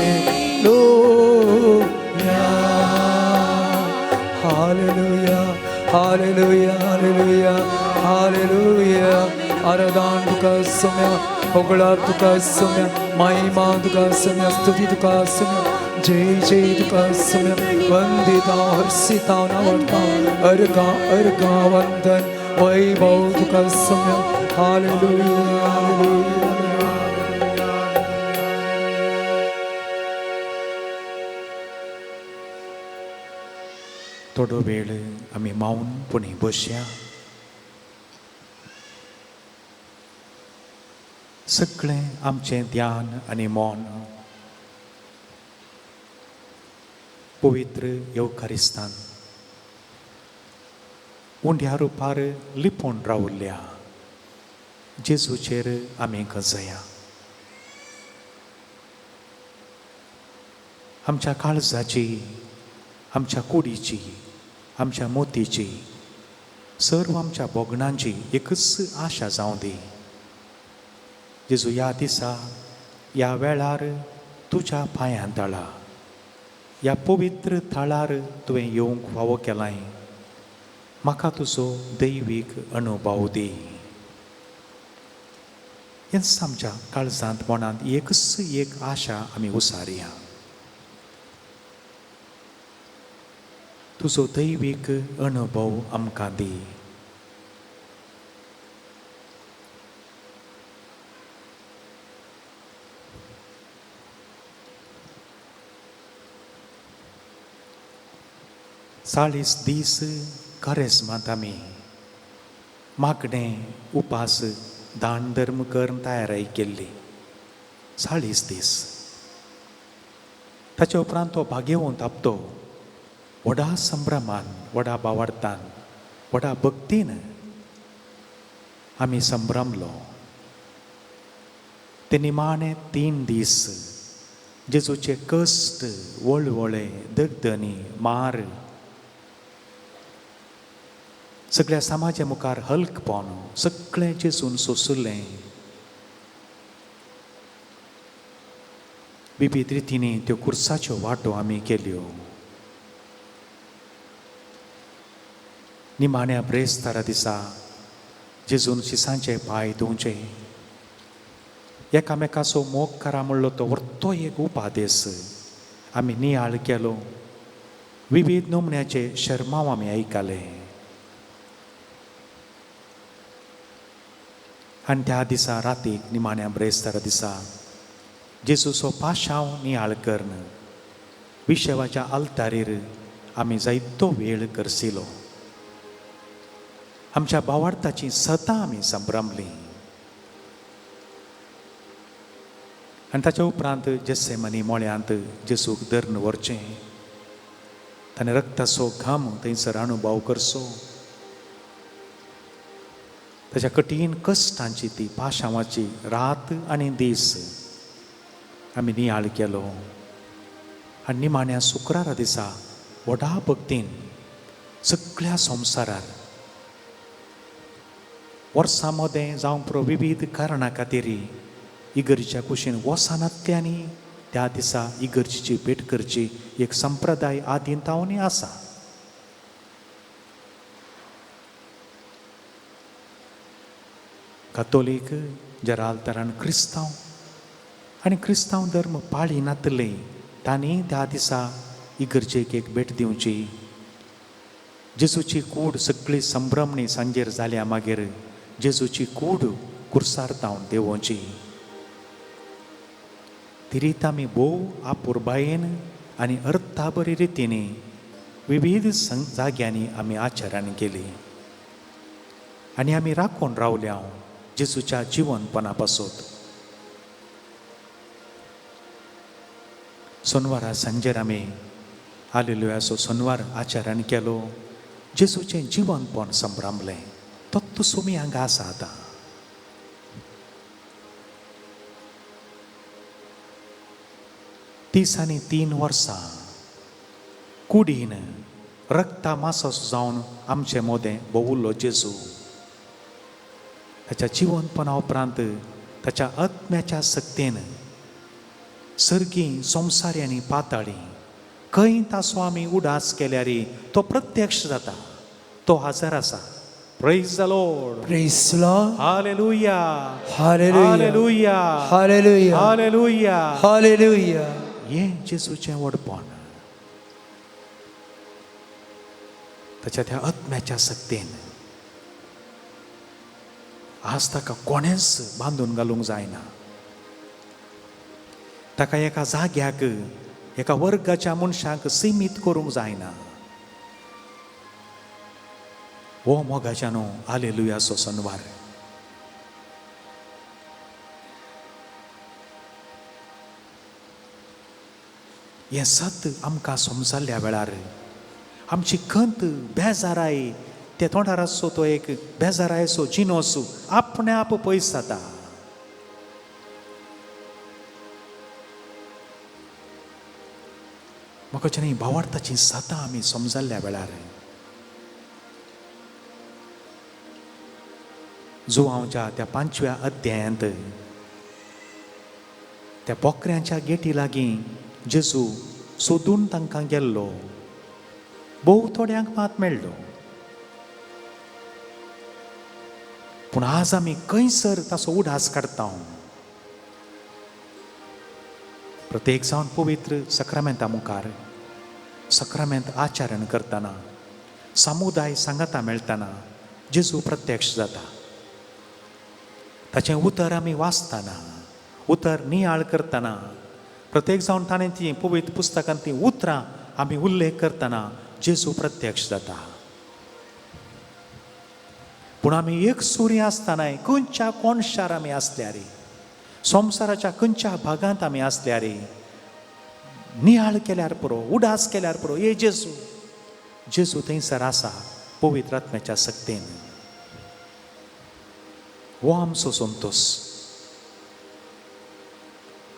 alleluia. Hallelujah, hallelujah, hallelujah, hallelujah. आराधन तुका सोम्या, होगळार तुका सोम्या, महिमा तुका सोम्या, स्तुती तुका सोम्या, जय जय तुका सोम्या. वंदिता हर्षिता नवता अर्घा अर्घा वंदन वैभव तुका सोम्या. Hallelujah, hallelujah. थोडो वेळ आमी मौनपणी बसया. सगळें आमचें ध्यान आनी मौन पवित्र येवकारिस्तान उंड्या रुपार लिपोवन रावल्ल्या जेजूचेर आमी गजया. आमच्या काळजाची, आमच्या कुडीची, आमच्या मोतीची, सर्व आमच्या भोगणांची एकच आशा जावं दी. जेजू, ह्या दिसा ह्या वेळार तुज्या पांयां तळा ह्या पवित्र थळार तुवें येवंक फावो केलाय. म्हाका तुजो दैवीक अनुभव दी. हेंच आमच्या काळजांत मनांत एकच एक आशा आमी उसारया. तुजो दैवीक अनुभव आमकां दी. 40 दीस करेस्मांत आमी मागणें, उपास, दान धर्म करून तयारी केल्ली 40 दीस. ताचे उपरांत तो भागेवंत आपतो व्हडा संभ्रमान, व्हडा बावार्थान, व्हडा भक्तीन आमी संभ्रमलो. ते निमाणे 3 दीस जेजूचे कश्ट, वळवळे, दगदनी, मार, सगळ्या समाजा मुखार हलकपण सगळें जेजून सोंसलें. विविध रितींनी त्यो कुर्साच्यो वाटो आमी केल्यो. निमाण्या ब्रेस्तारा दिसा जेजून शिसांचे पांय धुवचे, एकामेकाचो मोग करा म्हणलो तो व्हडतो एक उपादेस आमी नियाळ केलो, विविध नमुन्याचे शर्मांव आमी आयकले आनी त्या दिसा रातीक निमाण्या ब्रेस्तारा दिसा जेजूचो पाशांव नियाळ करून विशेवाच्या आल्तारीर आमी जायतो वेळ करसिलो. आमच्या भावार्थाची सतां आमी संभ्रमली आनी ताच्या उपरांत जेसेमनी मोळ्यांत जेजूक धरून व्हरचें, ताणें रक्ताचो घाम थंयसर अणुभाव करचो, ताच्या कठीण कश्टांची ती पाशांवाची रात आनी दीस आमी नियाळ केलो. आनी निमाण्या शुक्रारा दिसा व्हडा भक्तीन सगळ्या संवसारार वर्सां मदें जावं पुरो विविध कारणां खातीर इगर्जेच्या कुशीन वचनातल्यांनी त्या दिसा इगर्जेची भेट करची एक संप्रदाय आदीं तावनी आसा. कातोलीक जरालतरान क्रिस्तांव आनी क्रिस्तांव धर्म पाळी नातले तांणी त्या दिसा इगर्जेक एक भेट दिवची. जेजूची कूड सगळी संभ्रमणी सांजेर जाल्या मागीर जेजूची कूड कुर्सार तावन देंवोवची. ती रीत आमी भोव आपुरबायेन आनी अर्थाबरी रितींनी विविध जाग्यांनी आमी आचरण केली आनी आमी राखून रावल्या जेजूच्या जिवनपणा पासत. सोनवारा सांजेर आमी आलेलुयाचो सोनवार आचरण केलो, जेजूचें जिवनपण संभ्रमलें. तत्व सुमी हांगा आसा आतां. 33 वर्सां कुडीन रक्ता मासोस जावन आमचे मोदें भोवुल्लो जेजू ताच्या जिवनपणा उपरांत ताच्या आत्म्याच्या सक्तेन सर्गी संवसारी आनी पाताळी खंय ताचो आमी उडास केल्यार तो प्रत्यक्ष जाता, तो हजर आसा. Praise the Lord. Praise the Lord. Hallelujah. Hallelujah. Hallelujah. Hallelujah. Hallelujah. Hallelujah. हें जेजूचें व्हडपण ताच्या त्या आत्म्याच्या सक्तेन आज ताका कोणेंच बांदून घालूंक जायना. ताका एका जाग्याक एका वर्गाच्या मनशांक सिमीत करूंक जायना. हो मोगाच्यानो आलेलुयाचो सनवार. हें सत आमकां समजल्ल्या वेळार आमची खंत बेजाराय ते तोंडार आसचो तो एक बेजारायचो जिनोस आपणे आप पयस जाता. म्हाका न्ही भावार्थाची सतां आमी समजल्ल्या वेळार जुवांवच्या त्या 5व्या अध्यायांत त्या बोकऱ्यांच्या गेटी लागीं जेजू सोदून तांकां गेल्लो, भोव थोड्यांक मात मेळ्ळो. पूण आज आमी खंयसर ताचो उडास काडटा. प्रत्येक जावन पवित्र सक्रामेंता मुखार सक्रामेंत आचरण करतना समुदाय सांगाता मेळटना जेजू प्रत्यक्ष जाता. ताचें उतर आमी वाचतना उतर नियाळ करतना प्रत्येक जावन ताणें ती पवित्र पुस्तकांत ती उतरां आमी उल्लेख करतना जेजू प्रत्यक्ष जाता. पूण आमी एक सुरी आसतनाय खंयच्या कोणशार आमी आसल्यार संवसाराच्या खंयच्या भागांत आमी आसल्यार नियाळ केल्यार पुरो, उडास केल्यार पुरो, ये जेजू जेजू थंयसर आसा पवित्र आत्म्याच्या सक्तेन. हो आमचो संतोश.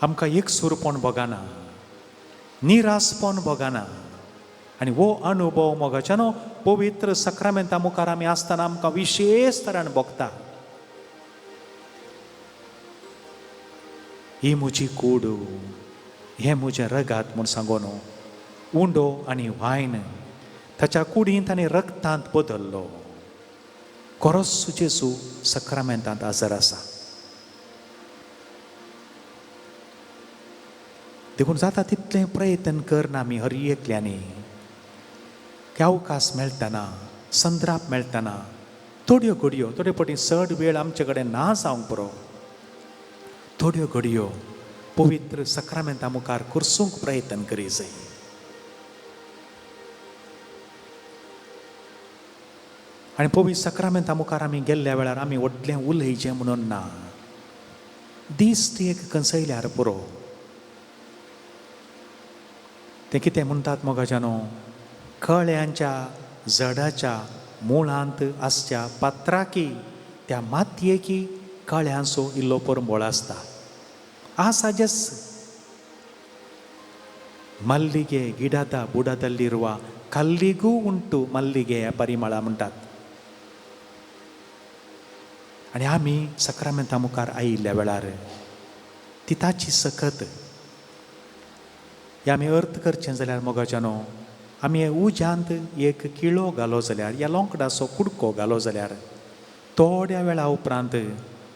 आमकां एकसूरपण भोगना, निरासपण भोगना आनी हो अनुभव मोगाच्यानो पवित्र सक्रामेंता मुखार आमी आसतना आमकां विशेश तरान भोगता. ही म्हजी कूड, हें म्हजें रगात म्हूण सांगून उंडो आनी वायन ताच्या कुडींत आनी रक्तांत बदल्लो. खरोच जेजू सक्रामेंतांत हजर आसा. देखून जाता तितलें प्रयत्न करना आमी हर एकल्यांनी की अवकाश मेळटना, संद्राप मेळटना, थोड्यो घडयो, थोड्यो फावटी चड वेळ आमचे कडेन ना जावंक पुरो, थोड्यो घडयो पवित्र सक्रामेंता मुखार करसूंक प्रयत्न करी जाय. आनी पवित्र सक्रामेंता मुखार आमी गेल्ल्या वेळार आमी व्हडलें उलयचें म्हणून ना, दीस ती एक कंसयल्यार पुरो. तें कितें म्हणटात मोगाच्यानो, कळ्यांच्या जडाच्या मुळांत आसच्या पात्राकी त्या मातयेकी कळ्यांचो इल्लो परंबळ आसता. आसा जस ಮಲ್ಲಿಗೆ ಗಿಡದ ಬುಡದಲ್ಲಿರುವ ಕಲ್ಲಿಗೂ ಉಂಟು ಮಲ್ಲಿಗೆಯ ಪರಿಮಳ म्हणटात. आनी आमी सक्रामेंता मुखार आयिल्ल्या वेळार ती ताची सकत हे आमी अर्थ करचें जाल्यार मोगाच्यानो, आमी उज्यांत एक किळो घालो जाल्यार या लोंकडाचो कुडको घालो जाल्यार थोड्या वेळा उपरांत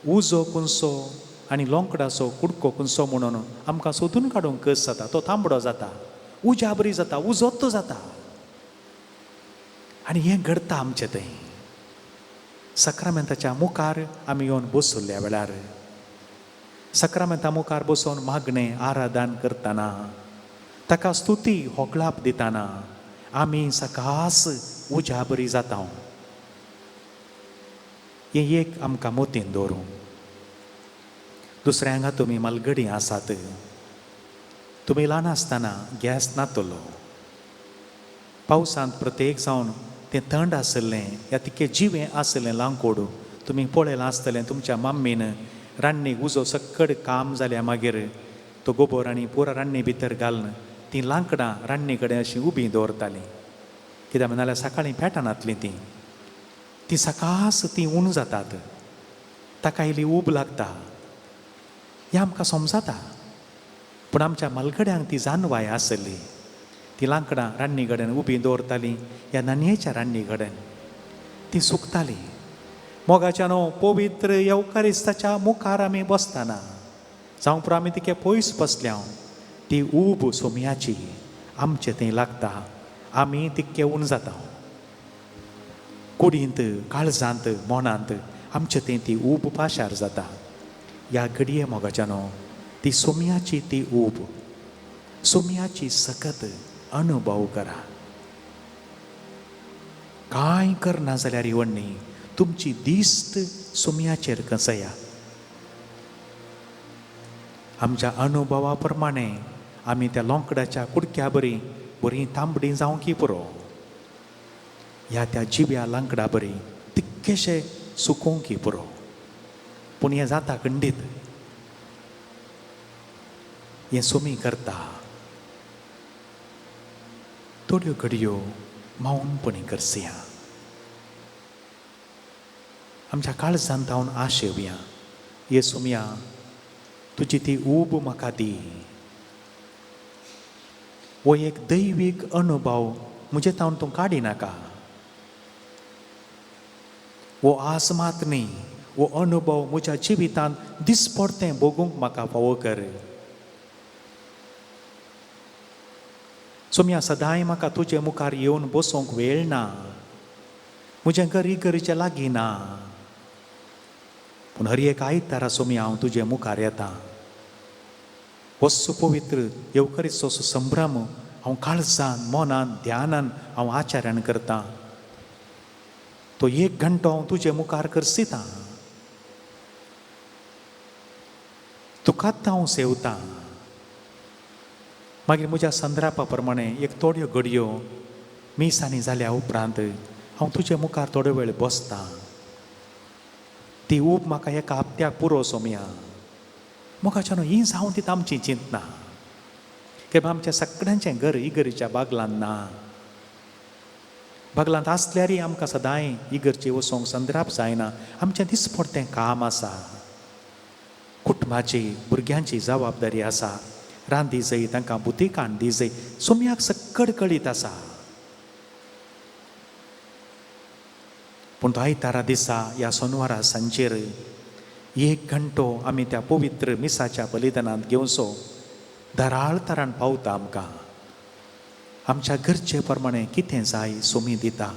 उजो खुंयचो आनी लोंकडाचो कुडको खुंयचो म्हणून आमकां सोदून काडूंक कस जाता. तो तांबडो जाता, उज्या बरी जाता, उजोत्तो जाता. आनी हें घडटा आमचें थंय सक्रामेंताच्या मुखार आमी येवन बसुल्ल्या वेळार, सक्रामेंता मुखार बसून मागणें आराधन करतना, ताका स्तुती होगळाप दितना आमी सकास उज्या बरी जाता. हें एक आमकां मोतीन दवरूं. दुसऱ्या हांगा तुमी मालगडी आसात, तुमी ल्हान आसतना गॅस नातलो, पावसांत प्रत्येक जावन तें थंड आसलें या तितकें जिवें आसलें लांकूड तुमी पळयलां आसतलें. तुमच्या मम्मीन रान्नीक उजो सक्कड काम जाल्या मागीर तो गोबोर आनी पुरा रान्नी भितर घालून तीं लांकडां रान्नी कडेन अशीं उबीं दवरतालीं, कित्याक नाल्यार सकाळीं पेटनातलीं तीं. तीं सकास तीं ऊन जातात, ताका इल्ली ऊब लागता, हें आमकां समजता. पूण आमच्या मालगड्यांक ती जानवाय आसली, ती लांकडां रान्नी कडेन उबीं दवरतालीं ह्या नानयेच्या रान्नी कडेन ती सुकताली. मोगाच्यानो, पवित्र येवकारिस्ताच्या मुखार आमी बसतना जावं पुरो आमी तिके पयस बसल्या, ती ऊब सोमयाची आमचे थंय लागता, आमी तितके ऊन जाता. कुडींत, काळजांत, मनांत आमचे थंय ती ऊब पाशार जाता. ह्या घडये मोगाच्यानो, ती सोमयाची ती ऊब, सोमयाची सकत अनुभव करा. कांय करना जाल्यार इवण्णी तुमची दिस्त सोमयाचेर कसया. आमच्या अनुभवा प्रमाणे आमी त्या लोंकडाच्या कुडक्या बरी बरी तांबडी जावंकी पुरो, ह्या त्या जिव्या लांकडा बरी तितकेशे सुकोवंकी पुरो, पूण हें जाता खंडीत. हें सोमी करता. थोड्यो घडयो मौनपणी करसया, आमच्या काळजांत धांवन आशेवया, ये सोमया तुजी ती ऊब म्हाका दी. हो एक दैवीक अनुभव म्हजे तावन तूं काडी नाका. हो आस मात न्ही, हो अनुभव म्हज्या जिवितांत दिसपडतें भोगूंक म्हाका फावो कर. सोमया, सदांय म्हाका तुजे मुखार येवन बसूंक वेळ ना, म्हजें घर इगर्जे लागीं ना, पूण हर एक आयतारा सोमया हांव तुजे मुखार येता. वस्तू पवित्र येवकरीचो संभ्रम हांव काळजान, मनान, ध्यानान हांव आचरण करतां. तो एक घंटो हांव तुजे मुखार करसितां, तुकाच हांव सेवतां. मागीर म्हज्या संद्रापा प्रमाणे एक थोड्यो घडयो मिसांनी जाल्या उपरांत हांव तुजे मुखार थोडो वेळ बसतां. ती ऊब म्हाका एका हप्त्याक पुरो सोमया. मोगाच्यानो, ही जावन ती आमची चिंतना कित्याक आमच्या सगळ्यांचें घर इगर्जेच्या बागलान ना. बागलांत आसल्यारय आमकां सदांय इगर्जे वचोंक संद्राप जायना. आमचें दिसपडतें काम आसा, कुटुंबाची भुरग्यांची जबाबदारी आसा, रांदी जाय, तांकां बुतिकान दी जाय, सोमयाक सक्कड कळीत आसा. पूण तो आयतारा दिसा ह्या सोनवारा सांजेर एक घंटो आमी त्या पवित्र मिसाच्या बलिदानांत घेवचो. दराळ तरान पावता आमकां. आमच्या गरजे प्रमाणे कितें जाय सोमी दिता.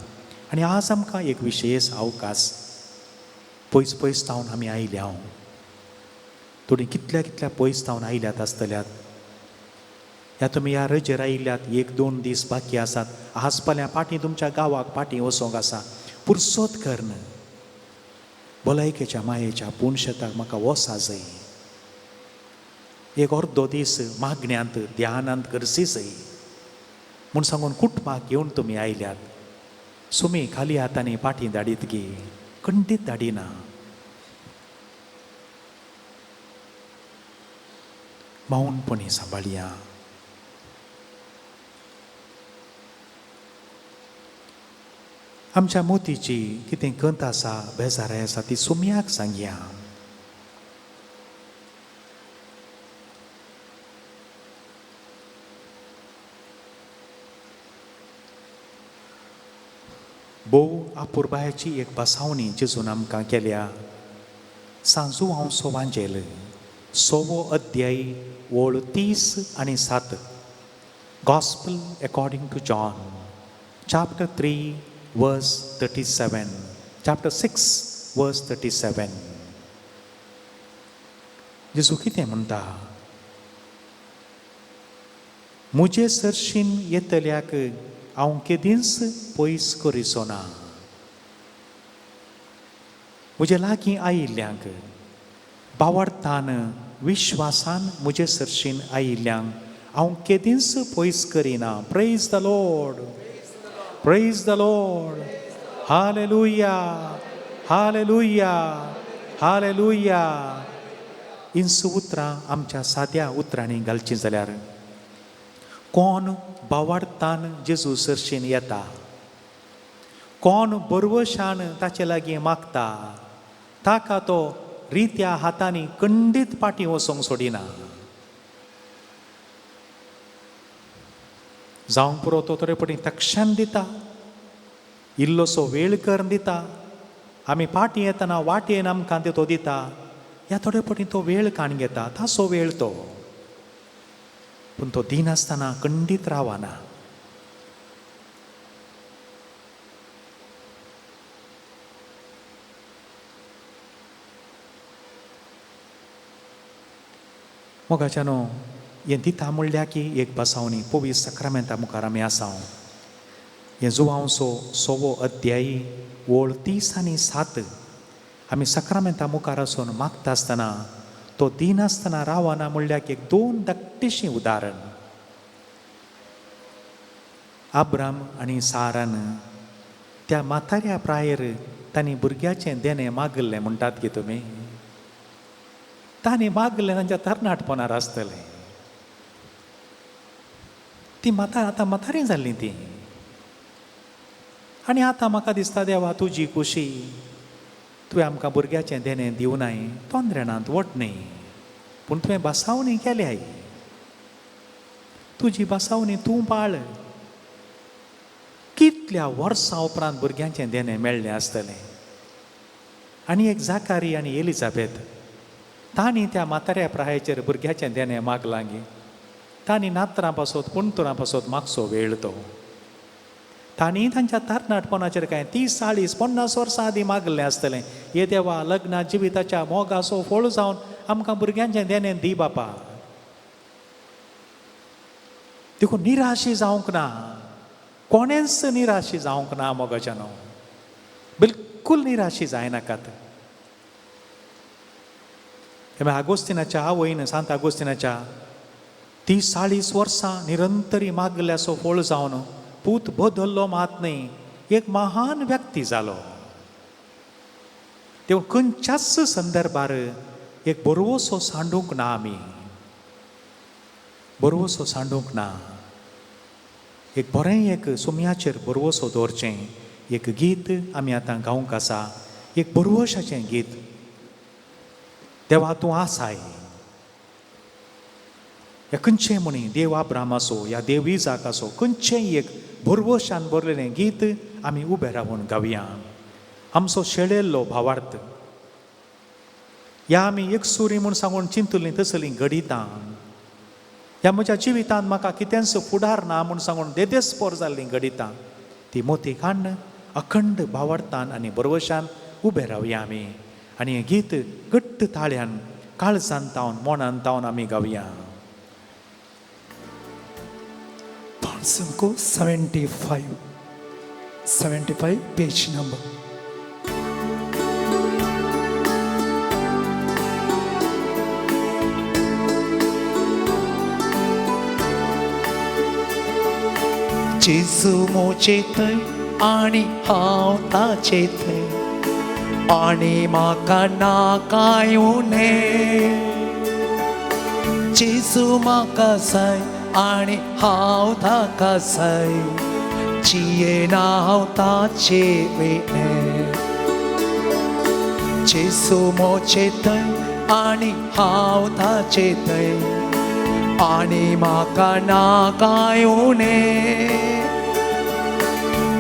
आनी आज आमकां एक विशेश अवकाश, पयस पयस जावन आमी आयल्या, थोडीं कितल्या कितल्या पयस जावन आयल्यात आसतल्यात. ह्या तुमी ह्या रजेर आयिल्ल्यात, एक दोन दीस बाकी आसात. आज फाल्यां पाटी तुमच्या गांवाक पाटी वचोंक आसा. पुरसोत करन भलायकेच्या मायेच्या पुणशेताक म्हाका वसा जाय. एक अर्दो दीस मागण्यांत ध्यानांत करसी जाय म्हूण सांगून कुटुंबाक घेवन तुमी आयल्यात. सुमी खाली हातांनी पाटी धाडीत गी, खंडीत धाडिना. मौनपणी सांबाळया. आमच्या मोतीची कितें कंत आसा, बेजाराय आसा, ती सुमयाक सांगया. भोव आपुरबायाची एक बसावणी जेजून आमकां केल्या. सांजू हांव सोवांजेल 6वो अध्याय ओळ 30 आनी 7, Gospel according to John chapter 3 verse 37, chapter 6 verse 37. जेजू कितें म्हणटा? म्हजे सरशीन येतल्याक हांव केदींच पयस करिचो ना. म्हजे लागीं आयिल्ल्यांक, बावडतान विश्वासान म्हजे सरशीन आयिल्ल्यांक हांव केदींच पयस करिना. Praise the Lord, praise the Lord. Hallelujah, hallelujah, hallelujah. Hints उतरां आमच्या साद्या उतरांनी घालचीं जाल्यार, कोण बावाडतान जेजू सरशीन येता, कोण बरवशान ताचे लागीं मागता, ताका तो रित्या हातांनी खंडीत पाटी वचोंक सोडिना. जावंक पुरो तो थोडे पटी तक्षण दिता, इल्लोसो वेळ करून दिता. आमी पाटी येतना वाटेन आमकां तो दिता. ह्या थोडे पटी तो वेळ काण घेता, तासो वेळ तो, पूण तो दिनासतना खंडीत रावना. मोगाच्यानो, हें दिता म्हणल्यार की एक बसावणी पवित्र सक्रामेंता मुखार आमी आसा. हें जुवांवचो 6वो अध्यायी ओळ 30 आनी 7, आमी सक्रामेंता मुखार आसून मागता आसतना तो दिनासतना रावना म्हणल्यार एक दोन धाकटीशीं उदाहरण. आब्राम आनी सारान त्या म्हाताऱ्या प्रायेर तांणी भुरग्याचें देणें मागल्लें म्हणटात की तुमी. तांणी मागलें तांच्या तरणाटपणार आसतलें. ती म्हातार आतां म्हातारी जाल्लीं ती. आनी आतां म्हाका दिसता, देवा तुजी खुशी, तुवें आमकां भुरग्याचें देणें दिवनाय, तोंदरेणांत वट न्ही, पूण तुवें बसावणी केल्याय. तुजी बसावणी तूं पाळ. कितल्या वर्सां उपरांत भुरग्यांचें देणें मेळ्ळें आसतलें. आनी एक जाकारी आनी एलिजाबेथ, तांणी त्या म्हाताऱ्या प्रायेचेर भुरग्याचें देणें मागलां गे. तांणी नात्रां पासत पुणतुरां पासत मागचो वेळ तो. तांणी तांच्या तरणाटपणाचेर कांय 30 40 50 वर्सां आदीं मागलें आसतलें, ये देवा, लग्ना जिविताच्या मोगाचो फळ जावन आमकां भुरग्यांचें देणें दी बापा. देखून निराशी जावंक ना, कोणेंच निराशी जावंक ना. मोगाच्यानो, बिलकुल निराशी जायनाकात. आगोस्तिनाच्या आवयन, सांत आगोस्तिनाच्या, 30 40 वर्सां निरंतरी मागल्याचो फळ जावन पूत बदल्लो मात न्हय, एक महान व्यक्ती जालो. तेव्हा खंयच्याच संदर्भार एक बरोसो सांडूंक ना, आमी बरोसो सांडूंक ना. एक बरें एक सुमयाचेर बरवसो दवरचें एक गीत आमी आतां गावंक आसा, एक बरवशाचें गीत, देवा तूं आसाय. ह्या खंयचें म्हणी देव आब्राम आसो या देव इजाक आसो, खंयचेंय एक भरवशान बरलेलें गीत आमी उबें रावन गावया. आमचो शेळेल्लो भावार्थ, ह्या आमी एकसुरी म्हूण सांगून चिंतुलीं तसलीं घडितां, ह्या म्हज्या जिवितांत म्हाका कितेंच फुडार ना म्हूण सांगून देदेस्पोर जाल्लीं घडितां ती मोती काडून अखंड भावार्थान आनी बरवशान उबे रावया आमी आनी हें गीत घट्ट ताळ्यान काळजान तावन मनान तावन आमी गावया. पांचको 75 75 page number. जेजू मोचे थंय आनी हांव ताचे थंय आनी म्हाका ना कांय उणें. जेजू म्हाका जाय आनी हांव ताका जाय, जियेना हांव ताचे विणें. जेजू मोचे थंय आनी हांव ताचे थंय आनी म्हाका ना कांय उणें.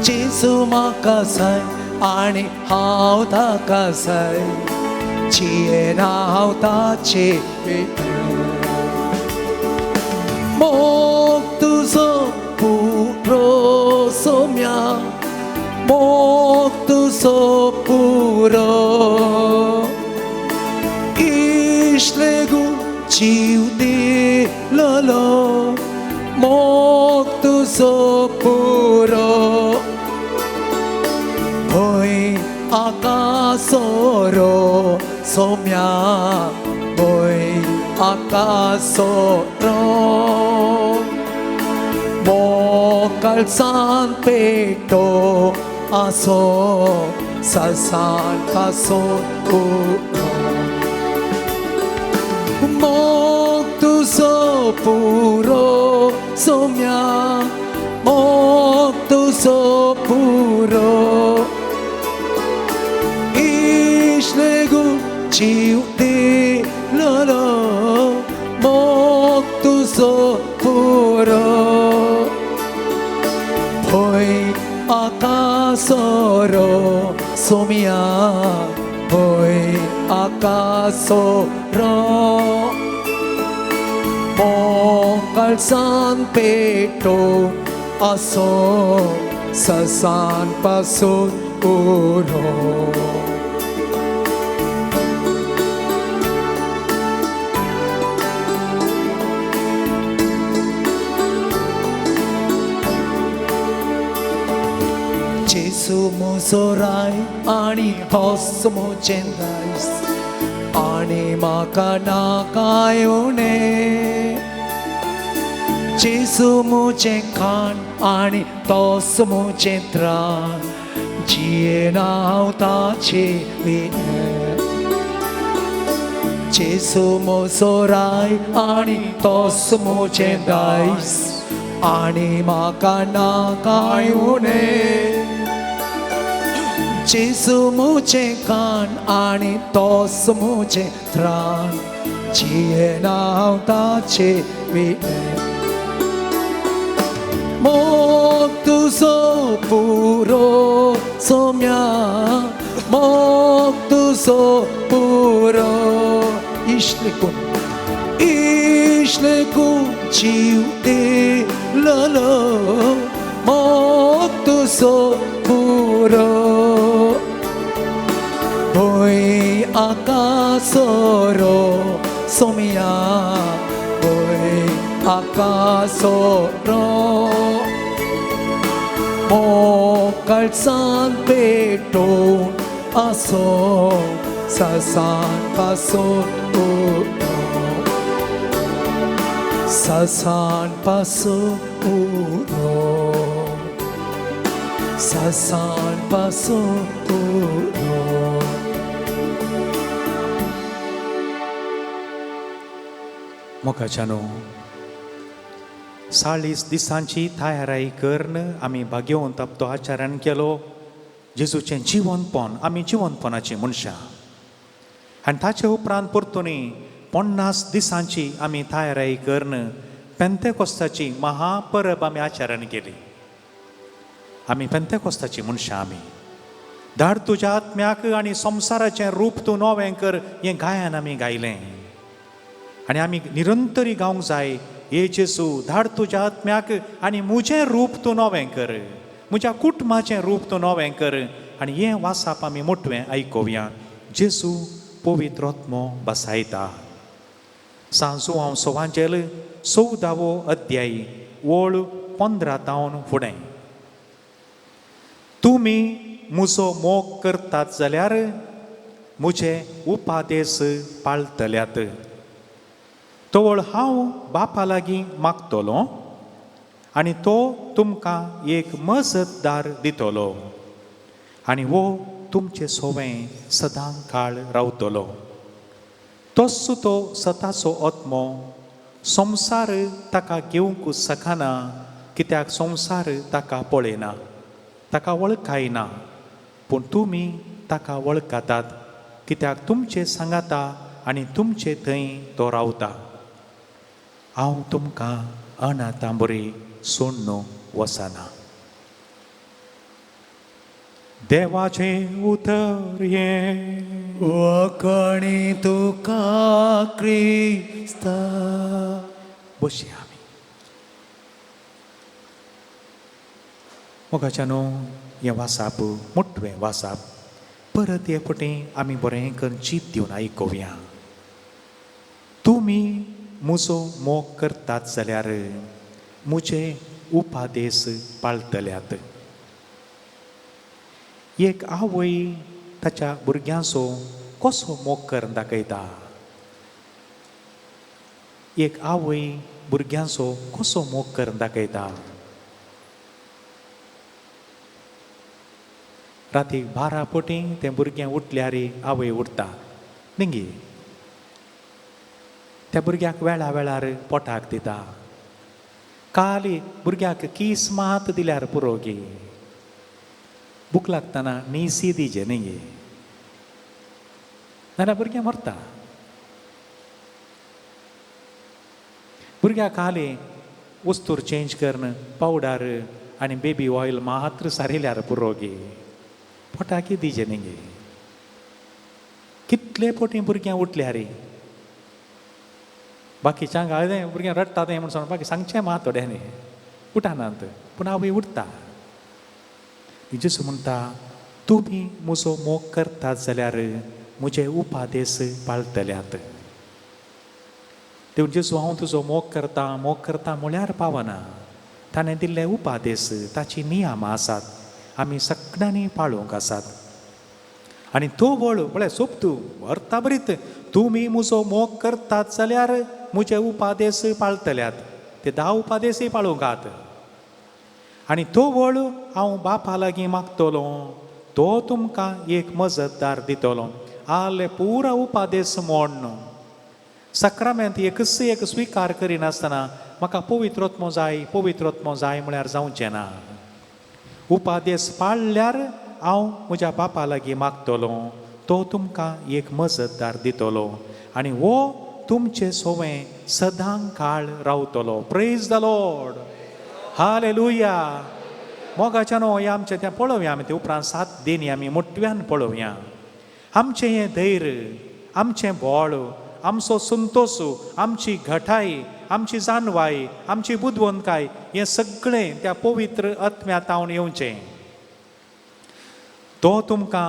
जेजू म्हाका जाय आनी हांव ताका जाय, जियेना हांव ताचे विणें. मोग तुजो पुरो सोम्या, मोग तुजो पुरो, इश्लेगू जीव दिलोलो, मोग तुजो पुरो. भंय आकासोरो सोम्या, भंय आकासोरो, मोकळसान पेटो आसो ससान पासो उरो. मोग तुजो पुरो सोम्या, मोग तुजो पुरो, इश्लेगू जीव दिलोलो, मोग तुजो पुरो. भंय आकासोरो सोम्या, भंय आकासोरो, मोकळसान पेटो आसो ससान पासून उरो. जेजू म्हजो राय आनी होस म्हजें दायज आनी म्हाका ना कांय उणें. जेजू म्हजें खाण आनी तोस म्हजें त्राण, जियेना हांव ताचे विणें. जेजू म्हजो राय आनी तोस म्हजें दायज आनी म्हाका ना कांय उणें. जेजू म्हजें खाण आनी तोस म्हजें त्राण, जियेना हांव ताचे विणें. मोग तुजो पुरो सोम्या, मोग तुजो पुरो, इश्लेकून इश्लेकून जीव दिलोलो, मोग तुजो पुरो. भंय आकासोरो सोम्या, भंय आकासोरो, मोकळसान पेटोवन आसो ससान पासून उरो, ससान पासून उरो, ससान पासून उरो. मोगाच्यानो 40 दिसांची तयाराय करून आमी भाग्यवंत तो आचरण केलो. जेजूचें जिवनपण, आमी जिवनपणाचीं मनशां. आनी ताचे उपरांत परतून 50 दिसांची आमी तयाराय करून पेंतेकोस्ताची महापरब आमी आचरण केली. आमी पेंतेकोस्ताची मनशां. आमी धाड तुज्या आत्म्याक आनी संवसाराचें रूप तूं नवें कर हें गायन आमी गायलें. आनी आमी निरंतरी गावंक जाय. हे जेजू, धाड तुज्या आत्म्याक आनी म्हजें रूप तूं नवें कर, म्हज्या कुटुंबाचें रूप तूं नवें कर. आनी हें वासाप आमी मोटवें आयकुया. जेजू पवित्र आत्मो बसायता. सांजू सोवांजेल 14वो अध्याय ओळ 15 तावन फुडें. तुमी म्हजो मोग करतात जाल्यार म्हजे उपादेस पाळटल्यात. तवळ हांव बापा लागीं मागतलो आनी तो तुमकां एक मजतदार दितलो आनी हो तुमचे सोवें सदां काळ रावतलो. तोच तो सताचो आत्मो, संवसार ताका घेवंक शकना, कित्याक संवसार ताका पळयना, ताका वळखायना. पूण तुमी ताका वळखातात, कित्याक तुमचे सांगाता आनी तुमचे थंय तो रावता. हांव तुमकां अनाथां बरी सोडून वचना. देवाचें उतर हें. वाखाणी तुका क्रिस्ता. बसया आमी. मोगाच्या न्हू, हें वासाप मोटवें वासाप परत हे फुटें आमी बरें करून चीत दिवन आयकुया. तुमी म्हजो मोग करतात जाल्यार म्हजे उपादेस पाळटल्यात. एक आवय ताच्या भुरग्यांचो कसो मोग करून दाखयता? एक आवय भुरग्यांचो कसो मोग करून दाखयता? रातीक 12 पटी तें भुरगें उठल्यार आवय उठता निंगी, त्या भुरग्याक वेळा वेळार पोटाक दिता. काली भुरग्याक कीस मात दिल्यार पुरो गे, भूक लागतना न्हीसी दिजे न्ही गे, नाल्यार भुरगें मरता. भुरग्याक खाली वस्तूर चेंज करून पावडर आनी बेबी ऑयल मात्र सारिल्यार पुरो गे, पोटाकी दिजे न्ही गे. कितले पोटी भुरग्यां उठल्यार बाकीच्यांक हांवें भुरगें रडटा तें म्हूण सांग, बाकी सांगचें मात थोड्यांनी उठानात, पूण आवय उठता. जेजू म्हणटा, तुमी म्हजो मोग करतात जाल्यार म्हजे उपादेस पाळटल्यात. देव जेजू हांव तुजो मोग करता मोग करता म्हळ्यार पावना. ताणें दिल्ले उपादेस, ताची नियमां आसात, आमी सगळ्यांनी पाळूंक आसात. आनी तो वळ पळय सोप तूं अर्था बरीत, तुमी म्हजो मोग करतात जाल्यार म्हजे उपादेस पाळटल्यात. ते 10 उपादेसय पाळूंक आहात. आनी तो वळ हांव बापा लागीं मागतलो, तो तुमकां एक मजतदार दितलो. आले पुरा उपादेस मोडण सक्रामेंत एकच एक स्विकार करिनासतना म्हाका पवित्रोत्मो जाय पवित्रोत्मो जाय म्हळ्यार जावचें ना. उपादेस पाळल्यार हांव म्हज्या बापा लागीं मागतलो, तो तुमकां एक मजतदार दितलो आनी हो तुमचे सोवें सदां काळ रावतलो. Praise the Lord, hallelujah. मोगाच्या न्हू, हें आमचें तें पळोवया आमी, ते उपरांत 7 दिनी आमी मोटव्यान पळोवया. आमचें हें धैर्य, आमचें बळ, आमचो संतोश, आमची घटाय, आमची जानवाय, आमची बुदवंतकाय, हें सगळें त्या पवित्र आत्म्या तावन येवचें. तो तुमकां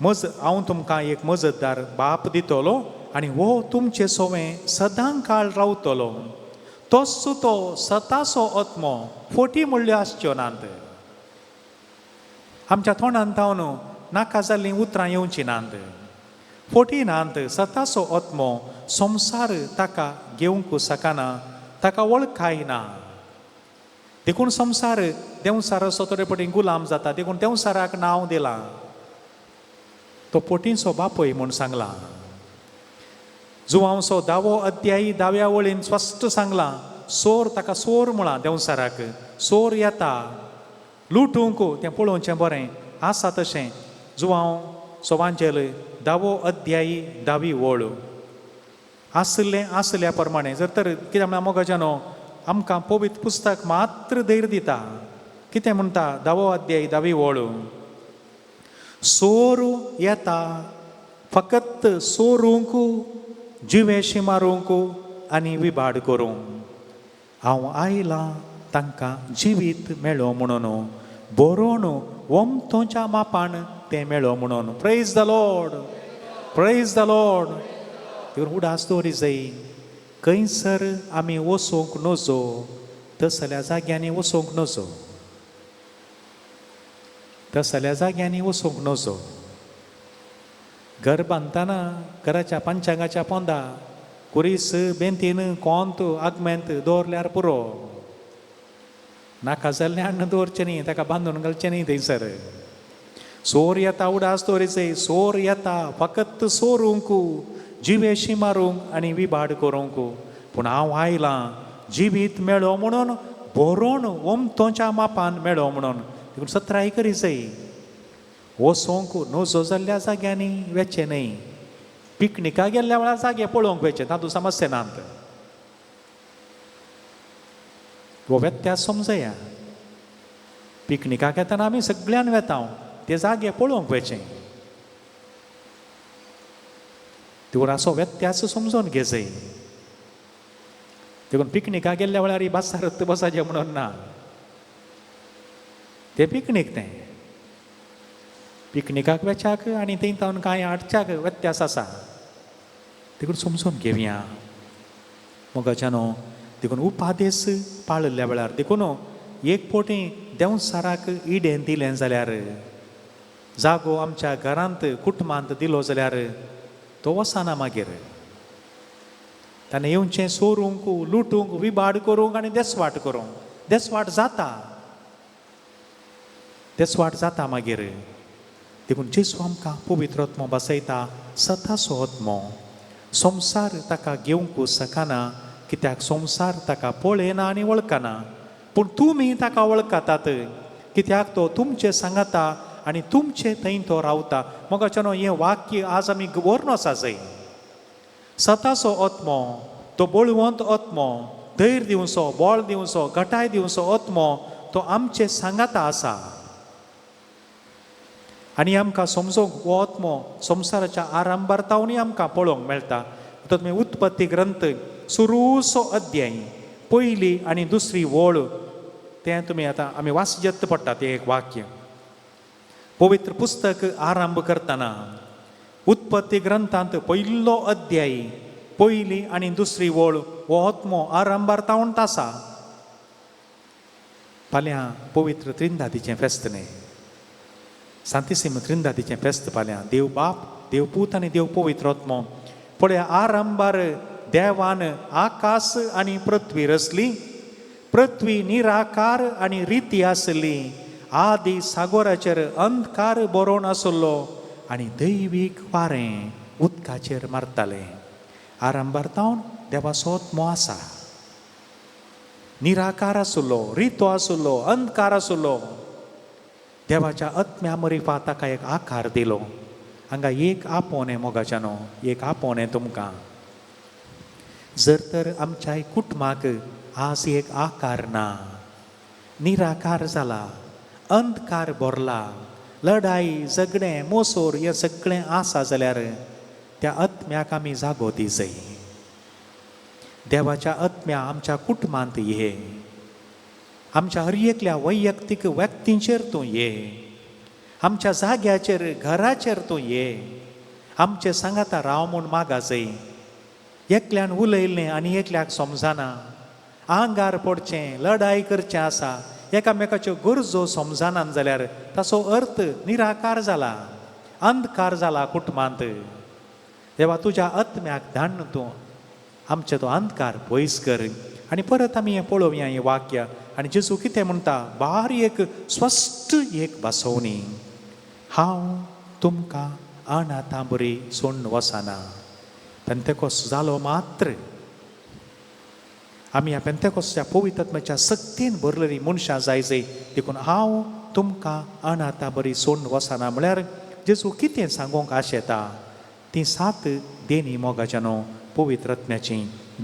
मज हांव तुमकां एक मजतदार बाप दितलो आनी हो तुमचे सोवें सदां काळ रावतलो. तोच तो सताचो आत्मो, फोटी म्हणल्यो आसच्यो नात. आमच्या तोंडान तावन नाका जाल्लीं उतरां येवचीं नात, फोटी नात. सताचो आत्मो संवसार ताका घेवंक शकना, ताका वळखायना. देखून संवसार देंवसाराचो थोडे पटी गुलाम जाता. देखून देंवसाराक नांव दिलां, तो पोटींचो बापूय म्हूण सांगलां. जुवांवचो 10वो अध्यायी 10व्या वळीन स्पश्ट सांगलां, सोर ताका सोर म्हळां देंवसाराक. सोर येता लुटूंक, तें पळोवचें बरें आसा तशें. जुवांव सोवांचेल 10वो अध्यायी 10वी वळ आसलें आसल्या प्रमाणें. जर तर कितें म्हळ्यार मोगाच्या न्हू, आमकां पवित्र पुस्तक मात्र धैर्य दिता. कितें म्हणटा? 10वो अध्याय 10वी वळ, सोर येता फकत सोरूंक, जिवेशी मारूंक आनी विबाड करूंक. हांव आयलां तांकां जिवीत मेळो म्हणून, बरोवन ओमथोच्या मापान तें मेळो म्हणून. Praise the Lord, praise the Lord. देखून उडास दवरी जाय, खंयसर आमी वचूंक नजो तसल्या जाग्यांनी वचूंक नजो, तसल्या जाग्यांनी वचूंक नजो. घर बांदतना घराच्या पंचांगाच्या पोंदा कुरीस बेंतीन कोंत आगमेंत दवरल्यार पुरो, नाका जाल्ल्यान दवरचें न्ही, ताका बांदून घालचें न्ही थंयसर. सोर येता, उडास दवरीचें, सोर येता फकत सोरूंक, जिवेशी मारूंक आनी विबाड करूंक. पूण हांव आयलां जिवीत मेळो म्हणून, बरोवन ओमतोच्या मापान मेळो म्हणून. देखून सत्राय करी जाय, वचोंक नजो जाल्ल्या जाग्यांनी वेचें न्हय. पिकनिकाक गेल्ल्या वेळार जागे पळोवंक वयचें, तातूंत समस्या नात. हो व्यत्यास समजया. पिकनिकाक येतना आमी सगळ्यान वेता, ते जागे पळोवंक वयचें. देखून असो व्यत्यास समजून घे जाय. देखून पिकनिकाक गेल्ल्या वेळार बसार बसाचें म्हणून ना, तें पिकनीक, तें पिकनिकाक वेच्याक आनी थंय तावन कांय हाडच्याक व्यत्यास आसा. देखून समजून घेवया मोगाच्यानो. देखून उपादेस पाळिल्ल्या वेळार, देखून एक पोटी देंवसाराक इडें दिलें जाल्यार, जागो आमच्या घरांत कुटुंबांत दिलो जाल्यार तो वचना मागीर. ताणें येवचें सोरूंक, लुटूंक, विबाड करूंक आनी देसवाट करूंक. देसवाट जाता, देसवाट जाता मागीर. देखून जेजू आमकां पवित्र आत्मो बसयता, सताचो आत्मो. संवसार ताका घेवंक शकना, कित्याक संवसार ताका पळयना आनी वळखना. पूण तुमी ताका वळखतात, कित्याक तो तुमचे सांगाता आनी तुमचे थंय तो रावता. मोगाच्यानो, हें वाक्य आज आमी व्हरून आसा जाय. सताचो आत्मो, तो बळवंत आत्मो, धैर्य दिवचो, बळ दिवचो, घटाय दिवचो आत्मो, तो आमचे सांगाता आसा. आनी आमकां समजूंक हो आत्मो संवसाराच्या आरंभार तावनूय आमकां पळोवंक मेळटा. तो तुमी उत्पत्ती ग्रंथ सुरूसो अध्याय पयली आनी दुसरी वळ तें तुमी आतां आमी वाचजत पडटा तें एक वाक्य. पवित्र पुस्तक आरंभ करतना उत्पत्ती ग्रंथांत पयलो अध्याय पयली आनी दुसरी वळ, हो आत्मो आरंभार तावन आसा. फाल्यां पवित्र त्रिंदादीचें फेस्त न्ही, सांतिसिम त्रिंदादीचें फेस्त फाल्यां. देव बाप, देव पूत आनी देव पवित्र आत्मो. पळय, आरंभार देवान आकाश आनी पृथ्वी रचली. पृथ्वी निराकार आनी रिती आसली. आदी सागोराचेर अंधकार बरोवन आसलो आनी दैवीक वारें उदकाचेर मारतालें. आरंभार तावन देवाचो आत्मो आसा. निराकार आसलो, रितो आसलो, अंधकार आसलो. देवाच्या आत्म्या मरिफा ताका एक आकार दिलो. हांगा एक आपोवणें मोगाच्यानो, एक आपोवणें तुमकां. जर तर आमच्या कुटुंबाक आज एक आकार ना, निराकार जाला, अंधकार भरला, लढाई, झगडें, मोसोर हें सगळें आसा जाल्यार त्या आत्म्याक आमी जागो दी जाय. देवाच्या आत्म्या आमच्या कुटुंबांत ये, आमच्या हर एकल्या वैयक्तीक व्यक्तींचेर तूं ये, आमच्या जाग्याचेर, घराचेर तूं ये, आमचे सांगाता राव म्हूण मागा जाय. एकल्यान उलयल्लें आनी एकल्याक समजना, आंगार पडचें, लढाई करचें आसा, एकामेकाच्यो गरजो समजना जाल्यार ताचो अर्थ निराकार जाला, अंधकार जाला कुटुंबांत. देवा, तुज्या आत्म्याक धाडून तूं आमचें तो अंधकार पयस कर. आनी परत आमी हें पळोवया हें वाक्य. आनी जेजू कितें म्हणटा, बारी एक स्पश्ट एक भासोवणी, हांव तुमकां अनाथां बरी सोडून वचना. पेंतेकोस जालो मात्र आमी ह्या पेंतेकोसच्या पवित्र सक्तीन भरलेली मनशां जाय जाय. देखून हांव तुमकां अनाथां बरी सोडून वचना म्हळ्यार जेजू कितें सांगूंक आशेता, ती सात देणी मोगाच्यानो पवित्र आत्म्याची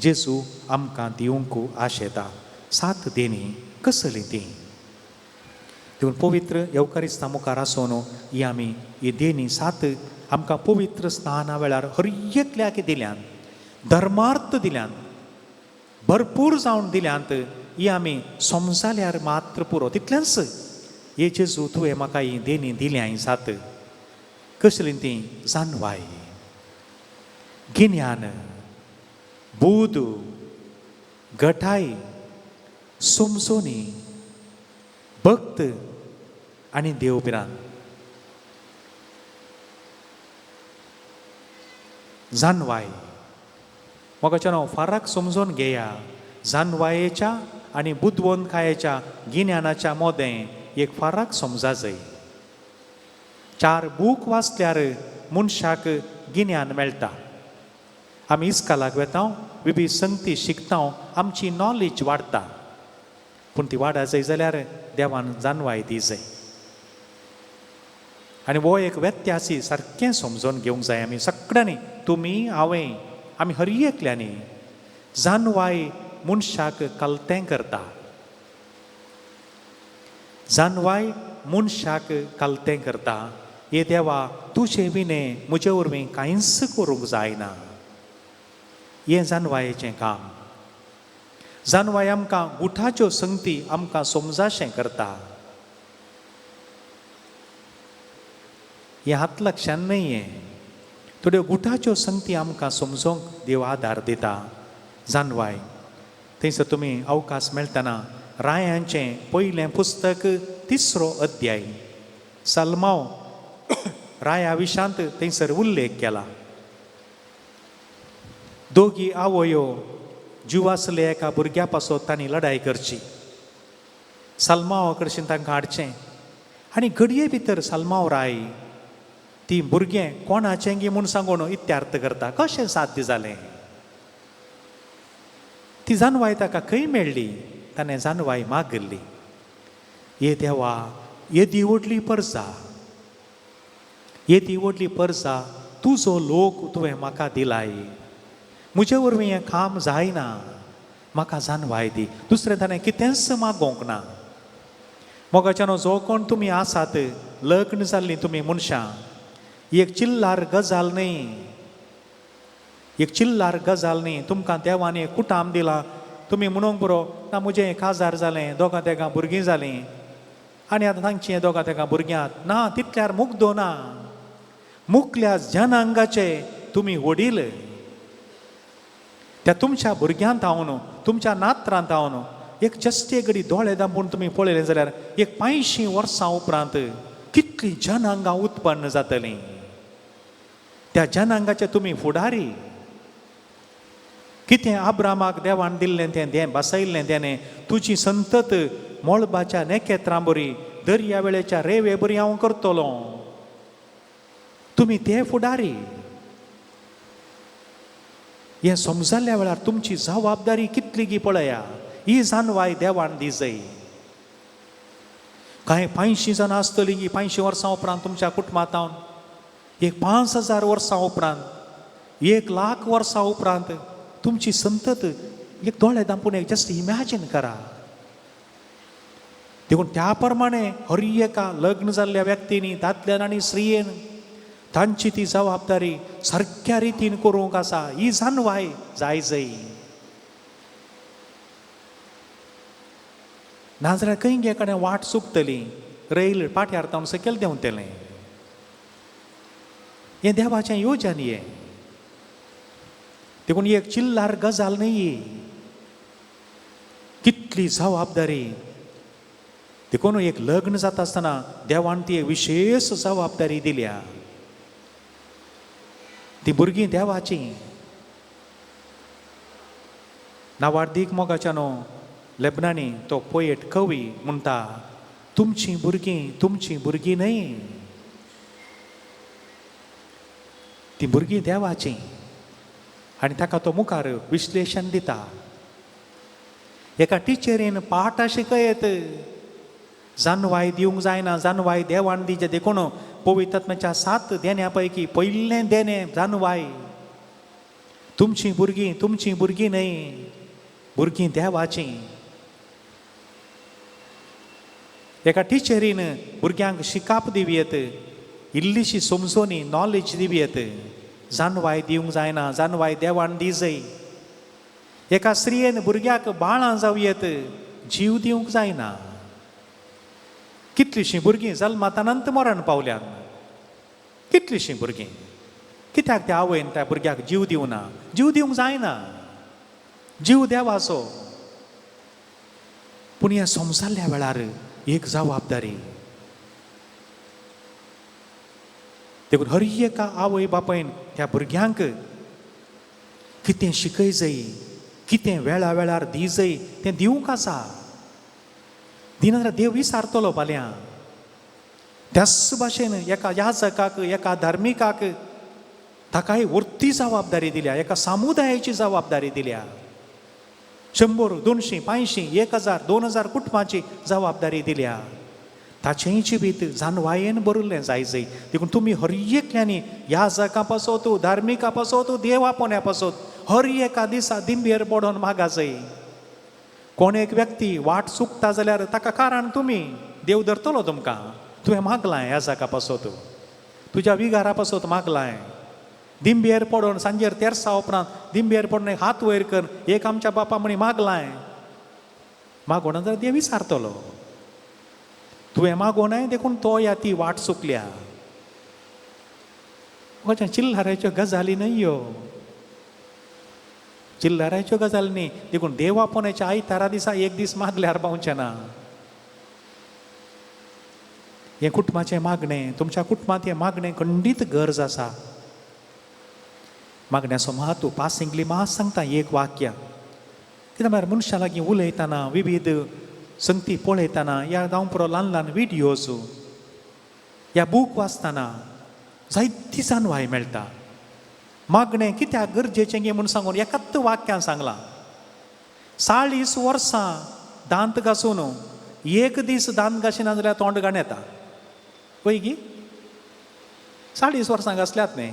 जेजू आमकां दिवंक आशेता. सात देणी कसली ती? देखून पवित्र येवकारिस्ता मुखार आसून ही आमी ही देणी सात आमकां पवित्र स्नाना वेळार हर एकल्याक दिल्यान, धर्मार्थ दिल्यान, भरपूर जावन दिल्यांत ही आमी समजाल्यार मात्र पुरो तितलेंच. हे जेजू तुवें म्हाका ही देणी दिल्या जात कसलीं ती जानवाय, गिन्यान, बूद, गटाय, समजोनी, भक्त आनी देवभिरांत. जानवाय मोगाच्यानो फरक समजून घेया. जानवायेच्या आनी बुदवंतकायेच्या गिन्यानाच्या मोदें एक फरक समजा जाय. चार बूक वाचल्यार मनशाक गिन्यान मेळटा. आमी इस्कालाक वेता, विवीध संगती शिकता, आमची नॉलेज वाडटा. पूण ती वाडा जाय जाल्यार देवान जानवाय दी जाय आनी हो एक व्यत्यासी सारकें समजून घेवंक जाय आमी सगळ्यांनी, तुमी, हांवें, आमी हर एकल्यांनी. जानवाय मनशाक कलतें करता, जानवाय मनशाक कलतें करता. हे देवा तुजे विणें म्हजे वरवीं कांयच करूंक जायना. हें जानवायेचें काम. जानवाय आमकां गुठाच्यो संगती आमकां समजाशें करता. हें हात लक्षान न्हय, हें थोड्यो गुठाच्यो संगती आमकां समजोंक देव आदार दिता जानवाय. थंयसर तुमी अवकाश मेळटना रायांचें पयलें पुस्तक तिसरो अध्याय, सलमाव राया विशांत थंयसर उल्लेख केला. दोगी आवयो जीव आसले एका भुरग्या पासत तांणी लढाय करची. सलमाव कडशीन तांकां हाडचें आनी घडये भितर सलमाव राय ती भुरगें कोणाचें गी म्हूण सांगून इत्यार्थ करता. कशें साध्य जालें? ती जानवाय ताका खंय मेळ्ळी? ताणें जानवाय मागिल्ली. ये देवा, येदी व्हडली परजा, येदी व्हडली परजा तुजो लोक तुवें म्हाका दिलाय, म्हजे वरवीं हें काम जायना, म्हाका जानवाय दी. दुसरें ताणें कितेंच मागोवंक ना. मोगाच्यानो जो कोण तुमी आसात लग्न जाल्लीं तुमी मनशां, एक चिल्लार गजाल न्हय, एक चिल्लार गजाल न्हय. तुमकां देवान एक कुटाम दिलां. तुमी म्हणूंक पुरो ना म्हजें काजार जालें, दोगां तेगां भुरगीं जालीं आनी आतां तांचीं दोगां तेगां भुरग्यांत ना, तितल्यार मुग्दो ना. मुकल्या जनांगाचे तुमी वडील. त्या तुमच्या भुरग्यांत हांव, तुमच्या नात्रांत हांव एक जस्ट एक घडी दोळे दांपून तुमी पळयलें जाल्यार एक 85 वर्सां उपरांत कितलीं जनांगां उत्पन्न जातलीं. त्या जनांगाचे तुमी फुडारी. कितें आब्रामाक देवान दिल्लें तें दें बसयल्लें तेणें, तुजी संतत मळबाच्या नेकेत्रां बरी, दर्या वेळेच्या रेवे बरी हांव करतलो. तुमी ते फुडारी. हें समजल्या वेळार तुमची जबाबदारी कितली गी पळया. ही जानवाय देवान दी जाय. कांय 85 जाणां आसतलीं गी 85 वर्सां उपरांत तुमच्या कुटुंबांत, एक 5000 वर्सां उपरांत, 1 लाख वर्सां उपरांत तुमची संतत एक दोळे दांपून एक जस्ट इमॅजीन करा. देखून त्या प्रमाणे हर एका लग्न जाल्ल्या व्यक्तींनी, दादल्यान आनी स्त्रियेन, तांची ती जबाबदारी सारक्या रितीन करूंक आसा. ही जानवाय जाय जाय. नाजाल्यार खंय गे कडेन वाट चुकतली, रैल पाट्यार तावन सकयल देंवतलें. हें देवाचें योजन हें. देखून एक चिल्लार गजाल न्हय ही, कितली जबाबदारी. देखून एक लग्न जाता आसतना देवान ती एक विशेश जबाबदारी दिल्या. ती भुरगीं देवाचीं. नावार्दीक मोगाच्या न्हू लेबनानी तो पोएट कवी म्हणटा, तुमचीं भुरगीं तुमचीं भुरगीं न्हय, ती भुरगीं देवाचीं. आनी ताका तो मुखार विश्लेशण दिता. एका टिचरीन पाठ शिकयत जानवाय दिवंक जायना, जानवाय देवान दिचें. देखून पवित्र 7 देण्या पैकी पयलें देणें जानवाय. तुमचीं भुरगीं तुमचीं भुरगीं न्हय, भुरगीं देवाचीं. एका टिचरीन भुरग्यांक शिकाप दिवयेत, इल्लीशी समजोनी नॉलेज दिवयेत. जानवाय दिवंक जायना, जानवाय देवान दी जाय. एका स्त्रियेन भुरग्याक बाळां जावं येत, जीव दिवंक जायना. कितलींशीं भुरगीं जल्मातानंत मरण पावल्यात. कितलींशीं भुरगीं, कित्याक त्या आवयन त्या भुरग्याक जीव दिवना? जीव दिवंक जायना, जीव देवाचो. पूण हें समजल्ल्या वेळार एक जबाबदारी. देखून हर एका आवय बापायन त्या भुरग्यांक कितें शिकय जाय, कितें वेळा वेळार दी जाय, तें दिवंक आसा. दिना जाल्यार देव विसारतलो फाल्यां. त्याच भाशेन एका याजकाक, एका धार्मिकाक, ताकाय व्हडली जबाबदारी दिल्या, एका समुदायाची जबाबदारी दिल्या. 100, 200, 500, 1000, 2000 कुटुंबाची जबाबदारी दिल्या. ताचेंय जिवीत जानवायेन भरिल्लें जाय जाय. देखून तुमी हर एकल्यांनी याजका पासत, धार्मिका पासत, देवा पोन्या पासत हर एका दिसा दिंबेर पडोन मागा जाय. कोण एक व्यक्ती वाट चुकता जाल्यार ताका कारण तुमी. देव धरतलो तुमकां. तुवें मागलां याजका पासत, तुज्या विगारा पासत मागलां. दिंबेर पडोन सांजेर तेरसा उपरांत दिंबेर पडून एक हात वयर कर, एक आमच्या बापा म्हणी मागलां. मागोना जाल्यार देव विसारतलो. तुवें मागोनाय देखून तो या ती वाट चुकल्या. चिल्लराच्यो गजाली न्हय ह्यो, चिल्लराच्यो गजाली न्ही. देखून देवापोण्याच्या आयतारा दिसा एक दीस मागल्यार पावचें ना. हें कुटुंबाचें मागणें, तुमच्या कुटुंबांत हें मागणें खंडीत गरज आसा. मागण्याचो म्हत्व पासिंगली मात सांगता एक वाक्य. कित्याक म्हळ्यार मनशां लागीं उलयतना, विविध संगती पळयतना, ह्या जावं पुरो ल्हान ल्हान विडियोज ह्या बूक वाचतना जायती जाणवाय मेळटा. मागणें कित्याक गरजेचें गे म्हूण सांगून एकाच वाक्यान सांगलां. 40 वर्सां दांत घासून एक दीस दांत घासिना जाल्यार तोंड घाण येता पळय गी. 40 वर्सां घासल्यात न्ही,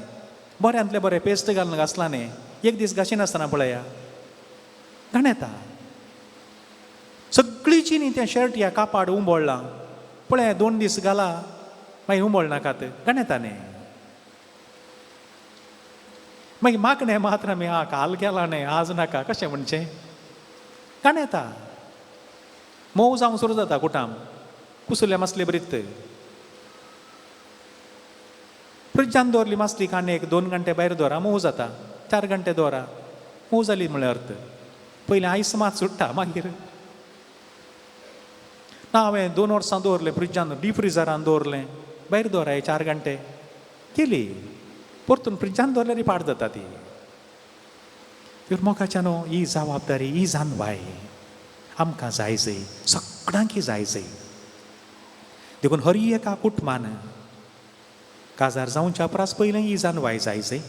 बऱ्यांतलें बरें पेस्ट घालून घासलां न्ही, एक दीस घासिनासतना पळया घाण येता. सगळी चिनी तें शर्ट ह्या कापाड उंबळ्ळां पळय, 2 दीस घाला मागीर उंबळ नाकात, घाण येता न्ही. मागीर मागणें मात्र आमी हा काल केला न्ही, आज नाका, कशें म्हणचें? घाण येता, मोव जावंक सुरू जाता कुटाम कुसुल्या मासले बरीत. फ्रिजान दवरली मासली कांडे एक 2 घंटे भायर दवरा, मोव जाता. 4 घंटे दवरा, मोव जाली म्हळ्यार अर्थ. पयलीं आयस मात सुट्टा मागीर ना. हांवें 2 वर्सां दवरलें फ्रिजान, डीप फ्रिजरान दवरलें, भायर दवराय 4 घंटे केली, परतून फ्रिजान दवरल्यार पाड जाता ती. मोगाच्या न्हू ही जबाबदारी, ही जाणवाय आमकां जाय जाय, सगळ्यांकी जाय जाय. देखून हर एका कुटुंबान काजार जावच्या परस पयलें ही जाणवाय जाय जाय.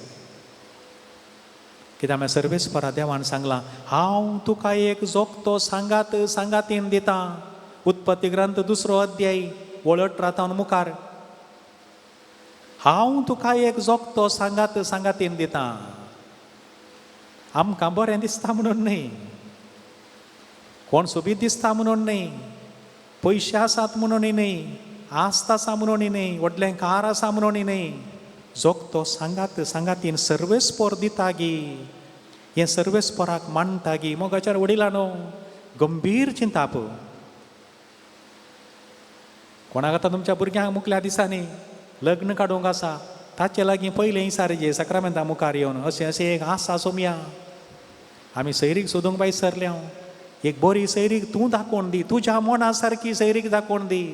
कित्याक आमी सर्वेस्परा देवान सांगलां, हांव तुका एक जोगतो सांगात सांगातीन दिता. उत्पत्ती ग्रंथ 2 अध्याय 18 तावन मुखार, हांव तुका एक जोगतो सांगात सांगातीन दिता. आमकां बरें दिसता म्हणून न्हय, कोण सोबीत दिसता म्हणून न्हय, पयशे आसात म्हणूनय न्हय, आस्त आसा म्हणूनय न्हय, व्हडलें कार आसा म्हणूनय न्हय, जोगतो सांगात सांगातीन सर्वेस्पोर दिता गी, हें सर्वेस्पोराक मानता गी. मोगाच्यार वडिलानो गंभीर चिंताप. कोणाक आतां तुमच्या भुरग्यांक मुखल्या दिसांनी लग्न काडूंक आसा, ताचे लागीं पयलें सारजे साक्रामेंता मुखार येवन अशें अशें एक आसा सोमया, आमी सैरीक सोदूंक भायर सरल्या, एक बरी सैरीक तूं दाखोवन दी, तुज्या मना सारकी सैरीक दाखोवन दी.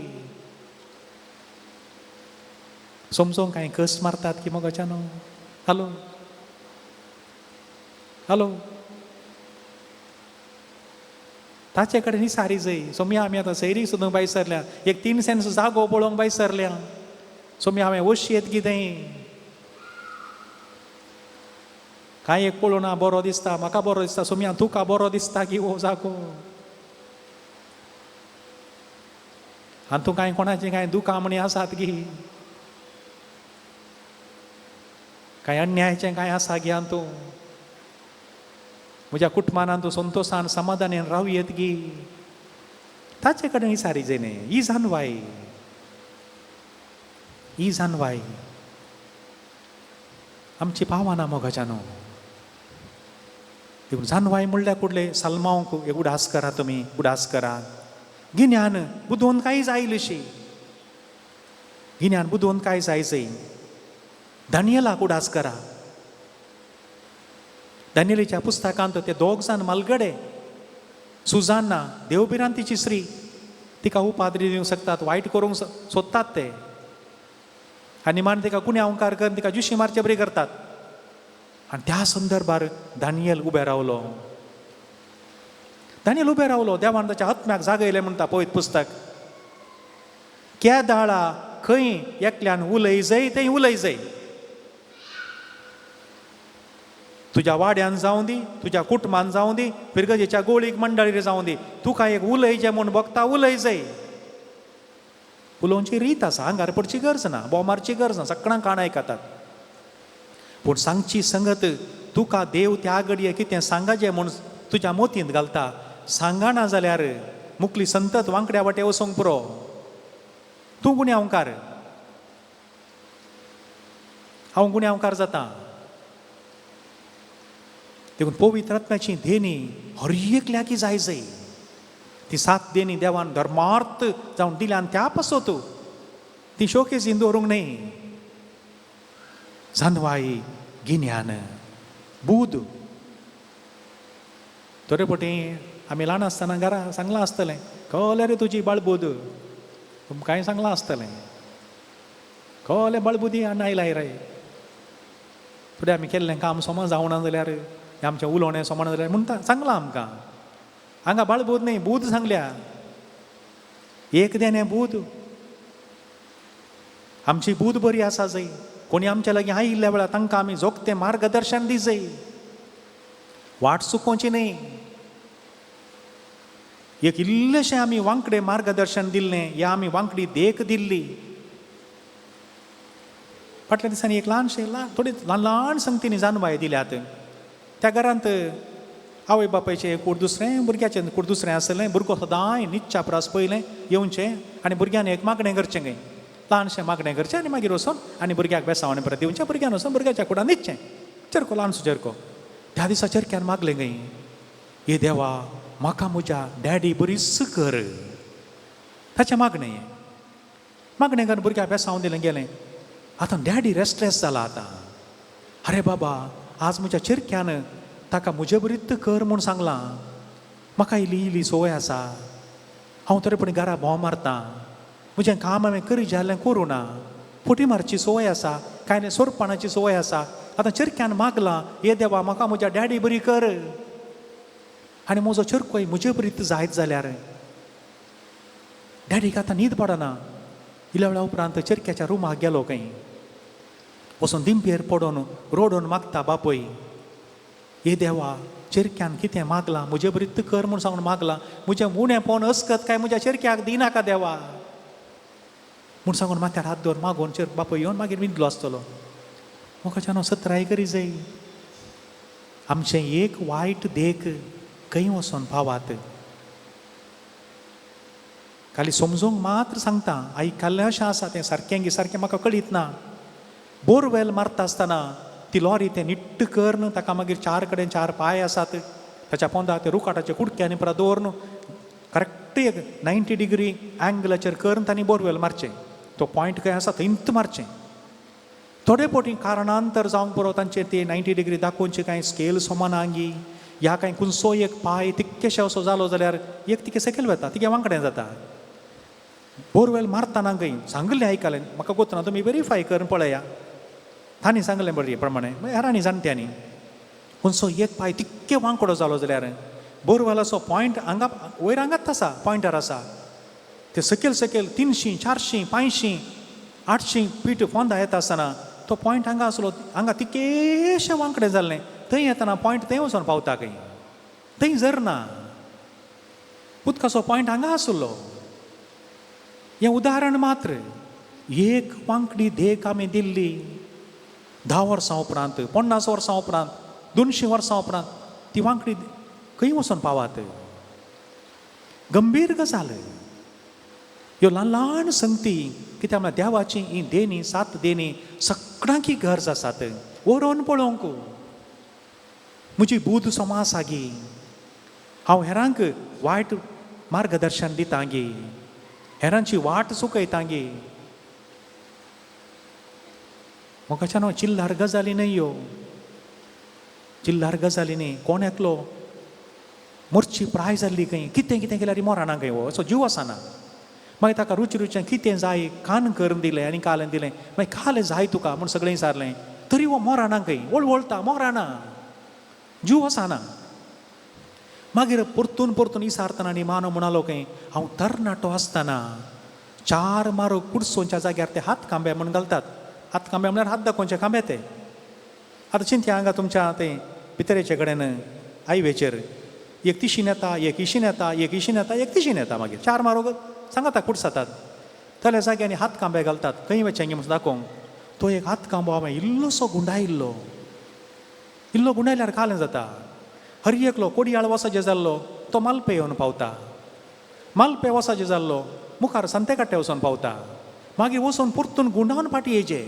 समजोंक कांय कस मारतात की मोगाच्या न्हू. हॅलो हॅलो, ताचे कडेन ही सारी जय सोमया, आमी आतां सैरीक सोदूंक भायर सरल्या, एक 3 सेंस जागो पळोवंक भायर सरल्या, सोमया हांवें वशयेत कितें कांय एक पळोवना बरो दिसता, म्हाका बरो दिसता, सोमया तुका बरो दिसता की हो जागो. आनी तूं कांय कोणाचीं कांय दुकां म्हणी आसात की, कांय अन्यायचें कांय आसा गी, आनी तूं म्हज्या कुटुंबान तूं संतोशान समाधानान रावं येत गी. ताचे कडेन ही सारी जय न्ही, ही जाणवाय, ही जाणवाय आमची पावना मोगाच्या न्हू. देखून जानवाय म्हणल्यार कुडले सालमांवक एक उडास करा, तुमी उडास करा. गिन्यान बुदवंत काय जाय अशी, गिन्यान बुदवंत काय जाय जय. दानियलाक उडास करा. दानियलीच्या पुस्तकांत ते दोग जाण मालगडे. सुजान्ना देवभिरांतीची स्त्री, तिका उपाद्री दिवंक शकतात, वायट करूंक सोदतात ते आनी मान तिका गुन्यांवकार करून तिका जुशी मारचे बरी करतात. आनी त्या संदर्भार दानियल उबे रावलो. दानियल उबे रावलो, देवान ताच्या आत्म्याक जागयलें म्हणटा पवित्र पुस्तक. केदाळा खंय एकल्यान उलय जाय थंय उलय जाय. तुज्या वाड्यान जावं दी, तुज्या कुटुंबान जावं दी, फिरगजेच्या गोळीक मंडळीर जावं दी, तुका एक उलयचें म्हूण भोगता, उलय जाय. उलोवची रीत आसा, आंगार पडची गरज ना, बोव मारची गरज ना, सगळ्यांक काण आयकतात. पूण सांगची संगत तुका देव त्या घडये कितें सांगाचें म्हूण तुज्या मोतींत घालता. सांगाना जाल्यार मुकली संतत वांकड्या वाटे वचोंक पुरो. तूं गुन्यांवकार, हांव गुन्यांवकार जाता. देखून पवित्र आत्म्याची देणी हर एकल्याकी जाय जाय. ती सात देणी देवान धर्मार्थ जावन दिल्या आनी त्या पासत ती शोकेजीन दवरूंक न्हय. जानवाय, गिन्यान, बूद. थोडे पटी आमी ल्हान आसतना घरा सांगलां आसतलें, कळ्ळें रे तुजी बाळबूद, तुमकांय सांगलां आसतलें, कळ्ळें बाळबुदी आनी आयलाय रे. फुडें आमी केल्लें काम समा जावना जाल्यार, आमचें उलोवणें समा जाल्यार म्हणटा सांगलां आमकां. हांगा बाळबूद न्हय, बूद सांगल्या. एक देणें बूद. आमची बूद बरी आसा जय. कोणी आमच्या लागीं आयिल्ल्या वेळार तांकां आमी जोगतें मार्गदर्शन दी जय, वाट चुकोवची न्हय. एक इल्लेशें आमी वांकडें मार्गदर्शन दिल्लें या आमी वांकडी देख दिल्ली. फाटल्या दिसांनी एक ल्हानशें ल्हान थोडी ल्हान ल्हान संगतींनी जानवाय दिल्यात. त्या घरांत आवय बापायचें कूड दुसरें, भुरग्याचें कूड दुसरें आसलें. भुरगो सदांय न्हिदच्या प्रास पयलें येवचें आनी भुरग्यान एक मागणें करचें खंय, ल्हानशें मागणें करचें आनी मागीर वचोन आनी भुरग्याक बेसावणे परत दिवचें. भुरग्यान वचोन भुरग्याच्या कुडान न्हिदचें. चेरको, ल्हानसो चेरको. त्या दिसा चेरक्यान मागलें खंय, हे देवा, म्हाका म्हज्या डॅडी बरीच कर. ताचें मागणें हें. मागणें करून भुरग्याक बेसावन दिलें, गेलें. आतां डॅडी रेस्टलेस जाला आतां. अरे बाबा, आज म्हज्या चेरक्यान ताका म्हजे बरीच कर म्हूण सांगलां. म्हाका इल्ली इल्ली संवय आसा, हांव तरी पूण घरा भोंव मारतां, म्हजें काम हांवें करी जाल्लें करूं ना, फटी मारची संवय आसा, कांय न्ही सोरपणाची संवय आसा. आतां चेरक्यान मागलां, हे देवा, म्हाका म्हज्या डॅडी बरी कर आनी म्हजो चेरकोय म्हजे बरीत जायत जाल्यार. डॅडीक आतां न्हीद पडना. इल्ल्या वेळा उपरांत चेरक्याच्या रुमाक गेलो खंय, वचून दिंपेर पडोन रोडून मागता बापय, हे देवा, चेरक्यान कितें मागलां, म्हजे बरीत कर म्हूण सांगून मागलां, म्हजें उणें अस्कत काय म्हज्या चेरक्याक दिनाका देवा म्हूण सांगून माथ्यार हात दवर मागून चेर बापय येवन मागीर न्हिदलो आसतलो. म्हाका सत्राय करी जाय. आमचें एक वायट देख खंय वचोन पावात. खाली समजूंक मात्र सांगता, आयकल्लें अशें आसा, तें सारकें गी सारकें म्हाका कळीत ना. बोरवेल मारता आसतना ती लॉरी तें निट्ट करून ताका मागीर चार कडेन चार पांय आसात, ताच्या पोंदा ते रुकाटाचे कुडक्यांनी परत दवरून करेक्ट एक 90 डिग्री एंगलाचेर करून तांणी बोरवेल मारचें. तो पॉयंट खंय आसा थंयच मारचें. थोडे पोटी कारणांतर जावंक पुरो, तांचे ते 90 डिग्री दाखोवचे कांय स्केल समान आंगी ह्या कांय खुंयचो एक पांय तिक्केशे असो जालो जाल्यार एक तिके सकयल वता, तिगे वांकडें जाता. बोरवेल मारतना खंय सांगलें आयकलें, म्हाका गोतना, तुमी वेरीफाय करून पळया. तांणी सांगलें बरें प्रमाणे हेरांनी जाणट्यांनी, खुंयचो एक पांय तिक्के वांकडो जालो जाल्यार बोरवेलाचो पॉयंट हांगा वयर हांगाच आसा, पॉयंटार आसा, ते सकयल सकयल 300 400 500 800 फीट पोंदा येता आसतना तो पॉयंट हांगा आसलो, हांगा तिकेशें वांकडें जाल्लें. थंय येतना पॉयंट थंय वचोन पावता खंय, थंय जरना. उदकाचो पॉयंट हांगा आसलो. हें उदाहरण मात्र. एक वांकडी देख आमी दिल्ली, 10 वर्सां उपरांत, 50 वर्सां उपरांत, 200 वर्सां उपरांत ती वांकडी खंय वचोन पावात. गंभीर गजाल ह्यो ल्हान ल्हान संगती. कित्याक म्हळ्यार देवाची ही देणी, सात देणी सगळ्यांकी गरज आसात. वरोवन पळोवंक म्हजी बूद समा आसा गी, हांव हेरांक वायट मार्गदर्शन दिता गी, हेरांची वाट चुकयता गी. मोगाच्यान चिल्लार गजाली न्हय ह्यो, चिल्लार गजाली न्ही. कोण एकलो मोरची प्राय जाल्ली खंय, कितें कितें केल्यार मोराना खंय, हो असो जीव आसना. मागीर ताका रुची रुचें कितें जाय कान करून दिलें आनी कालें दिलें. मागीर कालें जाय तुका म्हूण सगळें विचारलें, तरी हो मोराना खंय, वळवळटा मोराना, जीव आसना. मागीर परतून परतून विचारतना आनी मानो म्हणालो खंय, हांव तरणाटो आसतना चार मारो कुडसोच्या जाग्यार ते हात खांबे म्हूण घालतात. हात खांबे म्हळ्यार हात दाखोवचे खांबे ते. आतां चिंतया हांगा तुमच्या ते भितरेचे कडेन हायवेचेर एक तिशीन येता, एक इशीन येता, एक इशीन येता, एक तिशीन येता, मागीर चार मारो सांगाता कुडसातात. जाल्यार जाग्यांनी हात खांबे घालतात खंय वचें म्हूण दाखोवंक. तो एक हात खांबो हांवें इल्लोसो गुंडायिल्लो, इल्लो गुंडायल्यार कालें जाता. हर एकलो कोडयाळ वसाचे जाल्लो तो मालपे येवन पावता, मालपे वसाचे जाल्लो मुखार सांतेकाट्टे वचोन पावता, मागीर वचोन परतून गुंडावन फाटी येयचे.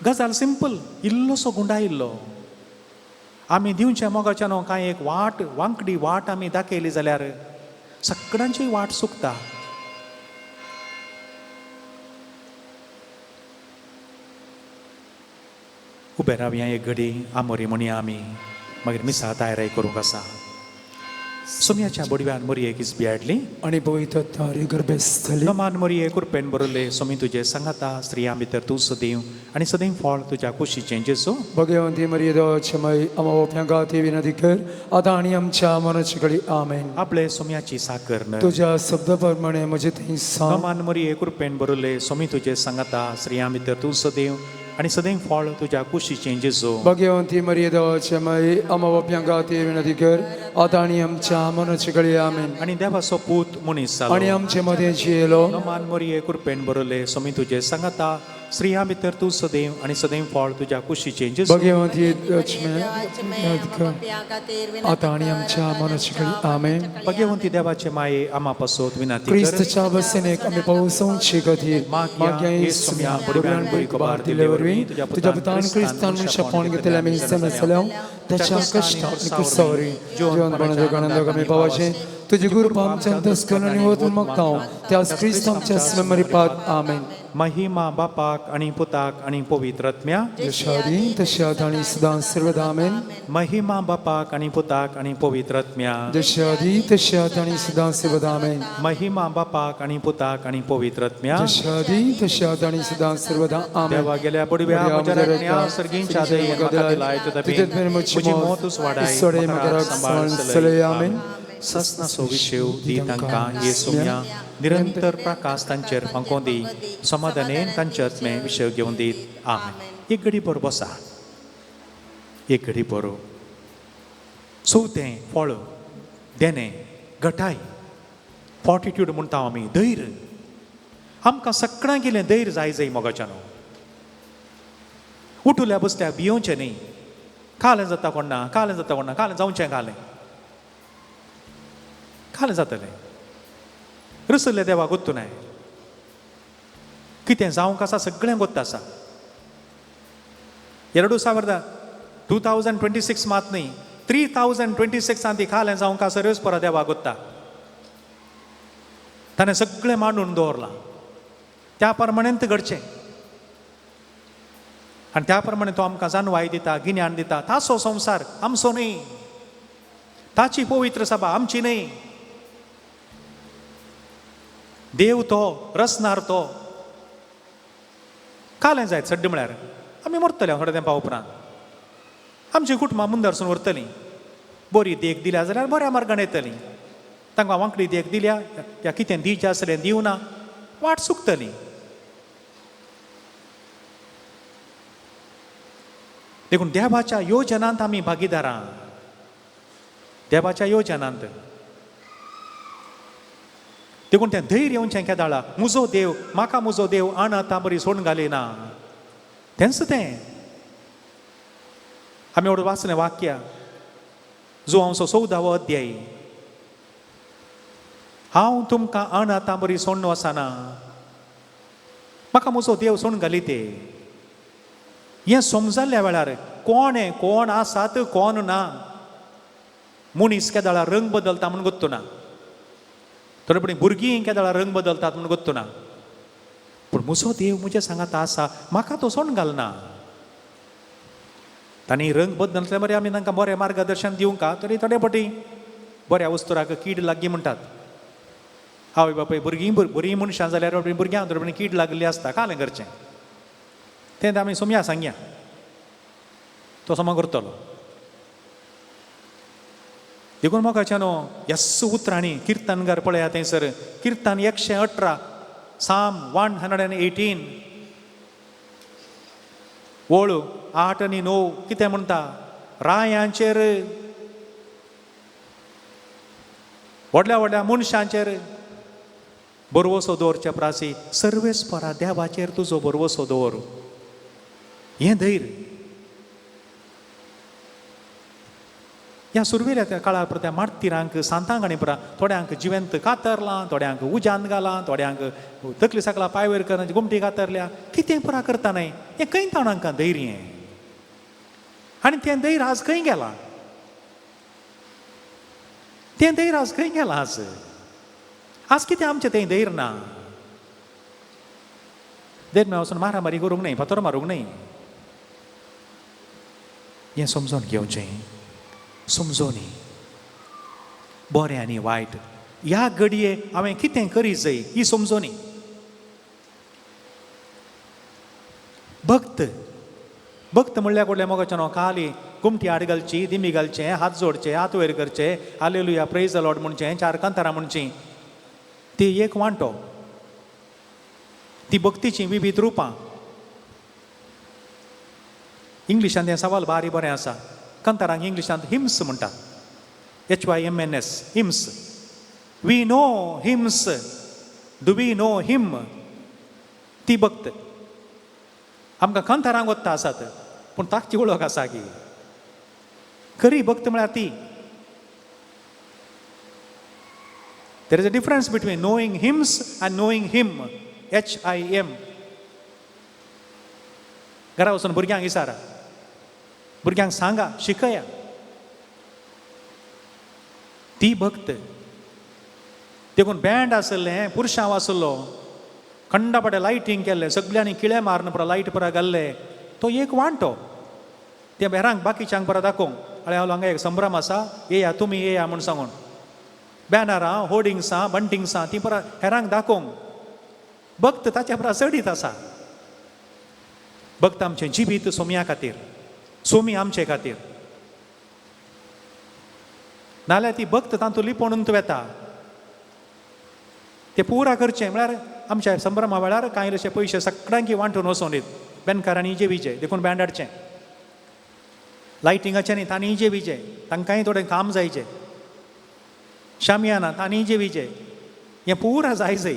गजाल सिंपल, इल्लोसो गुंडायिल्लो. आमी दिवचे मोगाच्या न्हू कांय एक वाट, वांकडी वाट आमी दाखयली जाल्यार सगळ्यांची वाट चुकता. उबे रावया एक घडी, आमोरी म्हणया आमी, मागीर मिसा तयारी करूंक आसा. सोम्याच्या बडव्यान मोरयेक इस्बी हाडली आनी पवित्र तारी गर्भेस्त जाली. नमान मोरये कृपेन बरयले, सोमी तुजे सांगाता, स्त्रियां भितर तूं सदैव आनी सदैव फळ तुज्या कुशीचें जेजू. भगवंती मरिये देवाची माई, आम्हा पाप्यां खातीर विनंती कर, आतां आनी आमच्या मरणाची घडी. आमेन. आपले सोम्याची साकर न्हय. तुझ्या शब्द प्रमाणे म्हजे थंय सांग. नमान मोरये कृपेन बरयले, सोमी तुजे सांगाता, स्त्रियां भितर तूं सदैव आनी सदैव फळ तुज्या कुशीचें जेजू. भगवंती मरिये देवाची माई, आम्हा पाप्यां खातीर विनंती कर, आतां आनी आमच्या मरणाची घडी. आमेन. आनी देवाचो पूत मनीस आनी जालो. आमचे मदें जियेलो. नमान मोरये कृपेन बरयले, सोमी तुजे सांगाता, स्त्रियां भितर तूं सदैव आनी सदैव फळ तुज्या कुशीचें जेजू. भगवंती देवाची माई, आतां आनी आमच्या मरणाची घडी. आमेन. भगवंती देवाचे माये, आमा पासत विनंती कर. क्रिस्तच्या बसनेक आमी पावसांचे खातीर मागया येसुम्या बडव्यान बरी खबर दिले वरवीं तुज्या पुतान क्रिस्तान मनशापण घेतले आमी समजले, ताच्या कश्ट आनी क्रिस्ता वरवीं जिवन मरणाच्या आनंदाक आमी पावाचें तुजी कृपा आमच्या अंतस्करण आनी वचून मागता त्याच क्रिस्त आमच्या स्मरिपात. आमेन. महिमा बापाक आनी पुताक आनी पवित्र आत्म्या. जशा आदी तशें आतां आनी सदां सर्वदा. आमेन. महिमा बापाक आनी पुताक आनी पवित्र आत्म्या. जशा आदी तशें आतां आनी सदां सर्वदा. आमेन. महिमा बापाक आनी पुताक आनी पवित्र आत्म्या. जशा आदी तशें आतां आनी सदां सर्वदा. आमेन. देवा गेल्या बडव्या म्हज्या राखण्या, सर्गींच्या दयेन म्हाका दिलाय तुझ्या तुझ्या बेन म्हजी मोत वाडाय, सोडे म्हाका म्हाका सांबाळ सांबाळ चलय. चलय. आमेन. ससनाचो विशेव दी तांकां येसुम्या, निरंतर प्रकाश तांचेर फांकों दी, समाधानेन तांचे आत्मे विशय घेवन दीत. आमेन. एक घडी बरो बसा, एक घडी बरो. चवथें फळ देणें घटाय, फॉर्टिट्यूड म्हणटा आमी, धैर्य. आमकां सगळ्यांक गेलें धैर्य जाय जाय मोगाच्यान. उठुल्या बसल्या भियोवचें न्ही, कालें जाता कोण्णा, कालें जाता कोण्णा, कालें जावचें, कालें कालें जातलें. रसल्ल्या देवाक गोत्तू नाय कितें जावंक आसा, सगळें गोत्त आसा. 2026 मात न्ही, 3026 ती कालें जावंक आसा, रेस परत देवाक गोत्ता. ताणें सगळें मांडून दवरलां, त्या प्रमाणें घडचें आनी त्या प्रमाणे तो आमकां जाणवाय दिता, गिन्यान दिता. ताचो संवसार आमचो न्ही, ताची पवित्र सभा आमची न्ही. देव तो रसनार तो कालें जायत सड्ड म्हळ्यार आमी मरतले थोड्या तेंपा उपरांत. आमची कुटुंबां मुंदरसून उरतलीं. बरी देख दिल्या जाल्यार बऱ्या मार्गान येतलीं, तांकां वांकडी देख दिल्या या कितें दिवचें आसलें दिवना, वाट चुकतली. देखून देवाच्या योजनांत आमी भागीदारां, देवाच्या योजनांत. देखून तें धैर्य येवचें केदाळा, म्हजो देव म्हाका, म्हजो देव आण आतां बरी सोडून घाली ना. तेंच तें आमी एवढं वाचलें वाक्य, जो आमचो 14वो अध्याय, हांव तुमकां आण आतां बरी सोडून वचना, म्हाका म्हजो देव सोडून घाली ते. हें समजल्ल्या वेळार कोण हें, कोण आसात कोण ना. मनीस केदळा रंग बदलता म्हूण गोत्तू ना, थोडे पणी भुरगीं केदळा रंग बदलतात म्हूण गोत्तू ना, पूण म्हजो देव म्हज्या सांगाता आसा, म्हाका तो सोडून घालना. तांणी रंग बदलतले मरे, आमी तांकां बरें मार्गदर्शन दिवंक तरी थोडे पटी बऱ्या वस्तुराक कीड लागली म्हणटात. आवय बापूय भुरगीं बरीं मनशां जाल्यार भुरग्यांक थोडे कीड लागलेली आसता, कालें करचें तें आमी सोमया सांगया, तो समा करतलो. देखून मोगाच्या न्हू यस उतरांनी किर्तनगार पळया थंयसर किर्तन 118 साम 118 ओळ 8 आनी 9 कितें म्हणटा, रायांचेर व्हडल्या व्हडल्या मनशांचेर बरवसो दवरच्या प्रासी सर्वेस्परा देवाचेर तुजो बरवसो दवर. हें धैर्य ह्या सुरवेल्या त्या काळार पळय त्या मार्तिरांक सांतांक आनी परा थोड्यांक जिवंत कातरलां, थोड्यांक उज्यांत घालां, थोड्यांक तकली सकला पांय वयर करना गोमटी कातरल्या, कितें पुरा करता न्हय. हें खंय ताण हांकां धैर्य, आनी तें धैर्य आज खंय गेलां, तें धैर्य आज खंय गेलां, आज आज कितें आमचें तें धैर्य ना. धैर्य वचून मारामारी करूंक न्हय, फातर मारूंक न्हय, हें समजून घेवचें, समजोनी बरें आनी वायट ह्या घडये हांवें कितें करी जाय ही समजोनी. भक्त भक्त म्हणल्यार कडल्या मोगाच्या न्हू खाली गुमटी आड घालची, दिमी घालचें, हात जोडचे, हात वयर करचे, हालेलुया प्रेज the Lord म्हणचें, 4 कांतारां म्हणचीं, ती एक वांटो, ती भक्तीचीं विविध रुपां. इंग्लिशांत हें सवाल बारी बरें आसा, कांतारांक इंग्लिशांत हिम्स म्हणटात, HYMNS hymns. We know hymns, do we know him? ती भक्त आमकां कांतारांक वत्ता आसात, पूण ताची वळख आसा की खरी भक्त म्हळ्यार ती. There is a difference between knowing hymns and knowing him, HIM. घरा वचून भुरग्यांक विचारा, भुरग्यांक सांगा, शिकया. ती भक्त. देखून बँड आसलें, पुरशांव आसलो, खंडापाटे लायटींग केल्लें, सगल्यांनी किळे मारून पुरो लायट पुरा घाल्ले, तो एक वांटो. ते हेरांक बाकीच्यांक पुरा दाखोवंक, अरे हांगा एक संभ्रम आसा, येया तुमी येया म्हूण सांगून बॅनरां, होर्डिंग्सां, बंटिंग्सां ती पुरा हेरांक दाखोवंक. भक्त ताच्या पुरा चडीत आसा. भक्त आमचें जिवीत सोमया खातीर, सोमी आमचे खातीर, नाल्यार ती भक्त तातूंत लिपोवन वता. ते पुरा करचें म्हळ्यार आमच्या संभ्रमा वेळार कांय अशे पयशे सगळ्यांकी वांटून वचोन दीत, बँडकारांनी जे विजे देखून बँड हाडचें, लायटिंगाचें न्ही तांणी जे विजे, तांकांय थोडें काम जायचें, शामियाना तांणी जे विजे, हें पुरा जाय जाय.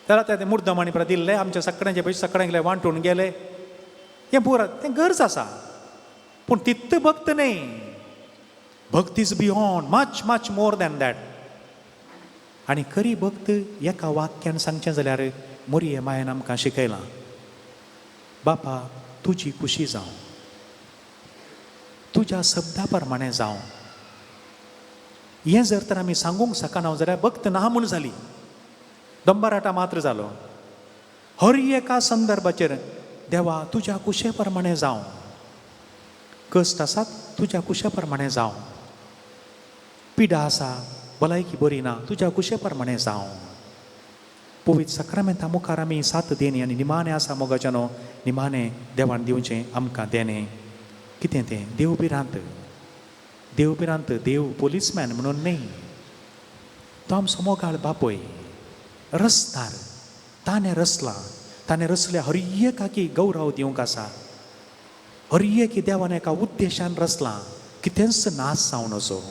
जाल्यार ते मुर्दम आनी परत दिल्ले आमच्या सगळ्यांचे पयशे सगळ्यांक वांटून गेले, हें पुरा तें गरज आसा. पूण तितू भक्त न्हय, भक्त is beyond much much more than that. आनी खरी भक्त एका वाक्यान सांगचें जाल्यार मोरये मायेन आमकां शिकयलां, बापा तुजी खुशी जावं, तुज्या शब्दा प्रमाणें जावं. हें जर तर आमी सांगूंक शकना जाल्यार भक्त ना म्हूण जाली, दंबराटा मात्र जालो. हर एका संदर्भाचेर देवा तुज्या कुशे प्रमाणें जावं, कश्ट आसात तुज्या कुशे प्रमाणें जावं, पिडा आसा भलायकी बरी ना तुज्या कुशे प्रमाणें जावं. पवित्र साक्रामेंता मुखार आमी सात देणी आनी निमाणें आसा मोगाच्या न्हू, निमाणें देवान दिवचें आमकां देणें कितें तें देव भिरांत. देव भिरांत, देव पोलिसमॅन म्हणून न्हय, तो आमचो मोगाळ बापूय, रसदार, ताणें रचलां, ताणें रचल्या हर एकाकी गौरव दिवंक आसा, हर एकी देवान एका उद्देशान रचलां, कितेंच नाश जावन वचो.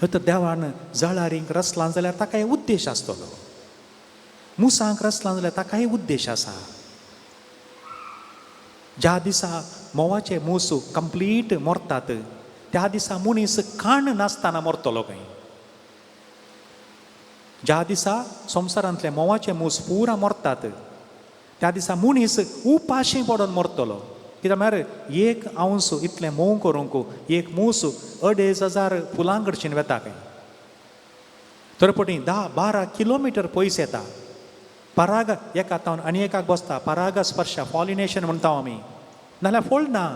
तर देवान जळारींक रचलां जाल्यार ताका एक उद्देश आसतलो, मुसांक रचलां जाल्यार ताकाय उद्देश आसा. ज्या दिसा म्होंवाचे मूस कंप्लीट मरतात त्या दिसा मनीस काण नासतना मरतलो खंय. ज्या दिसा संवसारांतले म्होंवाचे मूस पुरा मरतात त्या दिसा मनीस उपाशी पडोन मरतलो. कित्याक म्हळ्यार 1 औंस इतलें मोव करूंक एक मूस 2500 फुलां कडशीन वेता खंय, तर पटी 10-12 किलोमिटर पयस येता. पराग एका तावन आनी एकाक बसता, पराग स्पर्श पॉलिनेशन म्हणटा आमी, नाल्यार फळ ना.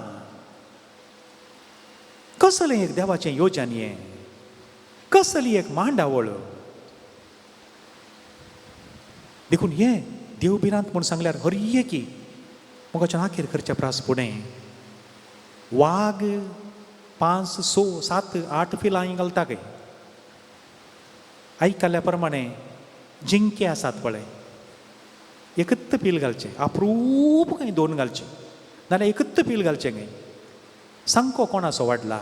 कसलें एक देवाचें योजन हें, कसली एक मांडावळ. देखून हें देव भिरांत म्हूण सांगल्यार हर एकी मोगाच्यान आखेर करच्या प्रास फुडें वाग 5, 6, 7, 8 पिलां घालता खंय. आयकल्ल्या प्रमाणे जिंके आसात पळय, एकच पील घालचें, अप्रूप खंय 2 घालचें, नाल्यार एकच पील घालचें खंय. सांको कोणाचो वाडला,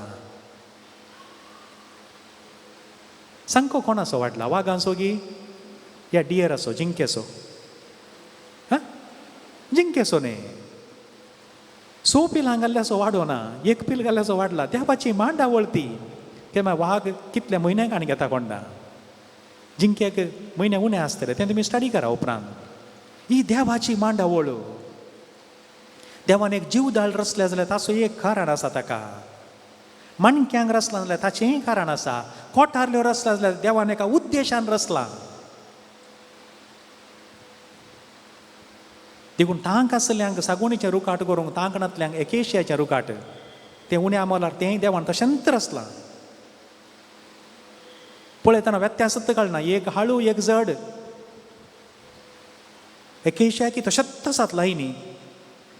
सांको कोणाचो वाडला, वागांचो गी या डियराचो, जिंकेचो? हां, जिंकेचो न्ही. 6 पिलां घाल्ल्याचो वाडोना, 1 पील घाल्ल्याचो वाडला. देवाची मांडावळ ती. केन्ना वाग कितल्या म्हयन्याक आनी घेता कोण ना, जिंक्याक म्हयने उणें आसतलें, तें तुमी स्टडी करा उपरांत. ही देवाची मांडावळ. देवान एक जीवदाळ रचल्या जाल्यार ताचो एक कारण आसा ताका, माणक्यांक रचला जाल्यार ताचेंय कारण आसा, कोठारल्यो रचला जाल्यार देवान एका उद्देशान रचला. देखून तांक आसल्यांक सागोणीचें रुकाट करूंक, तांक नातल्यांक एकेशियाचें रुकाट, तें उण्या मोलार तेंय देवान तशेंच रचलां. पळयतना व्यत्यासत कळना, एक हाळू एक जड. एकेशिया की तशेंच आसात लायनी.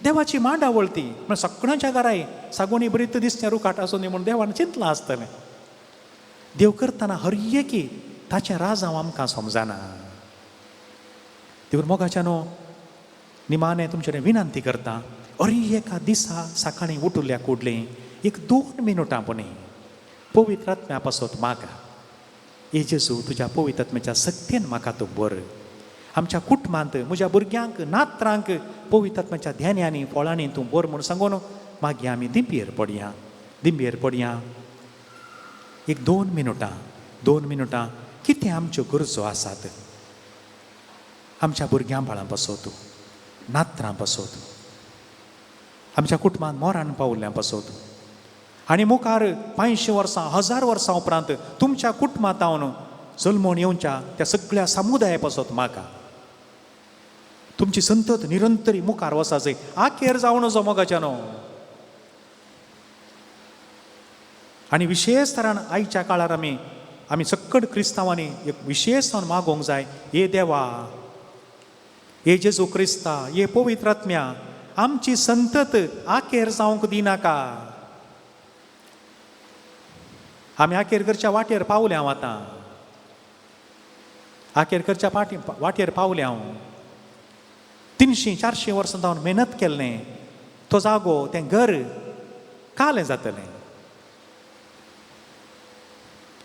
देवाची मांडावळ ती. म्हळ्यार सगळ्यांच्या घराय सागोणी बरीच दिसचें रुकाट आसूं न्ही म्हूण देवान चिंतलां आसतलें. देव करतना हर एकी ताचें राजांव आमकां समजना. देखून मोगाच्या न्हू निमाणें तुमचे कडेन विनंती करता, अरे एका दिसा सकाळीं उठुल्या कुडलें एक 2 मिनुटां पुणी पवित्र आत्म्या पासत मागा, हे जेजू तुज्या पवित्र आत्म्याच्या सक्तेन म्हाका तूं बर. आमच्या कुटुंबांत म्हज्या भुरग्यांक नात्रांक पवित्र आत्म्याच्या ध्यान्यांनी फळांनी तूं बर म्हूण सांगून मागीर आमी दिंबयेर पडया, दिंबयेर पडया. एक 2 मिनुटां, 2 मिनुटां कितें आमच्यो गरजो आसात आमच्या भुरग्यां बाळां पासत, नात्रां पासत, आमच्या कुटुंबांत मोरान पावल्ल्यां पासत, आनी मुखार 500 वर्सां 1000 वर्सां उपरांत तुमच्या कुटुंबांत हांव जल्मून येवच्या त्या सगळ्या समुदाया पासत म्हाका तुमची संतत निरंतरी मुखार वचाचे आखेर जावन वचो मोगाच्या न्हू. आनी विशेश तरान आयच्या काळार आमी आमी सक्कड क्रिस्तांवांनी एक विशेश जावन मागोवंक जाय, हे देवा, हे जेजू क्रिस्ता, हे पवित्र आत्म्या, आमची संतत आखेर जावंक दिनाका. आमी आखेर करच्या वाटेर पावले हांव, आतां आखेर करच्या पाटी वाटेर पावले हांव. 300-400 वर्सां जावन मेहनत केल्लें तो जागो तें घर कालें जातलें.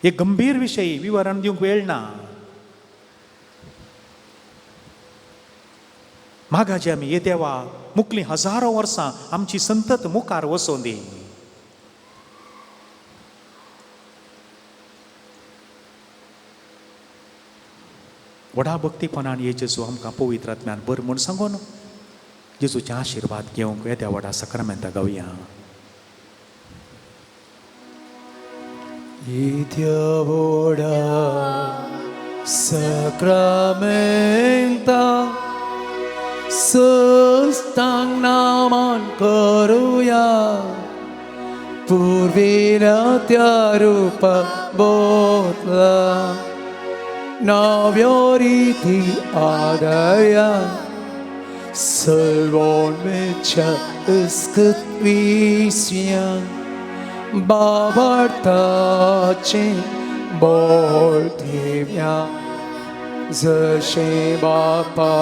एक गंभीर विशय, विवरण दिवंक वेळ ना. मागाचे आमी, हे देवा, मुकलीं हजारो वर्सां आमची संतत मुखार वचों दी. व्हडा भक्तीपणान हे जेजू आमकां पवित्र आत्म्यान बर म्हूण सांगून जेजूचे आशिर्वाद घेवंक येद्या व्हडा सक्रामेंता गावया. येद्या व्हडा सक्रामेंता सस्तांग नामान करुया, पुर्विल्या त्या रुपा बोतला नव्यो रिती आदया, सर्वोन्मेच्या इस्कृत्विस्या बाबार्थाचे बोल ठेव्या, जशें बापा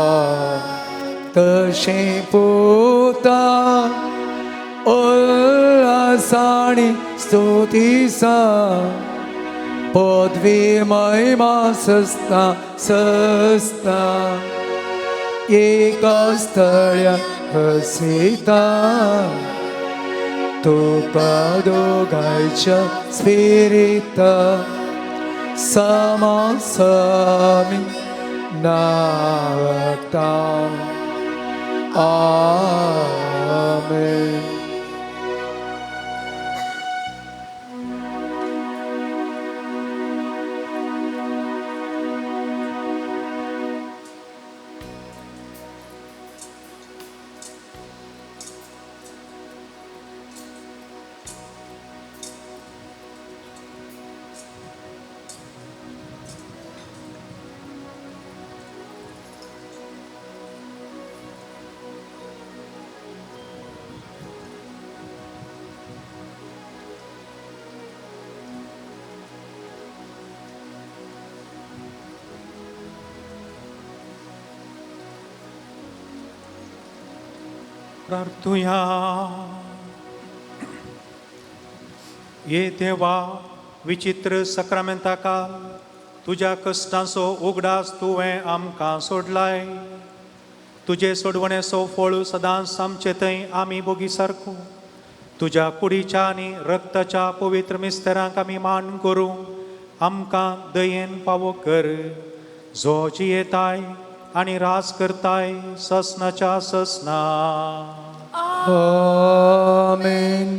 तशें पुता, उल्हासाणी स्तुतीसा पदवी महिमा सस्ता सस्ता, एका स्थळ्या हसिता, तुका दोगांयच्या स्पिरिता समासामी नावता. आमेन. प्रार्थुया. ये देवा, विचित्र सक्रामेंताका तुज्या कश्टांचो उगडास तुवें आमकां सोडलाय. तुजे सोडवणेचो फळ सदांच आमचे थंय आमी बोगी सारको तुज्या कुडीच्या आनी रक्ताच्या पवित्र मिस्तरांक आमी मान करूं आमकां दयेन पावो कर, जो जियेताय आनी राज करताय ससनाच्या ससना. आमेन.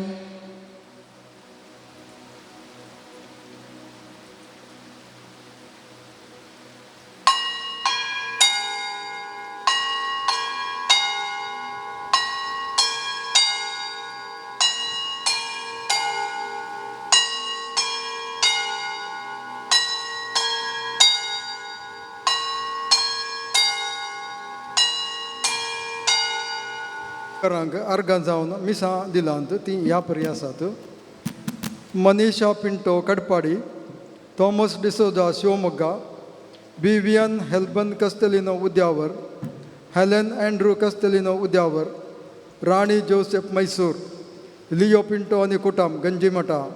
करांक अर्गां जावन मिसां दिलांत तीं ह्या परी आसात. Manisha Pinto Katpadi, Thomas D'Souza Shivamogga, Vivian Helban Castelino Udyavar, Helen Andrew Castelino Udyavar, Rani Joseph Mysore, Leo Pinto आनी कुटाम Ganjimatha,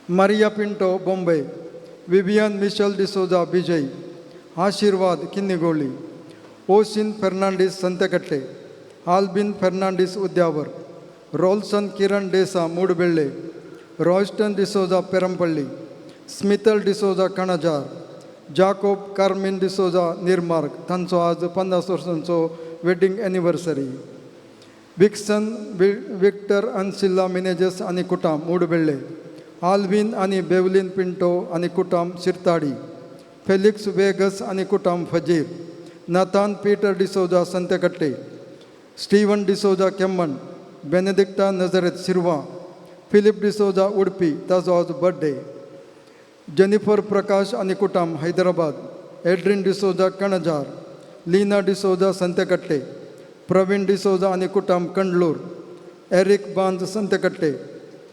Maria Pinto Bombay, Vivian Michelle D'Souza Vijay, Ashirwad Kinnigoli, Oshin Fernandes Santhekatte, Albin Fernandes Udyavar, Rolson Kiran D'Sa Moodubelle, Royston D'Souza Perampalli, Smithal D'Souza Kanajar, Jacob Carmen D'Souza Nirmarg तांचो आज 50 वर्सांचो wedding anniversary. Vixen Victor Ancilla Menezes आनी कुटाम मूडबेल्ले, Allwyn आनी बेवलीन पिंटो आनी कुटाम शिरताडी, Felix vagus आनी कुटाम फजीर, Nathan Peter D'Souza Santhekatte, Steven D'Souza Kemman, Benedicta Nazareth Shirva, Philip D'Souza Udupi ताजो आज बर्थडे. जेनिफर प्रकाश आनी कुटाम हैदराबाद, एड्रीन डिसोजा कणजार, लीना डिसोजा संतेकट्टे, प्रवीण डिसोजा आनी कुटाम कंडलूर, Eric Banz Santhekatte,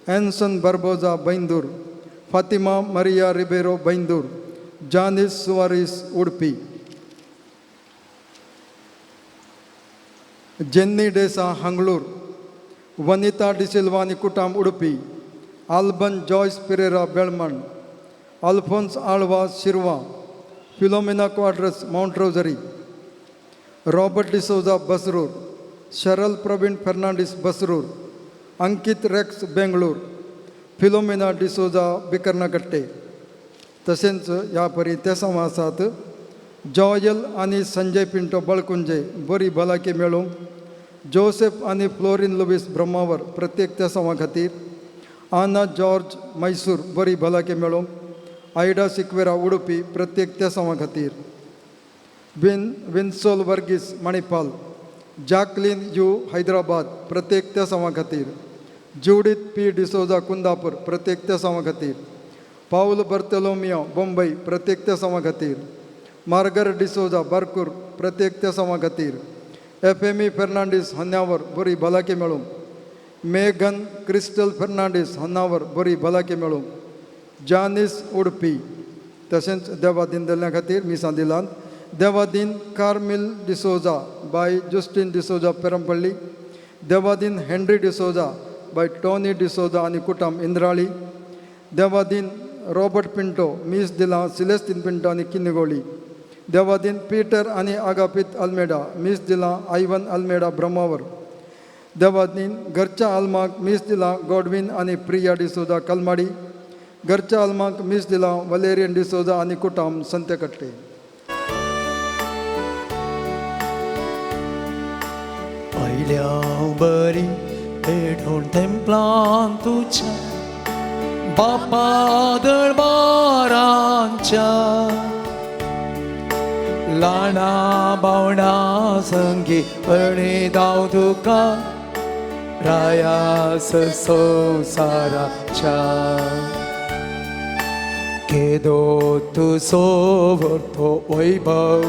Anson Barbosa Byndoor, Fatima Maria Ribeiro Byndoor, Janice Soares Udupi, Jenny D'Sa Hangalur, Vanita D'Silva आनी कुटाम उडपी, Alban Joyce Pereira Belman, Alphonse Alva Shirva, Philomena Quadras Mount Rosary, Robert D'Souza Basrur, Sharal Praveen Fernandes Basrur, Ankit Rex Bengaluru, Philomena D'Souza Bikarnakatte. तशेंच ह्या परी तेसांव आसात. जॉयल आनी संजय पिंटो बळकुंजे बरी भलायकी मेळूंक, Joseph आनी फ्लोरीन लुवीस ब्रह्मावर प्रत्येक तेसांवा खातीर, आना जॉर्ज मैसूर बरी भलायकी मेळूंक, आयडा सिक्वेरा उडुपी प्रत्येक तेसांवा खातीर, Vinsol Varghese Manipal, Jacqueline U Hyderabad प्रत्येक तेसांवा खातीर, ज्युडीत पी डिसोजा कुंदापूर प्रत्येक तेसांवा खातीर, पावल बर्तलोमियो बोंबय प्रत्येक तेसांवा खातीर, मार्गर डिसोजा बारकूर प्रत्येक तेसांवा खातीर, F M E Fernandes Honnavar बरी भलायकी मेळूंक, मेघन क्रिस्टल फेर्नांडीस होन्नावर बरी भलायकी मेळूंक, जानीस उडपी. तशेंच देवा दिन दिल्ल्या खातीर मिसां दिलांत. देवादीन कार्मिल डिसोजा बाय जुस्टीन डिसोजा पेरमपल्ली, देवादीन हेनरी डिसोजा बाय टॉनी डिसोजा आनी कुटाम इंद्राळी, देवादीन रॉबर्ट पिंटो मीस दिलां सिलेस्तीन पिंटो आनी किन्निगोळी, देवादीन पीटर आनी आगापीत अल्मेडा मीस दिलां आयवन अल्मेडा ब्रह्मावर, देवादीन घरच्या आल्माक मीस दिलां गॉडवीन आनी प्रिया डिसोजा कलमाडी, घरच्या आल्माक मीस दिलां वलेरियन डिसोजा आनी कुटाम संतेकट्टे. आयल्या बरी पेटोवन तेंपलान तुज्या बापा दरबारांच्या ल्हाना भावणां संगी परणे धांव तुका रायास संवसाराच्या केदो तुजो व्हरतो वैभव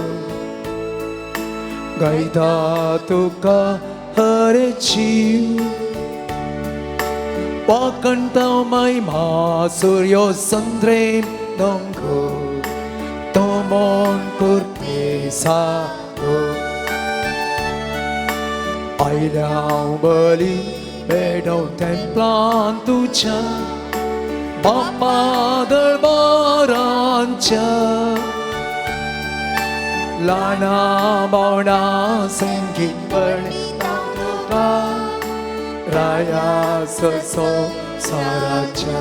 गायता तुका हरे जीव वाकणता महिमा सूर्यो संद्रेम दोंगो तो मन करपी सागो आयल्या बली पेटोवन तेंपलान तुज्या बापा दरबारांच्या ल्हाना भावणां संगी पळयता तुका रायास संवसाराच्या.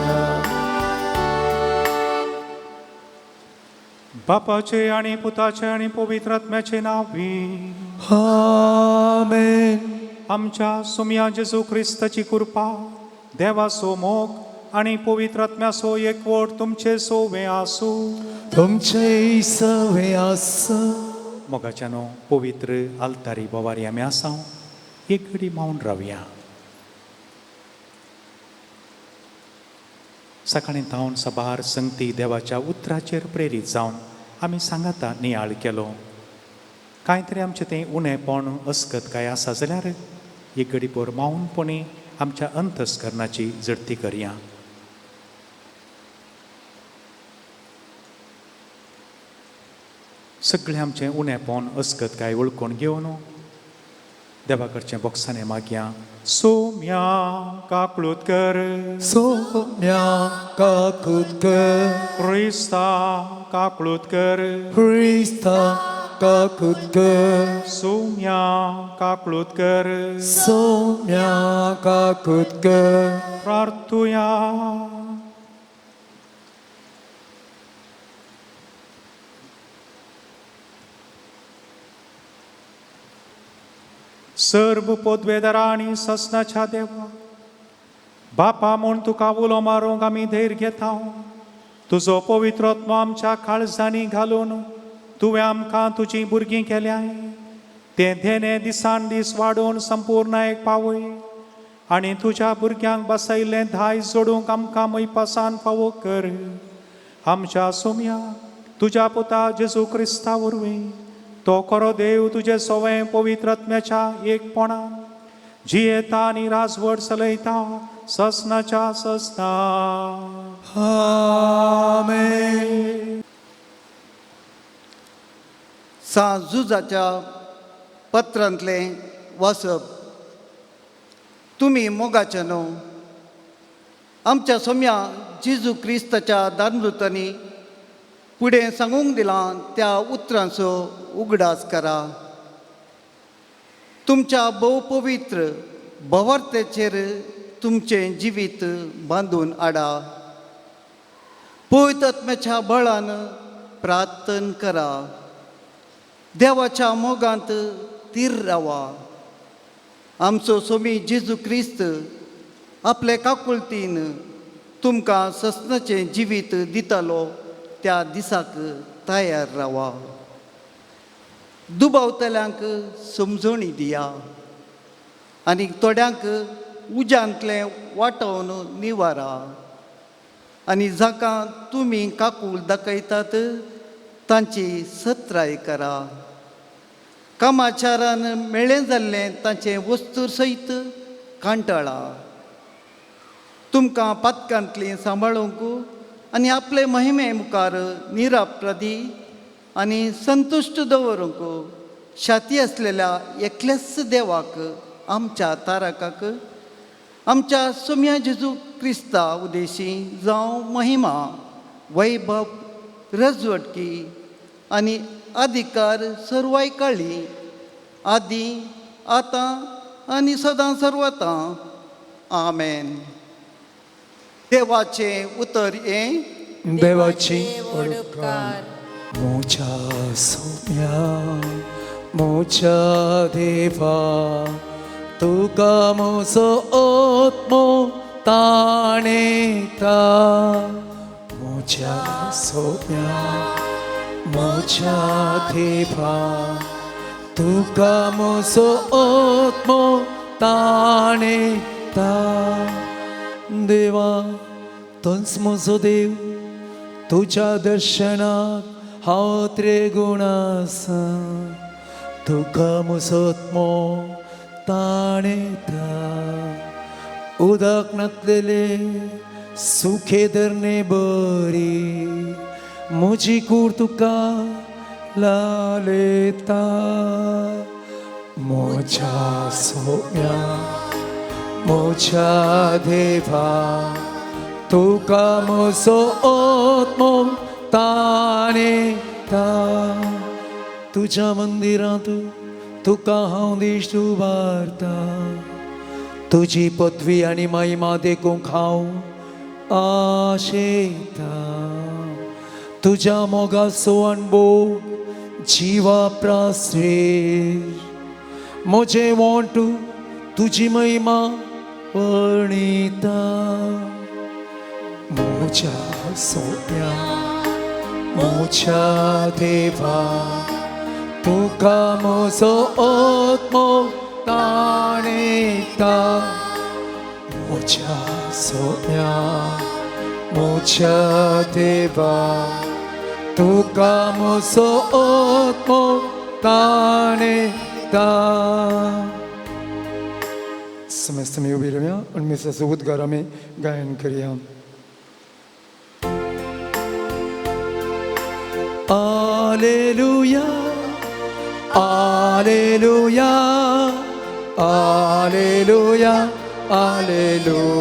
बापाचे आनी पुताचे आनी पवित्र आत्म्याचे नांवी आमेन. आमच्या सुमया जेजू क्रिस्ताची कृपा, देवाचो मोग आनी पवित्र आत्म्याचो एकवट तुमचे सोवे आसूं. तुमचे सवे आसा. मोगाच्यानो पवित्र आल्तारी बोवारी आमी आसा, एक घडी मावन रावया. सकाळीं धांवन सबार संगती देवाच्या उतराचेर प्रेरीत जावन आमी सांगाता नियाळ केलो. कांय तरी आमचें तें उणेपण अस्कत काय आसा जाल्यार एक घडी भर मावनपणी आमच्या अंतस्करणाची जडती करया. सगळें आमचें उणेपण अस्कत काय वळखून घेवन देवा कडचें बोक्साने मागया. सोम्या काकळूत कर. सोम्या काकूत कर. क्रिस्ता काकळूत कर. क्रिस्ता काकूत कर. सोम्या काकळूत कर. सोम्या काकूत कर. प्रार्थुया. सर्व पोदवेदारा आनी ससनाच्या देवा बापा म्हूण तुका उलो मारूंक आमी धैर्य घेता. तुजो पवित्र आत्मो आमच्या काळजांनी घालून तुवें आमकां तुजीं भुरगीं केल्याय. तें धेने दिसान दीस वाडोवन संपूर्ण एक पावय आनी तुज्या भुरग्यांक बसयल्लें धाय जोडूंक आमकां मैपासान फावो कर. आमच्या सोम्या तुज्या पुता जेजू क्रिस्ता वरवीं तो खरो देव तुजे सोवें पवित्र आत्म्याच्या एकपणान जियेता आनी राजवट चलयता ससनाच्या ससना. आमेन. झुजाच्या पत्रांतलें वाचप. तुमी मोगाचे न्हू आमच्या सोम्या जेजू क्रिस्ताच्या दानवृतांनी फुडें सांगूंक दिलां त्या उतरांचो उगडास करा. तुमच्या भोव पवित्र भवार्थेचेर तुमचें जिवीत बांदून हाडा. पवित्र आत्म्याच्या बळान प्रार्थन करा. देवाच्या मोगांत तीर रावा. आमचो सोमी जेजू क्रिस्त आपले काकुळतीन तुमकां ससनाचें जिवीत दितालो त्या दिसाक तयार रावा. दुबावतल्यांक समजणी दिया आनी थोड्यांक उज्यांतलें वाटोवन निवारा. आनी जाका तुमी काकूल दाखयतात तांची सत्राय करा. कामाचारान मेळें जाल्लें तांचें वस्तू सयत कांटाळा. तुमकां पातकांतलीं सांबाळूंक आनी आपले महिमे मुखार निराप्रदी आनी संतुश्ट दवरूंक शाती आसलेल्या एकल्याच देवाक आमच्या तारकाक आमच्या सोम्या जेजू क्रिस्ता उदेशी जावं महिमा वैभव रजवटकी आनी अधिकार सर्वाय काळी आदी आतां आनी सदां सर्वतां. आमेन. देवाचें उतर हें. देवाची उपकार. मोच्या सोम्या मोच्या देवा तुका म्हजो आत्मो ताणेता. म्हज्या सोम्या म्हज्या देवा तुका म्हजो आत्मो ताणेता. देवा तूंच म्हजो देव, तुज्या दर्शनाक हांव त्रिगुण आसा. तुका म्हजो आत्मो ताणेता. उदक नातलेले सुखे धरणे बरी म्हजी कूड तुका लालयता. म्हज्या सोम्या म्हज्या देवा तुका म्हजो आत्मो ताणेता. तुज्या मंदिरांत तुका हांव दिश्ट उबारता. तुजी पदवी आनी महिमा देखूंक हांव आशेता. तुज्या मोगाचो अणभव जिवा प्राश्रेश म्हजें वोंट तुजी महिमा वर्णिता. म्हज्या सोम्या म्हज्या देवा तुका म्हजो आत्मो ताणेता. म्हज्या सोम्या म्हज्या देवा तुका म्हजो आत्मो ताणेता. समय समय उबी रावया आनी मिसाचो उद्गार आमी गायन करया. Alleluia, Alleluia, Alleluia, Alleluia.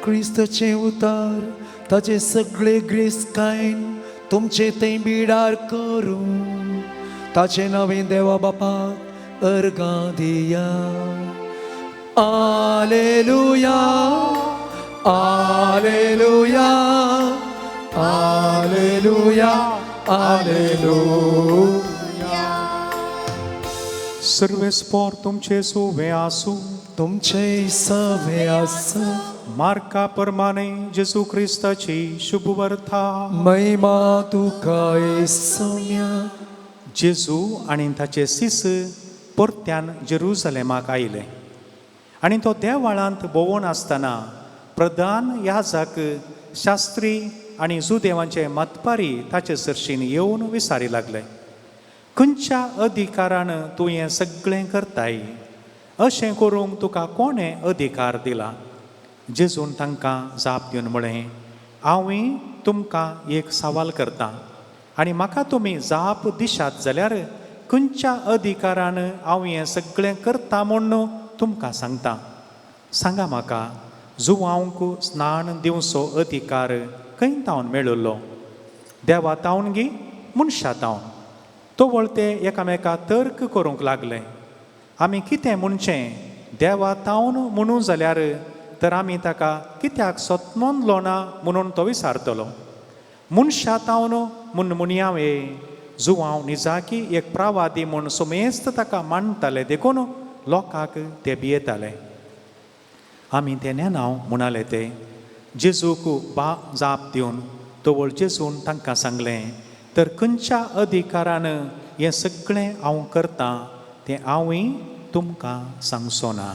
क्रिस्ताचें उतार ताचे सगळे ग्रेसकायन तुमचे थंय बिडार करूं. ताचें नवें देवा बापाक अर्गां दिया. Alleluia, Alleluia, Alleluia, Alleluia. सर्वेस्पोर तुमचे सुवे आसूं. तुमचे सवे आसा. मार्का परमाने जेजू क्रिस्ताची शुभवर्था. महिमा तुका सोम्या. जेजू आनी ताचे शिस परत्यान जेरुजलेमाक आयले आनी तो देवाळांत भोंवून आसतना प्रधान याजक, शास्त्री आनी जुदेवांचे मतपारी ताचे सरशीन येवन विसारी लागले, खंयच्या अधिकारान तूं हें सगळें करताय? अशें करूंक तुका कोणें अधिकार दिला? जेजून तांकां जाप दिवन म्हळें, हांवूय तुमकां एक सवाल करतां आनी म्हाका तुमी जाप दिशात जाल्यार खंयच्या अधिकारान हांव हें सगळें करता म्हूण तुमकां सांगता. सांगा म्हाका, जुवांक स्नान दिवचो अधिकार खंय तावन मेळिल्लो? देवा तावन गी मनशा तावन? तवळ ते एकामेका तर्क करूंक लागले, आमी कितें म्हणचें? देवा तावन म्हणू जाल्यार तर आमी ताका कित्याक सतमनलो ना म्हणून तो विचारतलो. मनशा तावन म्हूण म्हणया वे? जुवांव निजाकी एक प्रावादी म्हूण सुमेस्त ताका मानताले देखून लोकांक ते भियेताले. आमी तें नेनाव म्हणाले ते जेजूक बा जाप दिवन. तवळ जेजून तांकां सांगलें, तर खंयच्या अधिकारान हें सगळें हांव करतां तें हांवूय तुमकां सांगचो ना.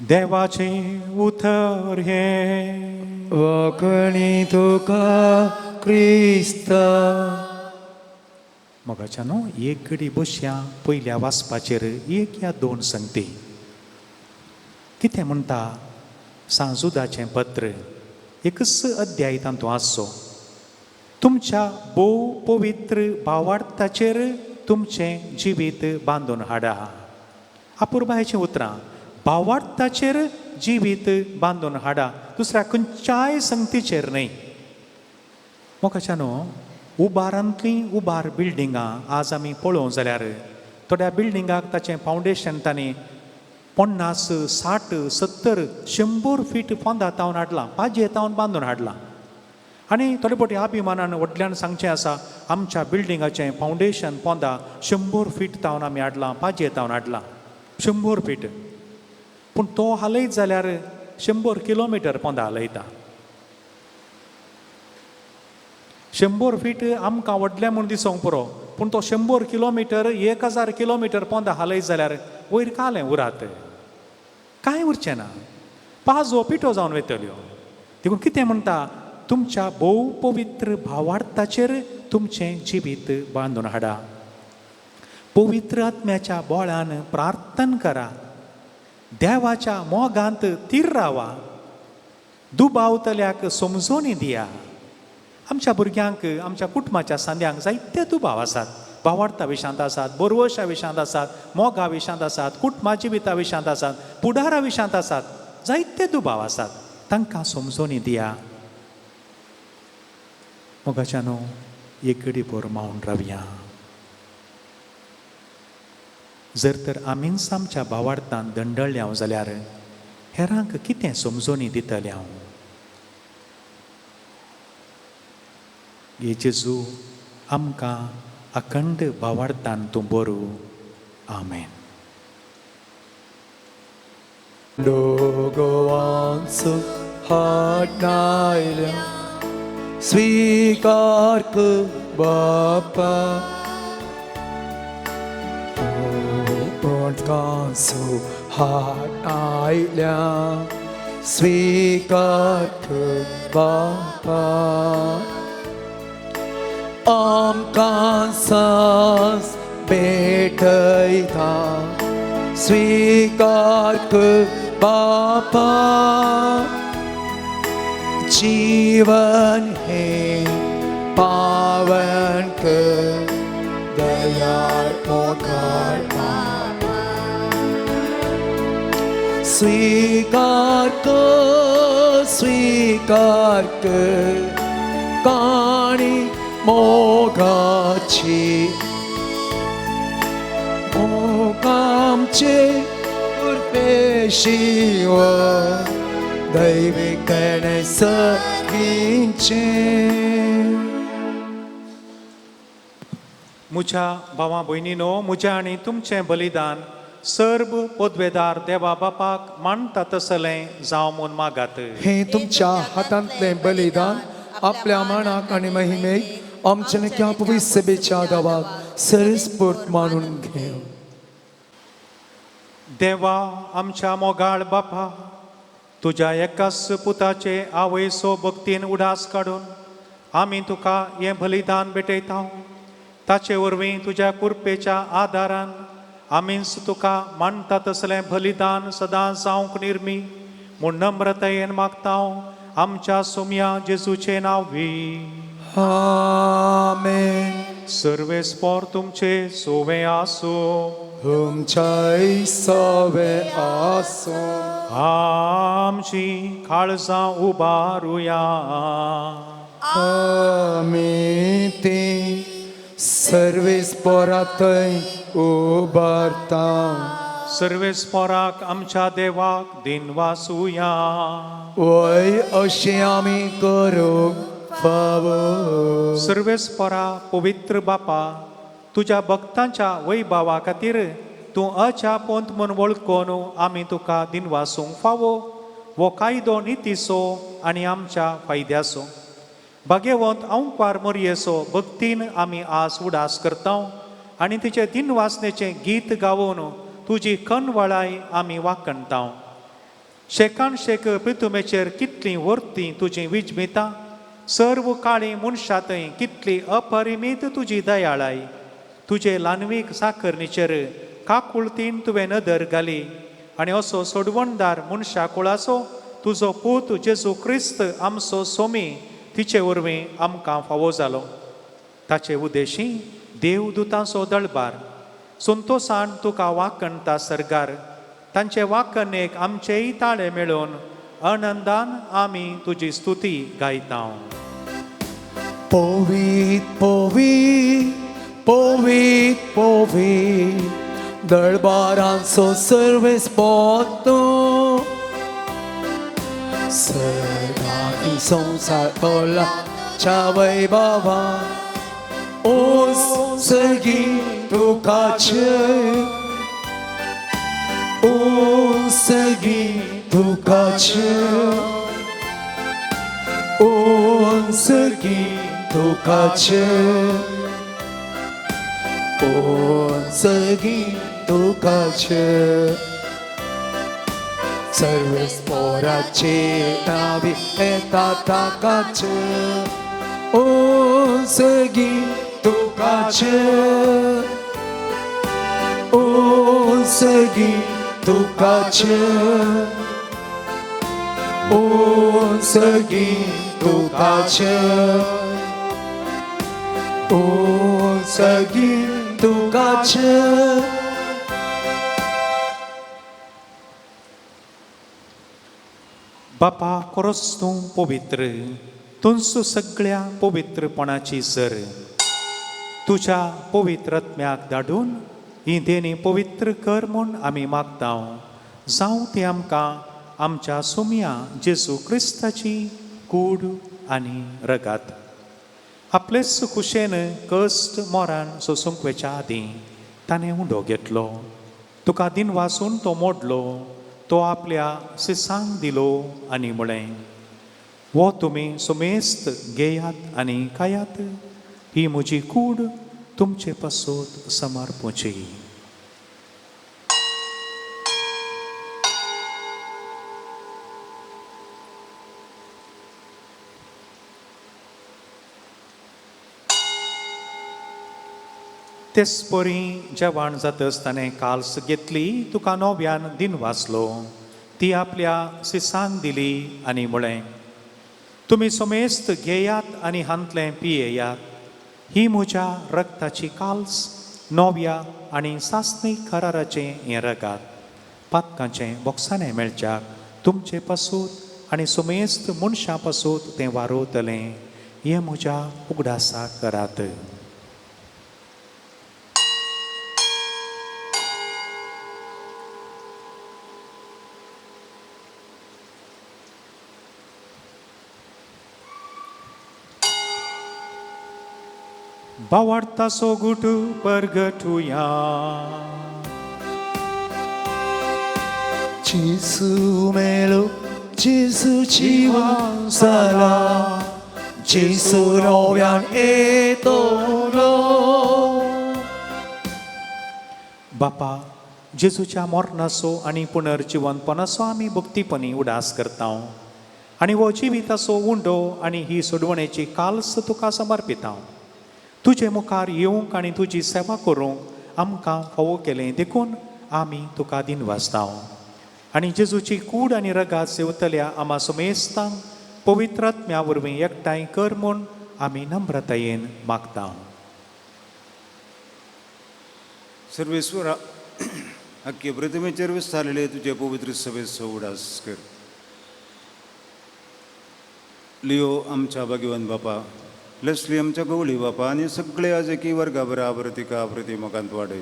देवाचें उतर हें. वाकणी तुका क्रिस्ता. मोगाच्यानो, एक घडी बसया पयल्या वाचपाचेर एक या दोन संगती. कितें म्हणटा सांजुदाचें पत्र, एकच अध्याय तातूंत आसचो. तुमच्या भोव पवित्र भावार्थाचेर तुमचें जिवीत बांदून हाडा. अपुरबायेचीं उतरां, भावार्थाचेर जिवीत बांदून हाडा, दुसऱ्या खंयच्याय संगतीचेर न्हय. मोगाच्यानो, उबारांतलीं उबार बिल्डिंगां आज आमी पळोवंक जाल्यार थोड्या बिल्डिंगाक ताचें फावंडेशन तांणी 50, 60, 70, 100 फीट पोंदा तावन हाडलां, पाजे तावन बांदून हाडलां. आनी थोडे फावटी अभिमानान व्हडल्यान सांगचें आसा, आमच्या बिल्डिंगाचें फावंडेशन पोंदा 100 फीट तावन आमी हाडलां, पाजे तावन हाडलां 100 फीट. पूण तो हालयत जाल्यार 100 किलोमिटर पोंदा हालयता. 100 फीट आमकां व्हडलें म्हूण दिसोंक पुरो, पूण तो 100 किलोमिटर 1000 किलोमिटर पोंदा हालयत जाल्यार वयर कालें उरात, कांय उरचें ना, पाजो पिठो जावन वयतल्यो. देखून कितें म्हणटा, तुमच्या भोव पवित्र भावार्थाचेर तुमचें जिवीत बांदून हाडा, पवित्र आत्म्याच्या बोळान प्रार्थना करा, देवाच्या मोगांत थीर रावा, दुबावतल्याक समजोनी दिया. आमच्या भुरग्यांक, आमच्या कुटुंबाच्या सांद्यांक जायते दुबाव आसात, भावार्था विशांत आसात, बोरवशा विशांत आसात, मोगा विशांत आसात, कुटुंबा जिविता विशांत आसात, फुडारा विशांत आसात, जायते दुबाव आसात, तांकां समजोनी दिया. मोगाच्यानो एक घडी भर मावन रावया. जर तर आमीच आमच्या भावार्थान दंडळ्ळे हांव जाल्यार हेरांक कितें समजोनी दितलें हांव? हे जेजू, आमकां अखंड भावार्थान तूं बरू. आमेन. लोगवांचो हाडनायल्या स्वीकार कर बापा, पोटकांचो हाडनायल्या स्वीकार कर बापा, आमकां सांस भेटयता स्वीकार कर बापा, जीवन हे पावन कर दयाळ मोगाळ बापा, स्वीकार कर स्वीकार कर काणी मोगाची, मोगामचे उर्पेशिव दैविकण सगींचे. म्हज्या भावा भयणीनो, म्हज्या आनी तुमचें बलिदान सर्व पदवेदार देवा बापाक मानता तसलें जावं म्हूण मागात. हे तुमच्या हातांतलें बलिदान आपल्या मानाक आनी महिमेक आमच्या लेख्या पवित्र सभेच्या गांवाक सरस्फूर्त मानून घेव. देवा आमच्या मोगाळ बापा, तुज्या एकाच पुताचे आवयसो भक्तीन उडास काडून आमी तुका हें बलिदान भेटयता. ताचे वरवीं तुज्या कुरपेच्या आदारान आमीच तुका मानता तसलें बलिदान सदां जावंक निर्मी म्हूण नम्रतायेन मागता आमच्या सोम्या जेजूचे नांव. आमेन. सर्वेस्पोर तुमचे सोवे आसूं. तुमच्याय सवे आसूं. आमची काळजां उबारुया. आमी ती सर्वेस्पोरांतय उबारता. सर्वेस्पोराक आमच्या देवाक दिनवासुया. वय अशें आमी करूंक फावो. सर्वेस्पोरा पवित्र बापा, तुज्या भक्तांच्या वैभावा खातीर तूं अजापोंत म्हूण वळखून आमी तुका दिनवासूंक फावो. हो कायदो नितीचो आनी आमच्या फायद्याचो. भाग्यवंत अंकवार मोरयेचो भक्तीन आमी आज उडास करता आनी तिचे दिनवासनेचें गीत गावोवन तुजी कनवळाय आमी वाखणता. शेकान शेक पितुमेचेर कितलीं वर्तीं तुजी विजमितां, सर्व काळी मनशां थंय कितली अपरिमीत तुजी दयाळाय. तुजे ल्हानवीक साकरणीचेर काकुळतीन तुवें नदर घाली आनी असो सोडवणदार मनशा कुळाचो तुजो पूत जेजू क्रिस्त आमचो सोमी तिचे वरवीं आमकां फावो जालो. ताचे उदेशी देवदुतांचो दळबार संतोसान तुका वाखणता सर्गार. तांचे वाखणेक आमचेय ताळे मेळोवन आनंदान आमी तुजी स्तुती गायता. पवीत पवीत पवीत पवीत दळबारांचो सर्वेस्पोर तूं, सर्गांनी संवसार भरला. स्वर्गाच्या वैभवा उंचगी तुकाचे उंचगी तुकाचे उंचगी तुकाचे उंचगी तुकाचे सर्वेस पोराचे नावी येता ताकाचे उंचगी तुकाचे उंचगी तुकाचे उंचगी तुकाचे उंचगी तुकाचे. बापा खरोच तूं पवित्र, तुंच सगळ्या पवित्रपणाची सर. तुज्या पवित्र आत्म्याक धाडून ही देणी पवित्र कर म्हूण आमी मागता. जावं ती आमकां आमच्या सोम्या जेजू क्रिस्ताची कूड आनी रगात. आपलेच खुशेन कश्ट मोरान सोसूंक वेच्या आदीं ताणें उंडो घेतलो, तुका दिन वासून तो मोडलो, तो आपल्या सिसांक दिलो आनी म्हळें, वो तुमी सुमेस्त घेयात आनी खायात, ही म्हजी कूड तुमचे पासत समर्पूची. तेच परी जेवण जातच ताणें काल्स घेतली, तुका नव्यान दिन वाचलो, ती आपल्या सिसांक दिली आनी म्हळें, तुमी समेस्त घेयात आनी हांतलें पियेयात, ही म्हज्या रक्ताची काल्स नव्या आनी सासणी कराराचें हें रगात. पातकांचें बोक्साणें मेळच्याक तुमचे पासूत आनी समेस्त मनशां पासूत तें वारोवतलें, हें म्हज्या उगडासाक करात. बावाडता गुट परगटुया. जेजू मेलो, जेजू जिवन जाला, जेजू नव्यान येतलो. बापा, जेजूच्या मरणाचो आनी पुनर्जिवनपणाचो आमी भक्तीपणी उडास करता आनी हो जिविताचो उंडो आनी ही सोडवणेची काल्स तुका समर्पिता. तुजे मुखार येवंक आनी तुजी सेवा करूंक आमकां फावो केलें देखून आमी तुका दिनवासता. आनी जेजूची कूड आनी रगात सेवतल्या आमा समेस्तांक पवित्र आत्म्या वरवीं एकठांय कर म्हूण आमी नम्रतायेन मागता. सर्वेश्वरा, अख्खे प्रतिमेचेर विस्तारलेले तुजे पवित्र सभेचो उडास कर. लिओ आमच्या भाग्यवान बापा, लेस्ली आमच्या गवळी बापा आनी सगळे आजकी वर्गा बराबर तिका प्रतिमकांत वाडय.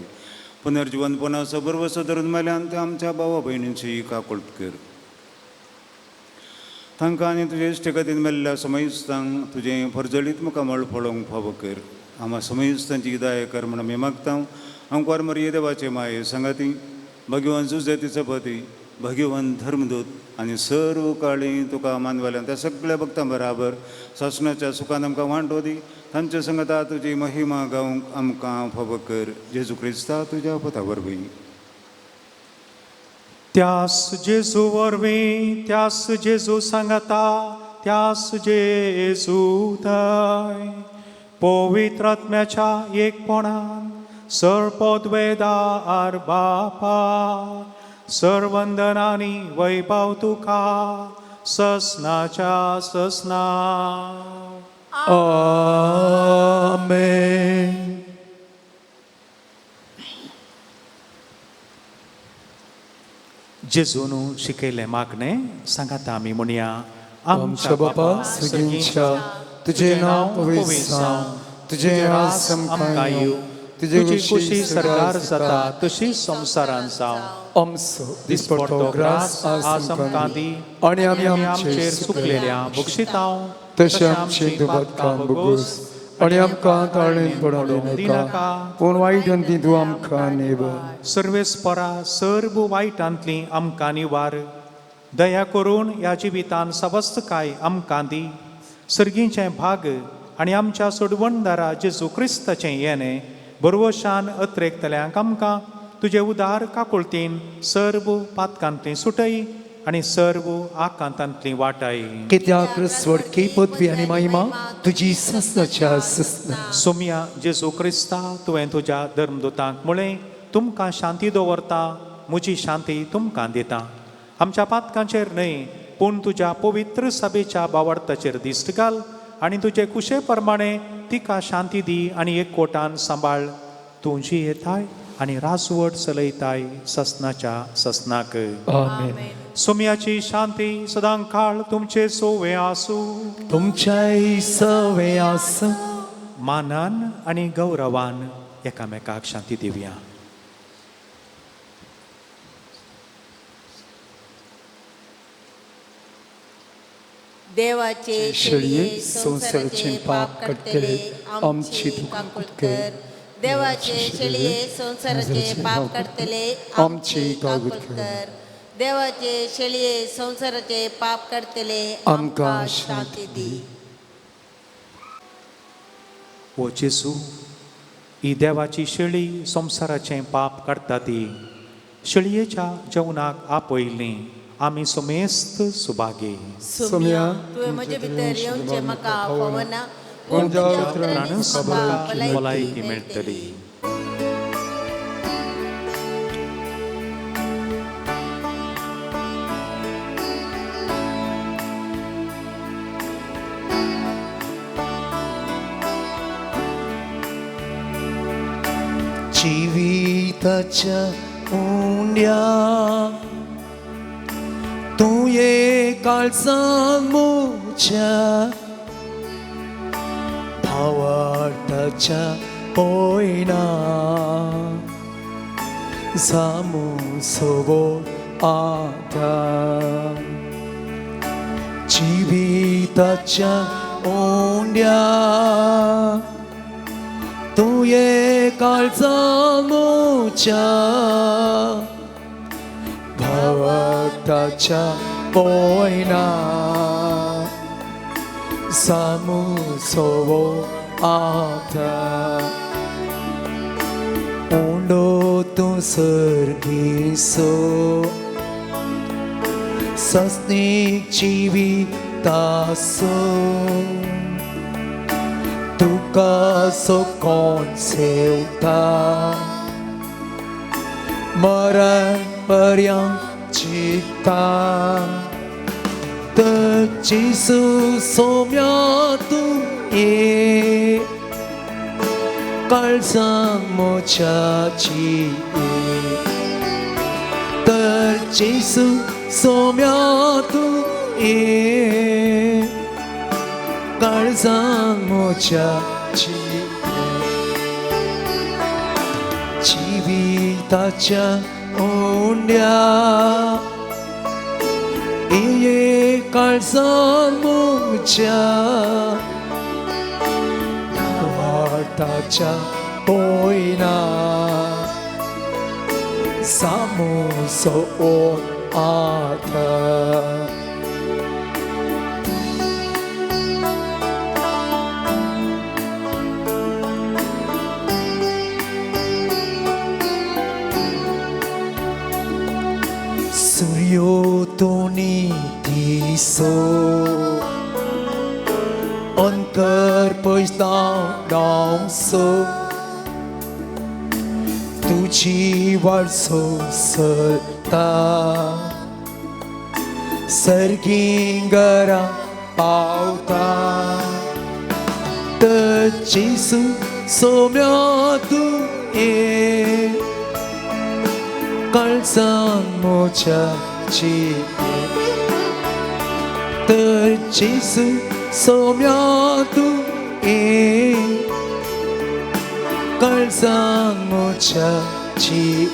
पुनर्जिवनपणाचो बरवसो धरून मेल्यान ते आमच्या भावा भयणींची काकुळट कर. तांकां आनी तुजे इश्टगतीन मेल्ल्या समयस्तांक तुजें फरजळीत मुखामळ पळोवंक फावो कर. आमा समयस्तांची दाय कर म्हण आमी मागता. आमकार मरिये देवाचे माये सांगाती भगवान जुजेती चपाती भगवान धर्मदूत आनी सर्व काळी तुका मानवल्यान त्या सगळ्या भक्तां बराबर सासणाच्या सुखान आमकां वांटो दी. तांचे संगता तुजी महिमा गावंक आमकां फावो कर. जेजू क्रिस्ता तुज्या पता वरवीं. त्यास जेजू वरवीं, त्यास जेजू सांगता, त्यास जेजू थंय पवित्र आत्म्याच्या एकपणान सर्पद्वेदार बापा सर्वंदनानी वैभव तुका ससनाच्या ससना. आमेन. जेजून शिकयलें मागणें सांगाता आमी म्हणया. आमच्या बापा सगळींच्या, तुजें नांव पवित्र जावं, तुजें राज आमकां येवं, तुजी खुशी सरकार जाता तशी संवसारान जावं. आमचो दिसपडतो ग्रास आज आमकां दी आनी आमी आमचेर चुकलेल्या बक्षितांव तशें आमचें दुबादकां भोगोस आनी आमकां ताळणेन पडोवंक दिनाका, पूण वायटांतली तूं आमकां निवार. सर्वेस्परा सर्व वायटांतली आमकां निवार, दया करून ह्या जिवितान सवस्तकाय आमकां दी. सर्गीचें भाग आनी आमच्या सोडवणदारा जेजू क्रिस्ताचें येणें बरवशान अत्रेकतल्यांक आमकां तुजे उदार काकुळतीन सर्व पातकांतली सुटय आनी सर्व आकांतांतली वाटाय. कित्याक स्वर्गी पदवी आनी महिमा तुजी ससनाच्या ससना. सोमया जेजू क्रिस्ता, तुवें तुज्या धर्मदूतांक म्हळें, तुमकां शांती दवरता, म्हजी शांती तुमकां दिता. आमच्या पातकांचेर न्हय पूण तुज्या पवित्र सभेच्या बावडताचेर दिश्ट घाल आनी तुजे कुशे प्रमाणे तिका शांती दी आनी एकवटान सांबाळ. तूं जियेताय आनी राजवट चलयताय ससनाच्या ससनाक. आमेन. सोमयाची शांती सदां काळ तुमचे सोवे आसूं. तुमच्याय सवे आसूं. मानान आनी गौरवान एकामेकाक शांती दिवया. देवाचे शेळये संवसाराचें पाप काडटले, आमची काकूट कर. देवाचे शेळये संवसाराचें पाप काडटले, आमची काकूट काकूट कर. देवाचे शेळये संवसाराचें पाप काडटले, आमकां शांती दी. ओ जेजू, ही देवाची शेळी संवसाराचें पाप काडटा ती शेळयेच्या जेवणाक आपयल्ली आमी सुमेस्त सुभागी. सुम्या, तुवें म्हजे भितर येवचें म्हाका फावना, पूण पूण तुज्या तुज्या उतरांनीच म्हाका भलायकी भलायकी मेळटली. मेळटली. जिविताच्या उंड्या तूं ये काळजान म्हज्या भावार्थाच्या पोयना जामू सोबो आतां. जिविताच्या उंड्या तूं ये काळजान म्हज्या भावार्थाच्या पोयना सामू सोवो आतां. उंडो तूं सर्गीसो सस्नीक जिवितासो तुका सो कोण सेवता मरण पर्यंत जिता. तर जेजू सोम्या तूं ये काळजान म्हज्या जिये. तर जेजू सोम्या तूं ये काळजान म्हज्या जिये. जिविताच्या उंड्या ये काळजान म्हज्या वाटाच्या पोयना सामू सो आतां. सूर्यो तूं नितीसो अंतर पयस धांवसो तुजी वाट सोंसता सर्गीं घरा पावता. तर जेजू सोम्या तूं ये काळजान म्हज्या जिये. तर जेजू सोम्या तूं ये काळजान म्हज्या जिये.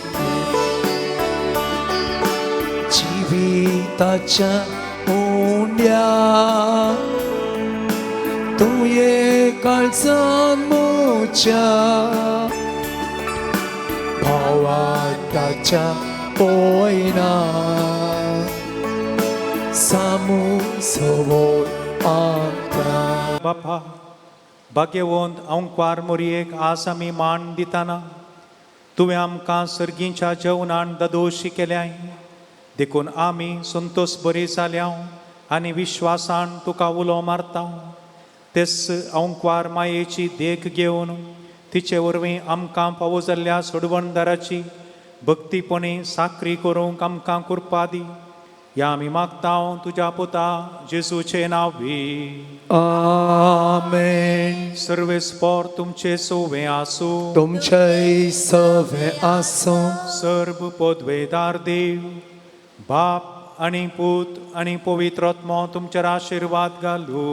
जिविताच्या उंड्या तूं ये काळजान मुच्या भावाताच्या पोयना सामू सवोय आमकां. बापा भाग्यवंत अंकवार मोरयेक आज आमी मान दिताना तुवें आमकां सर्गींच्या जेवणान ददोशी केल्याय देखून आमी संतोश बरी जाल्या आनी विश्वासान तुका उलो मारता. तेच अंकवार मायेची देख घेवन तिचे वरवीं आमकां फावो जाल्ल्या सोडवणदाराची भक्तीपणी साकरी करूंक आमकां कृपा दी. ह्या आमी मागता तुज्या पुता जेजूचे नांवी. आमेन. सर्वेस्पोर तुमचे सोवे आसूं. तुमचेय सवे आसूं. सर्व पदवेदार देव बाप आनी पूत आनी पवित्र आत्मो तुमचेर आशिर्वाद घालू.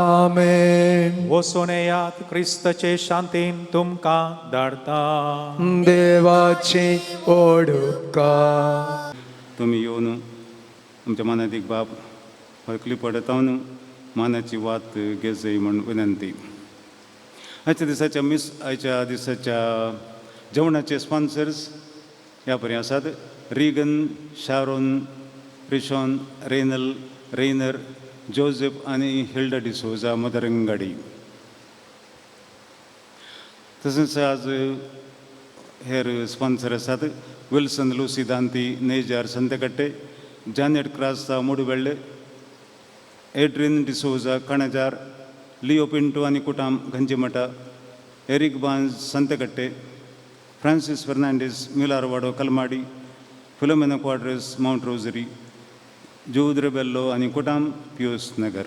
आमेन. वचून येयात, क्रिस्ताचे शांतीन तुमकां धाडता. देवाची ओडुका. तुमी येवन आमच्या मनात एक बाब हयकली पडतावन मानाची वात घेजय म्हूण विनंती. आयच्या दिसाच्या मिस आयच्या दिसाच्या जेवणाचे स्पॉन्सर्स ह्या परी आसात: Reagan, Sharon, Rishon, Renal, Rainer, Joseph आनी हिल्डा डिसोजा, मदरंगाडी. तशेंच आज हेर स्पॉन्सर आसात: Wilson, Lucy, Danti, Nejar, Santekatte, Janet Crasta, Mudubelle, Adrian D'Souza, Kanajar, Leo Pinto आनी कुटाम, गंजिमठा, एरिक बांज, संतेकट्टे, फ्रांसीस फर्नांडीस, मिलारवाडो, कलमाडी, फिलोमेना क्वाड्रस, मावंट रोजरी, जूद रेबेल्लो आनी कुटाम, पियूस नगर.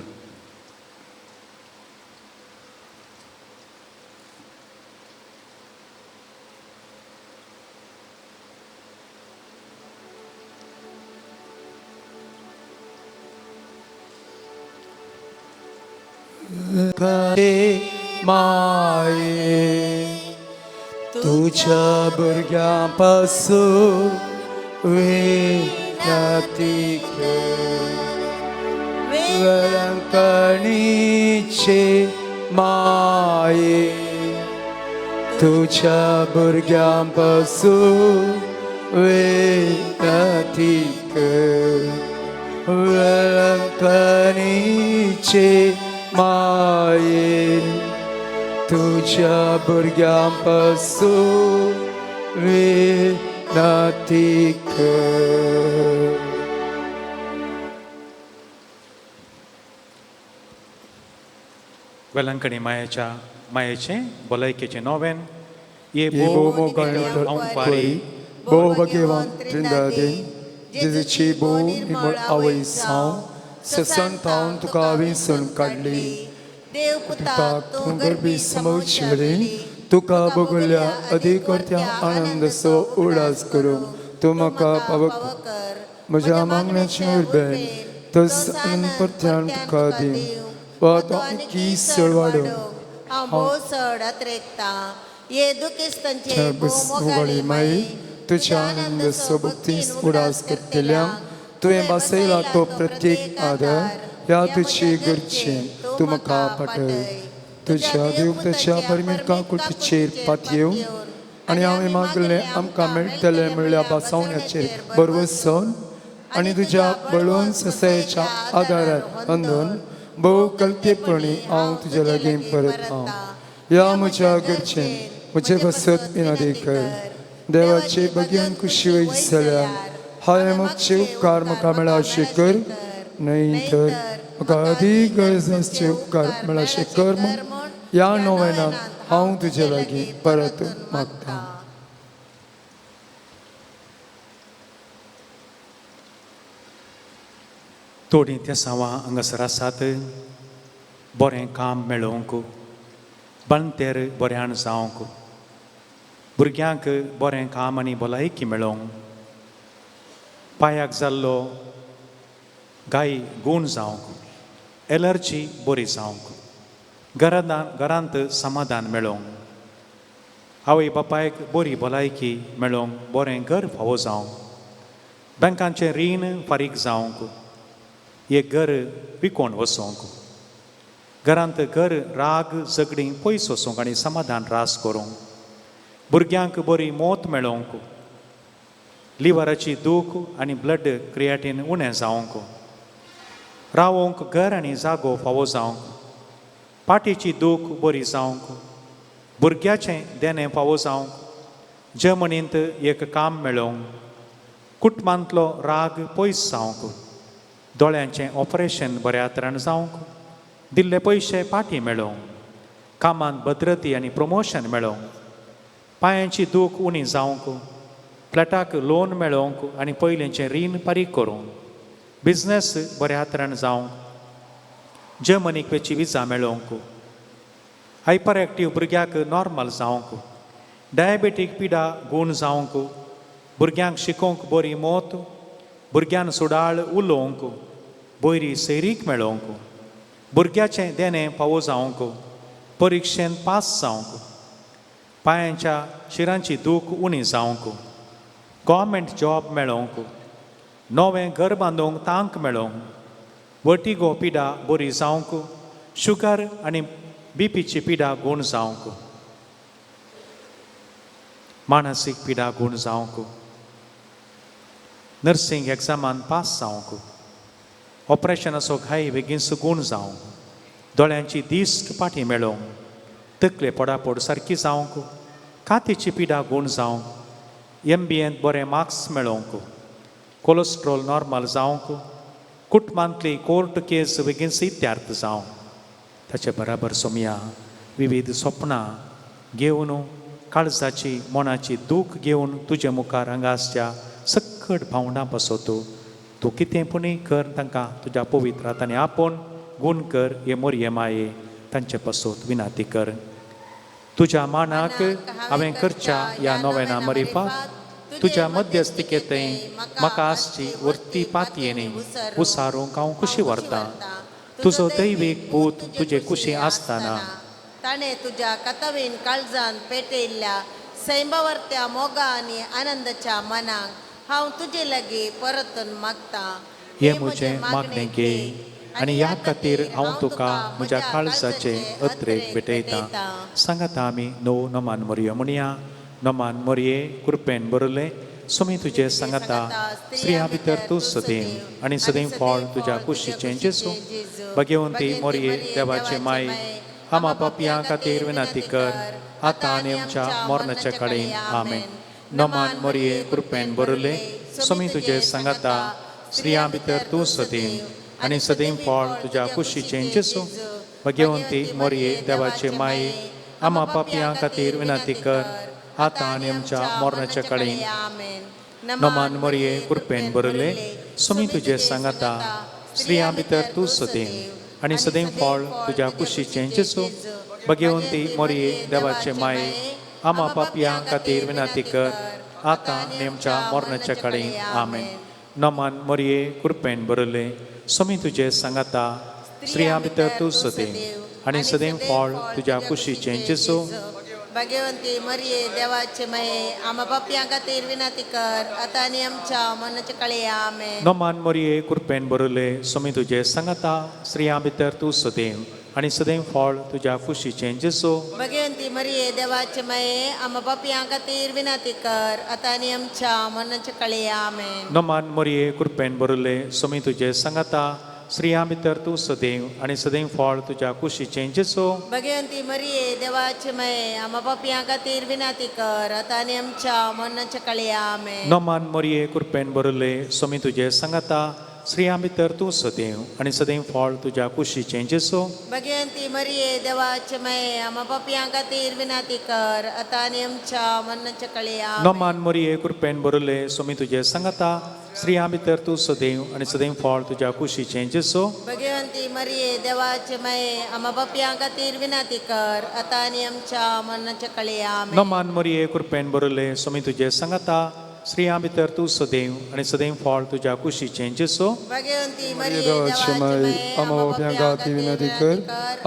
माये तुझ्या भुरग्यां पासून विनती कर. वेळांकणीचे माये तुझ्या भुरग्यां पासून विनती कर. वेळांकणीचे माये तुझ्या भुरग्यां पासून विनती कर. वेलंकणी मायेच्या मायेचें भलायकेचें नोवेन. ये ये भोव मोगाळ अंकवारी भोव भगेवान त्रिंदादे जेजूची भोव निमळ आवय साव ससन थावन तुका हांवें सण काडली. देव पुता तूं गरबी समवची तुका बगुल्या अधिकर्त्या आनंदसो उडास करूं तूं म्हाका पावक. म्हज्या मागण्याची उर्बेन तस आनंद परत्यान तुका दी वा तो आणखी सळ वाडोवं. हांव भोव चड अत्रेकता ये दुखेस्तांचे मुगाळी माई तुझ्या आनंद सोबतीस उडास करतल्या तुवें बसयला तो प्रत्येक आदर ह्या तुजी गरजेन तूं म्हाका पाटय. तुज्या देवताच्या परमेका कुर्तीचेर पातयेवन आनी हांवें मागलें आमकां मेळटलें म्हणल्या बसावण्याचेर बरवसन आनी तुज्या बळवंत ससायेच्या आदारान अंदून भोव कल्पेपणी हांव तुज्या लागीं परत हांव. ह्या म्हज्या गरजेन म्हजे बसत विनोदी कर. देवाचे बगेन खुशी वयत जाल्यार हांवें मागचे उपकार म्हाका मेळाशे कर, न्हय तर म्हाका अदीक गरज आसचे उपकार मेळाशे कर म्हूण ह्या नोवेनान हांव तुजे लागीं परत मागता. थोडीं तेसांवां हांगासर आसात. बरें काम मेळोवंक, बांतेर बऱ्यान जावंक, भुरग्यांक बरें काम आनी भलायकी मेळोवंक, पांयाक जाल्लो गाय गूण जावंक, एलर्जी बरी जावंक, घरांत घरांत समाधान मेळोवंक, आवय बापायक बरी भलायकी मेळोवंक, बरें घर फावो जावंक, बँकांचें रीण फारीक जावंक, एक घर विकोण वचोंक. घरांत घर राग झगडीं पयस वचूंक आनी समाधान रास करूंक, भुरग्यांक बरी मोत मेळोवंक, लिवराची दूख आनी ब्लड क्रिएटीन उणें जावंक, रावोंक घर आनी जागो फावो जावंक, पाटीची दूख बरी जावंक, भुरग्याचें देणें फावो जावंक, जर्मनींत एक काम मेळोवंक, कुटुंबांतलो राग पयस जावंक, दोळ्यांचें ऑपरेशन बऱ्या तरान जावंक, दिल्ले पयशे पाटी मेळोवंक, कामांत भद्रती आनी प्रमोशन मेळोवंक, पांयांची दूख उणी जावंक, फ्लॅटाक लोन मेळोवंक आनी पयलींचें रीण फारीक करूंक, बिजनेस बऱ्या तरान जावंक, जर्मनीक वेची विजा मेळोवंक, हायपर एक्टीव भुरग्याक नॉर्मल जावंक, डायबेटीक पिडा गूण जावंक, भुरग्यांक शिकोवंक बरी मोत, भुरग्यान सुडाळ उलोवंक, बरी सैरीक मेळोवंक, भुरग्याचें देणें फावो जावंक, परिक्षेन पास जावंक, पांयांच्या शिरांची दूख उणी जावंक, गव्हर्मेंट जॉब मेळोवंक, नवें घर बांदूंक तांक मेळोवंक, वर्टिगो पिडा बरी जावंक, शुगर आनी बीपीची पिडा गूण जावंक, मानसीक पिडा गूण जावंक, नर्सिंग एग्जामान पास जावंक, ऑपरेशनाचो घाय बेगीन गूण जावंक, दोळ्यांची दिश्ट पाटी मेळोवंक, तकले पडापड सारकी जावंक, कातीची पिडा गूण जावंक, एम बी एंत बरे मार्क्स मेळोवंक, कोलेस्ट्रॉल नॉर्मल जावंक, कुटुंबांतली कोर्ट केस बेगीन इत्यार्थ जावंक. ताचे बराबर सोमया विविध सपनां घेवन काळजाची मनाची दूख घेवन तुजे मुखार हांगा आसच्या सक्कड भावंडां पासत तूं कितें पुणी कर तांकां तुज्या पवित्र हातांनी आपोवन गूण कर. हे मोरये माये तांचे पासत विनाती कर. तुज्या मानाक हांवें करच्या ह्या नव्याना मरिफात तुज्या मध्यस्थिकेंतय म्हाका आसची वर्ती पातयेनी उसारूंक हांव खुशी व्हरतां. तुजो दैवीक पूत तुजे कुशी आसतना ताणें तुज्या कथवीन काळजान पेटयल्ल्या सैमावरत्या मोगा आनी आनंदाच्या मनाक हांव तुजे लागीं परतून मागतां. हे म्हजें मागणें घे आनी ह्या खातीर हांव तुका म्हज्या काळजाचे अत्रेक भेटयतां. सांगाता आमी नव नमान मोरयो म्हणया. नमान मोरये, कृपेन बरयलें, सुमी तुजे सांगाता. स्त्रियां भितर तूं सदैव आनी सदैव फळ तुज्या कुशीचें जेजू. भगवंती मोरये, देवाचे माई, आमा पापयां खातीर विनंती कर, आतां आनी आमच्या मरणाच्या कडेन. आमेन. नमान मोरये, कृपेन बरयलें, सुमी तुजे सांगाता. स्त्रियां भितर तूं सदैव आनी सदैव फळ तुज्या कुशीचें जेजू. भगवंती मोरये, देवाचे माई, आमा पापयां खातीर विनंती कर, आतां आनी आमच्या मरणाच्या कडेन. नमान मोरये, कृपेन बरयलें, सुमी तुजे सांगाता. स्त्रियां भितर तूं सदैव आनी सदैव फळ तुज्या कुशीचें जेजू. भगवंती मोरये, देवाचे माई, आमा पापयां खातीर विनंती कर, आतां आनी आमच्या मरणाच्या कडेन. आमेन. नमान मोरये, कृपेन बरयलें, सुमी तुजे सांगाता. स्त्रियां भितर तूं सदैव आनी सदैव फळ तुज्या कुशीचें जेजू. भगवंती मरिये, देवाचे मये, आमा पापयां खातीर विनंती कर, आतां आनी आमच्या मरणाच्या काळी. आमेन. नमान मोरये, कृपेन बरयलें, सुमी तुजे सांगाता. स्त्रियां भितर तूं सदैव आनी सदैव फळ तुज्या कुशीचें जेजू. भगवंती मरिये, देवाचे मये, आमा पापयां खातीर विनंती कर, आतां आनी आमच्या मरणाच्या काळी. आमेन. नमान मोरये, कृपेन बरयलें, सुमी तुजे सांगाता. स्त्रियां भितर तूं सदैव आनी सदैव फळ तुज्या कुशीचें जेजू. भगवंती मरिये, देवाचे मये, आमा पापयां खातीर विनंती कर, आतां आनी आमच्या मरणाच्या काळी. आमेन. नमान मोरये, कृपेन बरयलें, सुमी तुजे सांगाता. स्त्रियां भितर तूं सदैव आनी सदैव फळ तुज्या कुशीचें जेजू. भगवंती मरिये, देवाचे मये, आमा पापयां खातीर विनंती कर, आतां आनी आमच्या मरणाच्या काळी. आमेन. नमान मोरये, कृपेन बरयलें, सुमी तुजे सांगाता. स्त्रियां भितर तूं सदैव आनी सदैव फळ तुज्या कुशीचें जेजू. भगवंती मरिये, देवाचे मये, आमा पापयां खातीर विनंती कर, आतां आनी आमच्या मरणाच्या काळी. आमेन. नमान मोरये, कृपेन बरयलें, सुमी तुजे सांगाता. स्त्रियां भितर तूं सदैव आनी सदैव फळ तुज्या कुशीचें जेजू. भगवंती मरिये, देवाचे माई, आमा पापयां खातीर विनंती कर,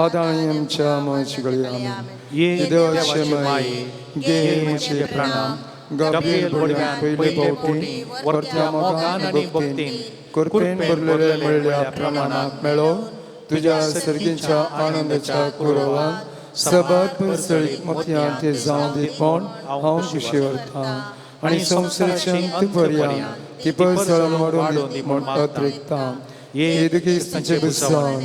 आतां आनी आमच्या मरणाच्या काळी. आमेन. ये देवाचे माई, घे म्हजे प्रणाम. गाब्रिएल बोडव्यान पयले फावटी वरत्या मोगान आनी भक्तीन कृपेन भरलेले म्हणल्या प्रमाणाक मेळो. तुज्या सर्गींच्या आनंदाच्या कुरवान सबार परसळीक मोतयां ते जावं दी म्हूण हांव खुशी व्हरतां आनी संवसाराच्या अंत पर्यंत ती परसळान वाडोवन दी म्हूण अत्रेकतां. येदू क्रिस्तांचे बुजावन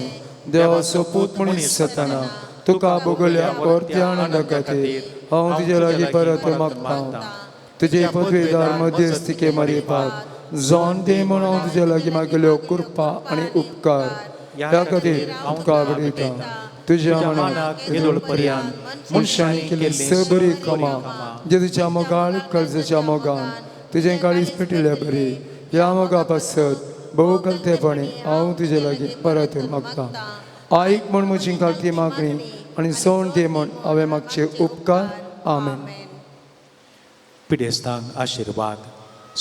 देवाचो पूत मनीस जाताना तुका भोगल्या परत्या आनंदा खातीर हांव तुजे लागीं परत मागतां. तुजे पदवेदार मध्यस्थिके मारिपात जावन दी म्हूण हांव तुजे लागीं मागल्यो कृपा आनी उपकार ह्या खातीर हांव तुका आवडयतां. तुज्या मनाक येदोळ पर्यंत मनशांनी केल्ली सबरी कामां जेजूच्या मोगाळ काळजाच्या मोगान तुजें काळीज पेटिल्ल्या बरी ह्या मोगा पासत भोव कलतेपणी हांव तुजे लागीं परत मागतां. आयक म्हूण म्हजी कालती मागणी आनी सोण दी म्हूण हांवें मागचे उपकार. आमेन. पिडेस्तांक आशिर्वाद.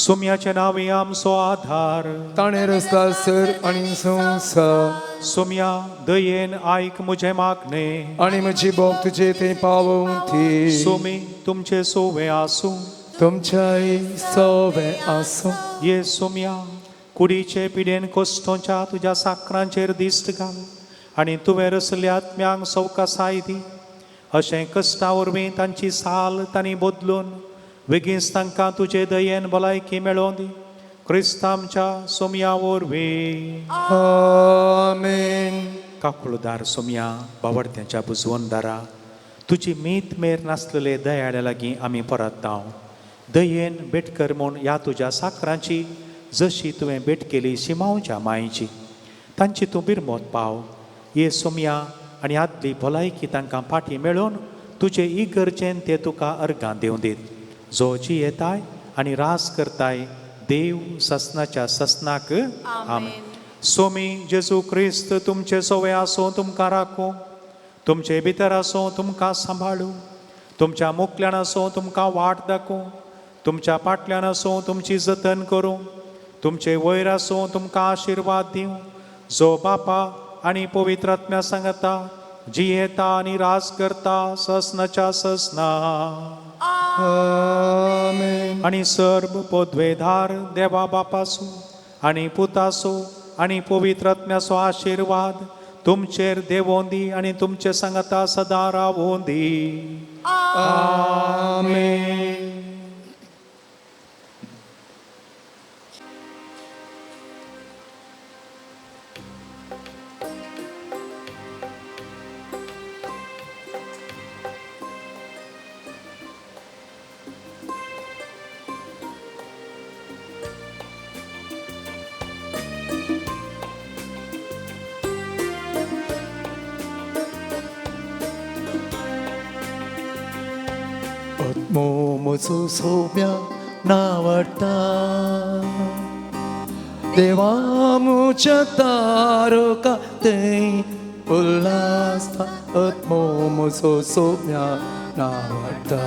सोम्याचे नांवे आमचो आधार. ताणें रस्ता सर आनी संवसार. सोम्या दयेन आयक म्हजें मागणें आनी म्हजी बोग तुजे थंय पावोवं ती. सोमी तुमचे सोवे आसूं. तुमच्याय सोवे आसूं. ये सोम्या कुडीचे पिडेन कोस्तोच्या तुज्या साकरांचेर दिश्ट घाल आनी तुवें रसल्या आत्म्यांक सवकासाय दी. अशें कश्टा वरवीं तांची साल तांणी बदलून बेगीनच तांकां तुजे दयेन भलायकी मेळोवन दी. क्रिस्त आमच्या सोम्या वरवीं. आमेन. काकुळदार सोम्या बावडत्यांच्या बुजवनदारा तुजी मीत मेर नासलेले दयाळ्या लागीं आमी परत दयेन भेट कर म्हूण ह्या तुज्या साकरांची जशी तुवें भेट केली शिमावच्या मायची तांची तूं बिरमोत पाव. ये सोम्या आनी आदली भलायकी तांकां फाटीं मेळोवन तुजे इगर्जेन ते तुका अर्गां दिवं दीत. जो जियेताय आनी रास करताय देव ससनाच्या ससनाक. आमेन. सोमी जेजू क्रिस्त तुमचे सोवे आसूं तुमकां राखूं, तुमचे भितर आसूं तुमकां सांबाळूं, तुमच्या मुखल्यान आसूं तुमकां वाट दाखोवं, तुमच्या फाटल्यान आसूं तुमची जतन करूं, तुमचे वयर आसूं तुमकां आशिर्वाद दिवं. जो बापा आनी पवित्र आत्म्या सांगता जियेता आनी राज करता ससनाच्या ससना. आमेन. आनी सर्व पदवेधार देवा बापासो आनी पुतासो आनी पवित्र आत्म्याचो आशिर्वाद तुमचेर देवों दी आनी तुमचे सांगता सदां रावों दी. आमेन. आत्मो म्हजो सोम्या नावडटा देवा म्हज्या तारका थंय उल्हासता. आत्मो म्हजो सोम्या नावडटा.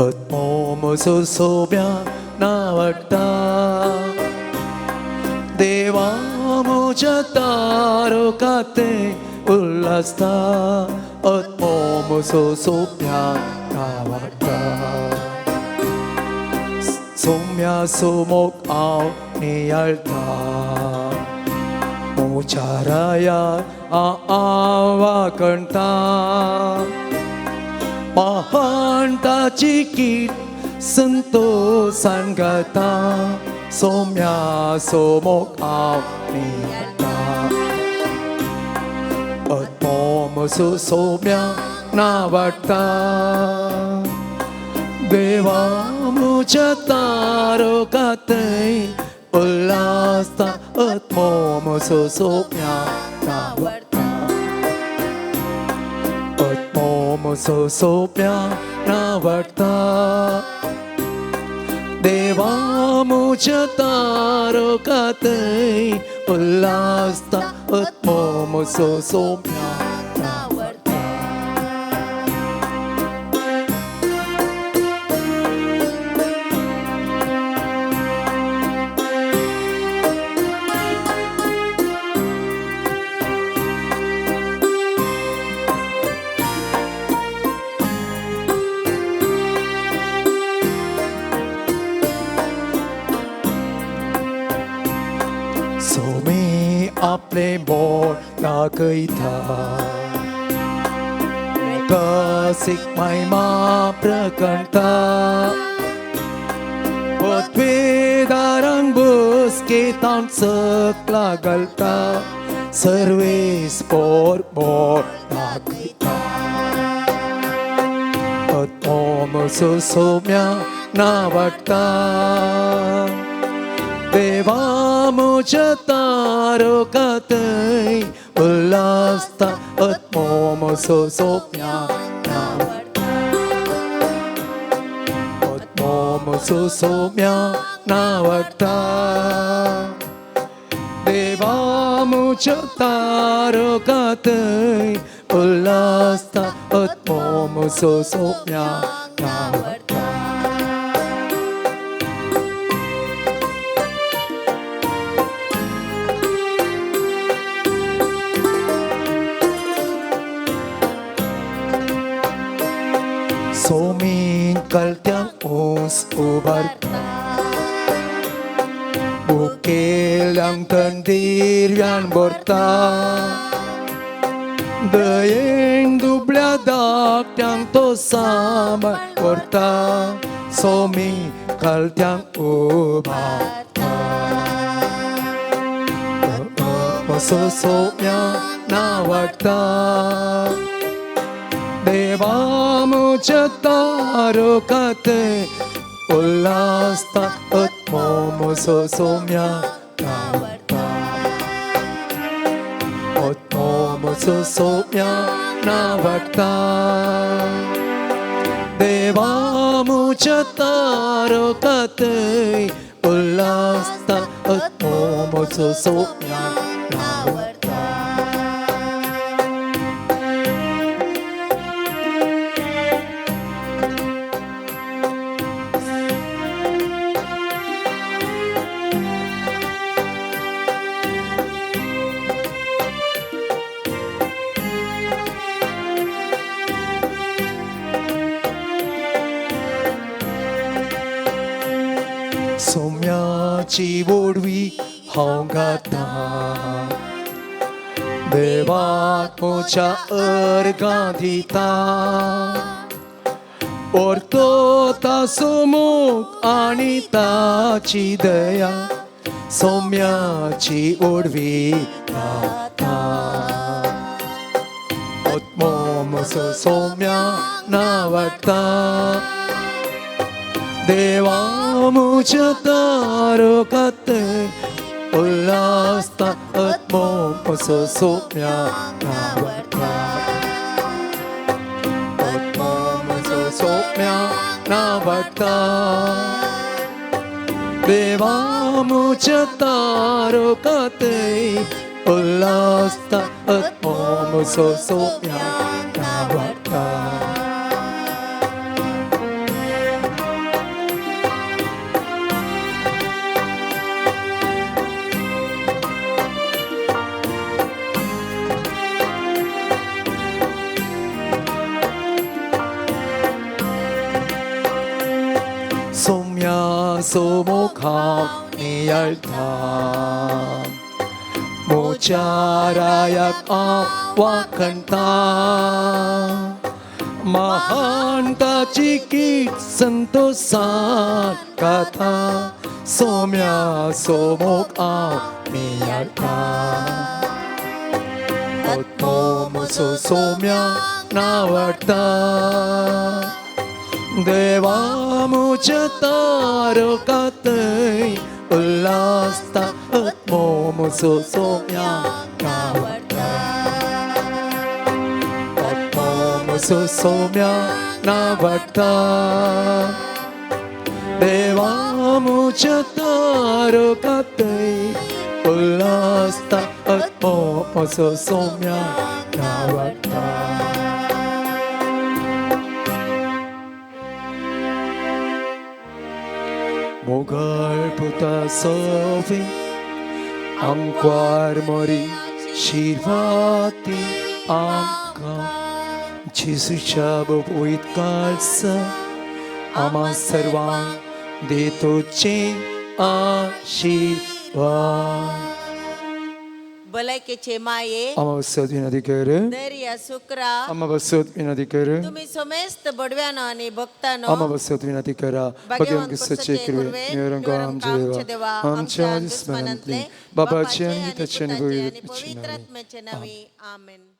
आत्मो म्हजो सोम्या नावडटा देवा म्हज्या तारका थंय उल्हासता. आत्मो म्हजो सोम्या नावडटा. सोम्या सोमोक हांव नियाळटा म्हज्या रायार हांव वांकणटा. महान ताची कीट संतोसान गाता. सोम्या सोमोक हांव नियाळटा. आत्मो म्हजो सोम्या नावडटा देवा म्हज्या तारका थंय उल्हासता. आत्मो म्हजो सोम्या नावडटा. आत्मो म्हजो सोम्या नावडटा देवा म्हज्या तारका थंय उल्हासता. आत्मो म्हजो सोम्या नावडटा. सोमी आपलें बोट दाखयता कसीक महिमा प्रकटता पदवेदारांक बसकेतांक सकला घालता सर्वेस पोर बोट दाखयता आत्मोमसो सोम्या नावाडटा देवा म्हज्या तारकातय उल्हासता आत्मोमसो सोम्या नावाडटा आत्मोमसो सोम्या नावाडटा देवा म्हज्या तारकातय उल्हासता आत्मोमसो सोम्या नावाडटा सोमीन कलत्यांक ऊंस उबारता मुखेल्यांक थंडीर्यान भरता दयेन दुबळ्या धाकट्यांक तो सांबाळ करता सोमी कलत्यांक उबारता असो सोम्या नावाडटा देवा म्हज्या तारकातय उल्हासता आत्मोमसो सोम्या नावाडटा आत्मोमसो सोम्या नावाडटा देवा म्हज्या तारकातय उल्हासता आत्मोमसो सोम्या नावाडटा सोम्याची वोडवी हांव गातां देवाक म्हज्या अर्गां दिता परतो तासो मोग आनी ताची दया सोम्याची ओडवी गाता आत्मोमसो सोम्या नावाडटा देवा म्हज्या तारकातय उल्हासता आत्मोमसो सोम्या नावाडटा आत्मोमसो सोम्या नावाडटा देवा म्हज्या तारकातय उल्हासता आत्मोमसो सोम्या नावाडटा सोम्या सोमोखा नियाळटा मोच्या रायाक हांव वाखणटा महान ताची कीट संतोसान गाता सोम्या सोमोक हांव नियाळटा आत्मोमसो सोम्या नावाडटा देवा म्हज्या तारकातय उल्हासता आत्मोमसो सोम्या नावाडटा आत्मोमसो सोम्या नावाडटा देवा म्हज्या तारकातय उल्हासता आत्मोमसो सोम्या नावाडटा मोगळ पुता सोवी आमक्वार मोरी शिरवाती आमकां जेजूच्या वयत काळस आमा सर्वांक देतोचे आशिर्वाद. भलायकेचे माये आमा बसत विनंती कर. दर्या सुक्रा आमा बसत विनंती कर. तुमी समेस्त बडव्यानो आनी भक्तानो आमा बसत विनंती करा. भगवान भगवान सच्चे कृपे निरंक आमचे देवा आमच्या दुस्मनांतले बाबाचे आनी ताचे पवित्र आनी आत्म्याचे नांवी आमेन.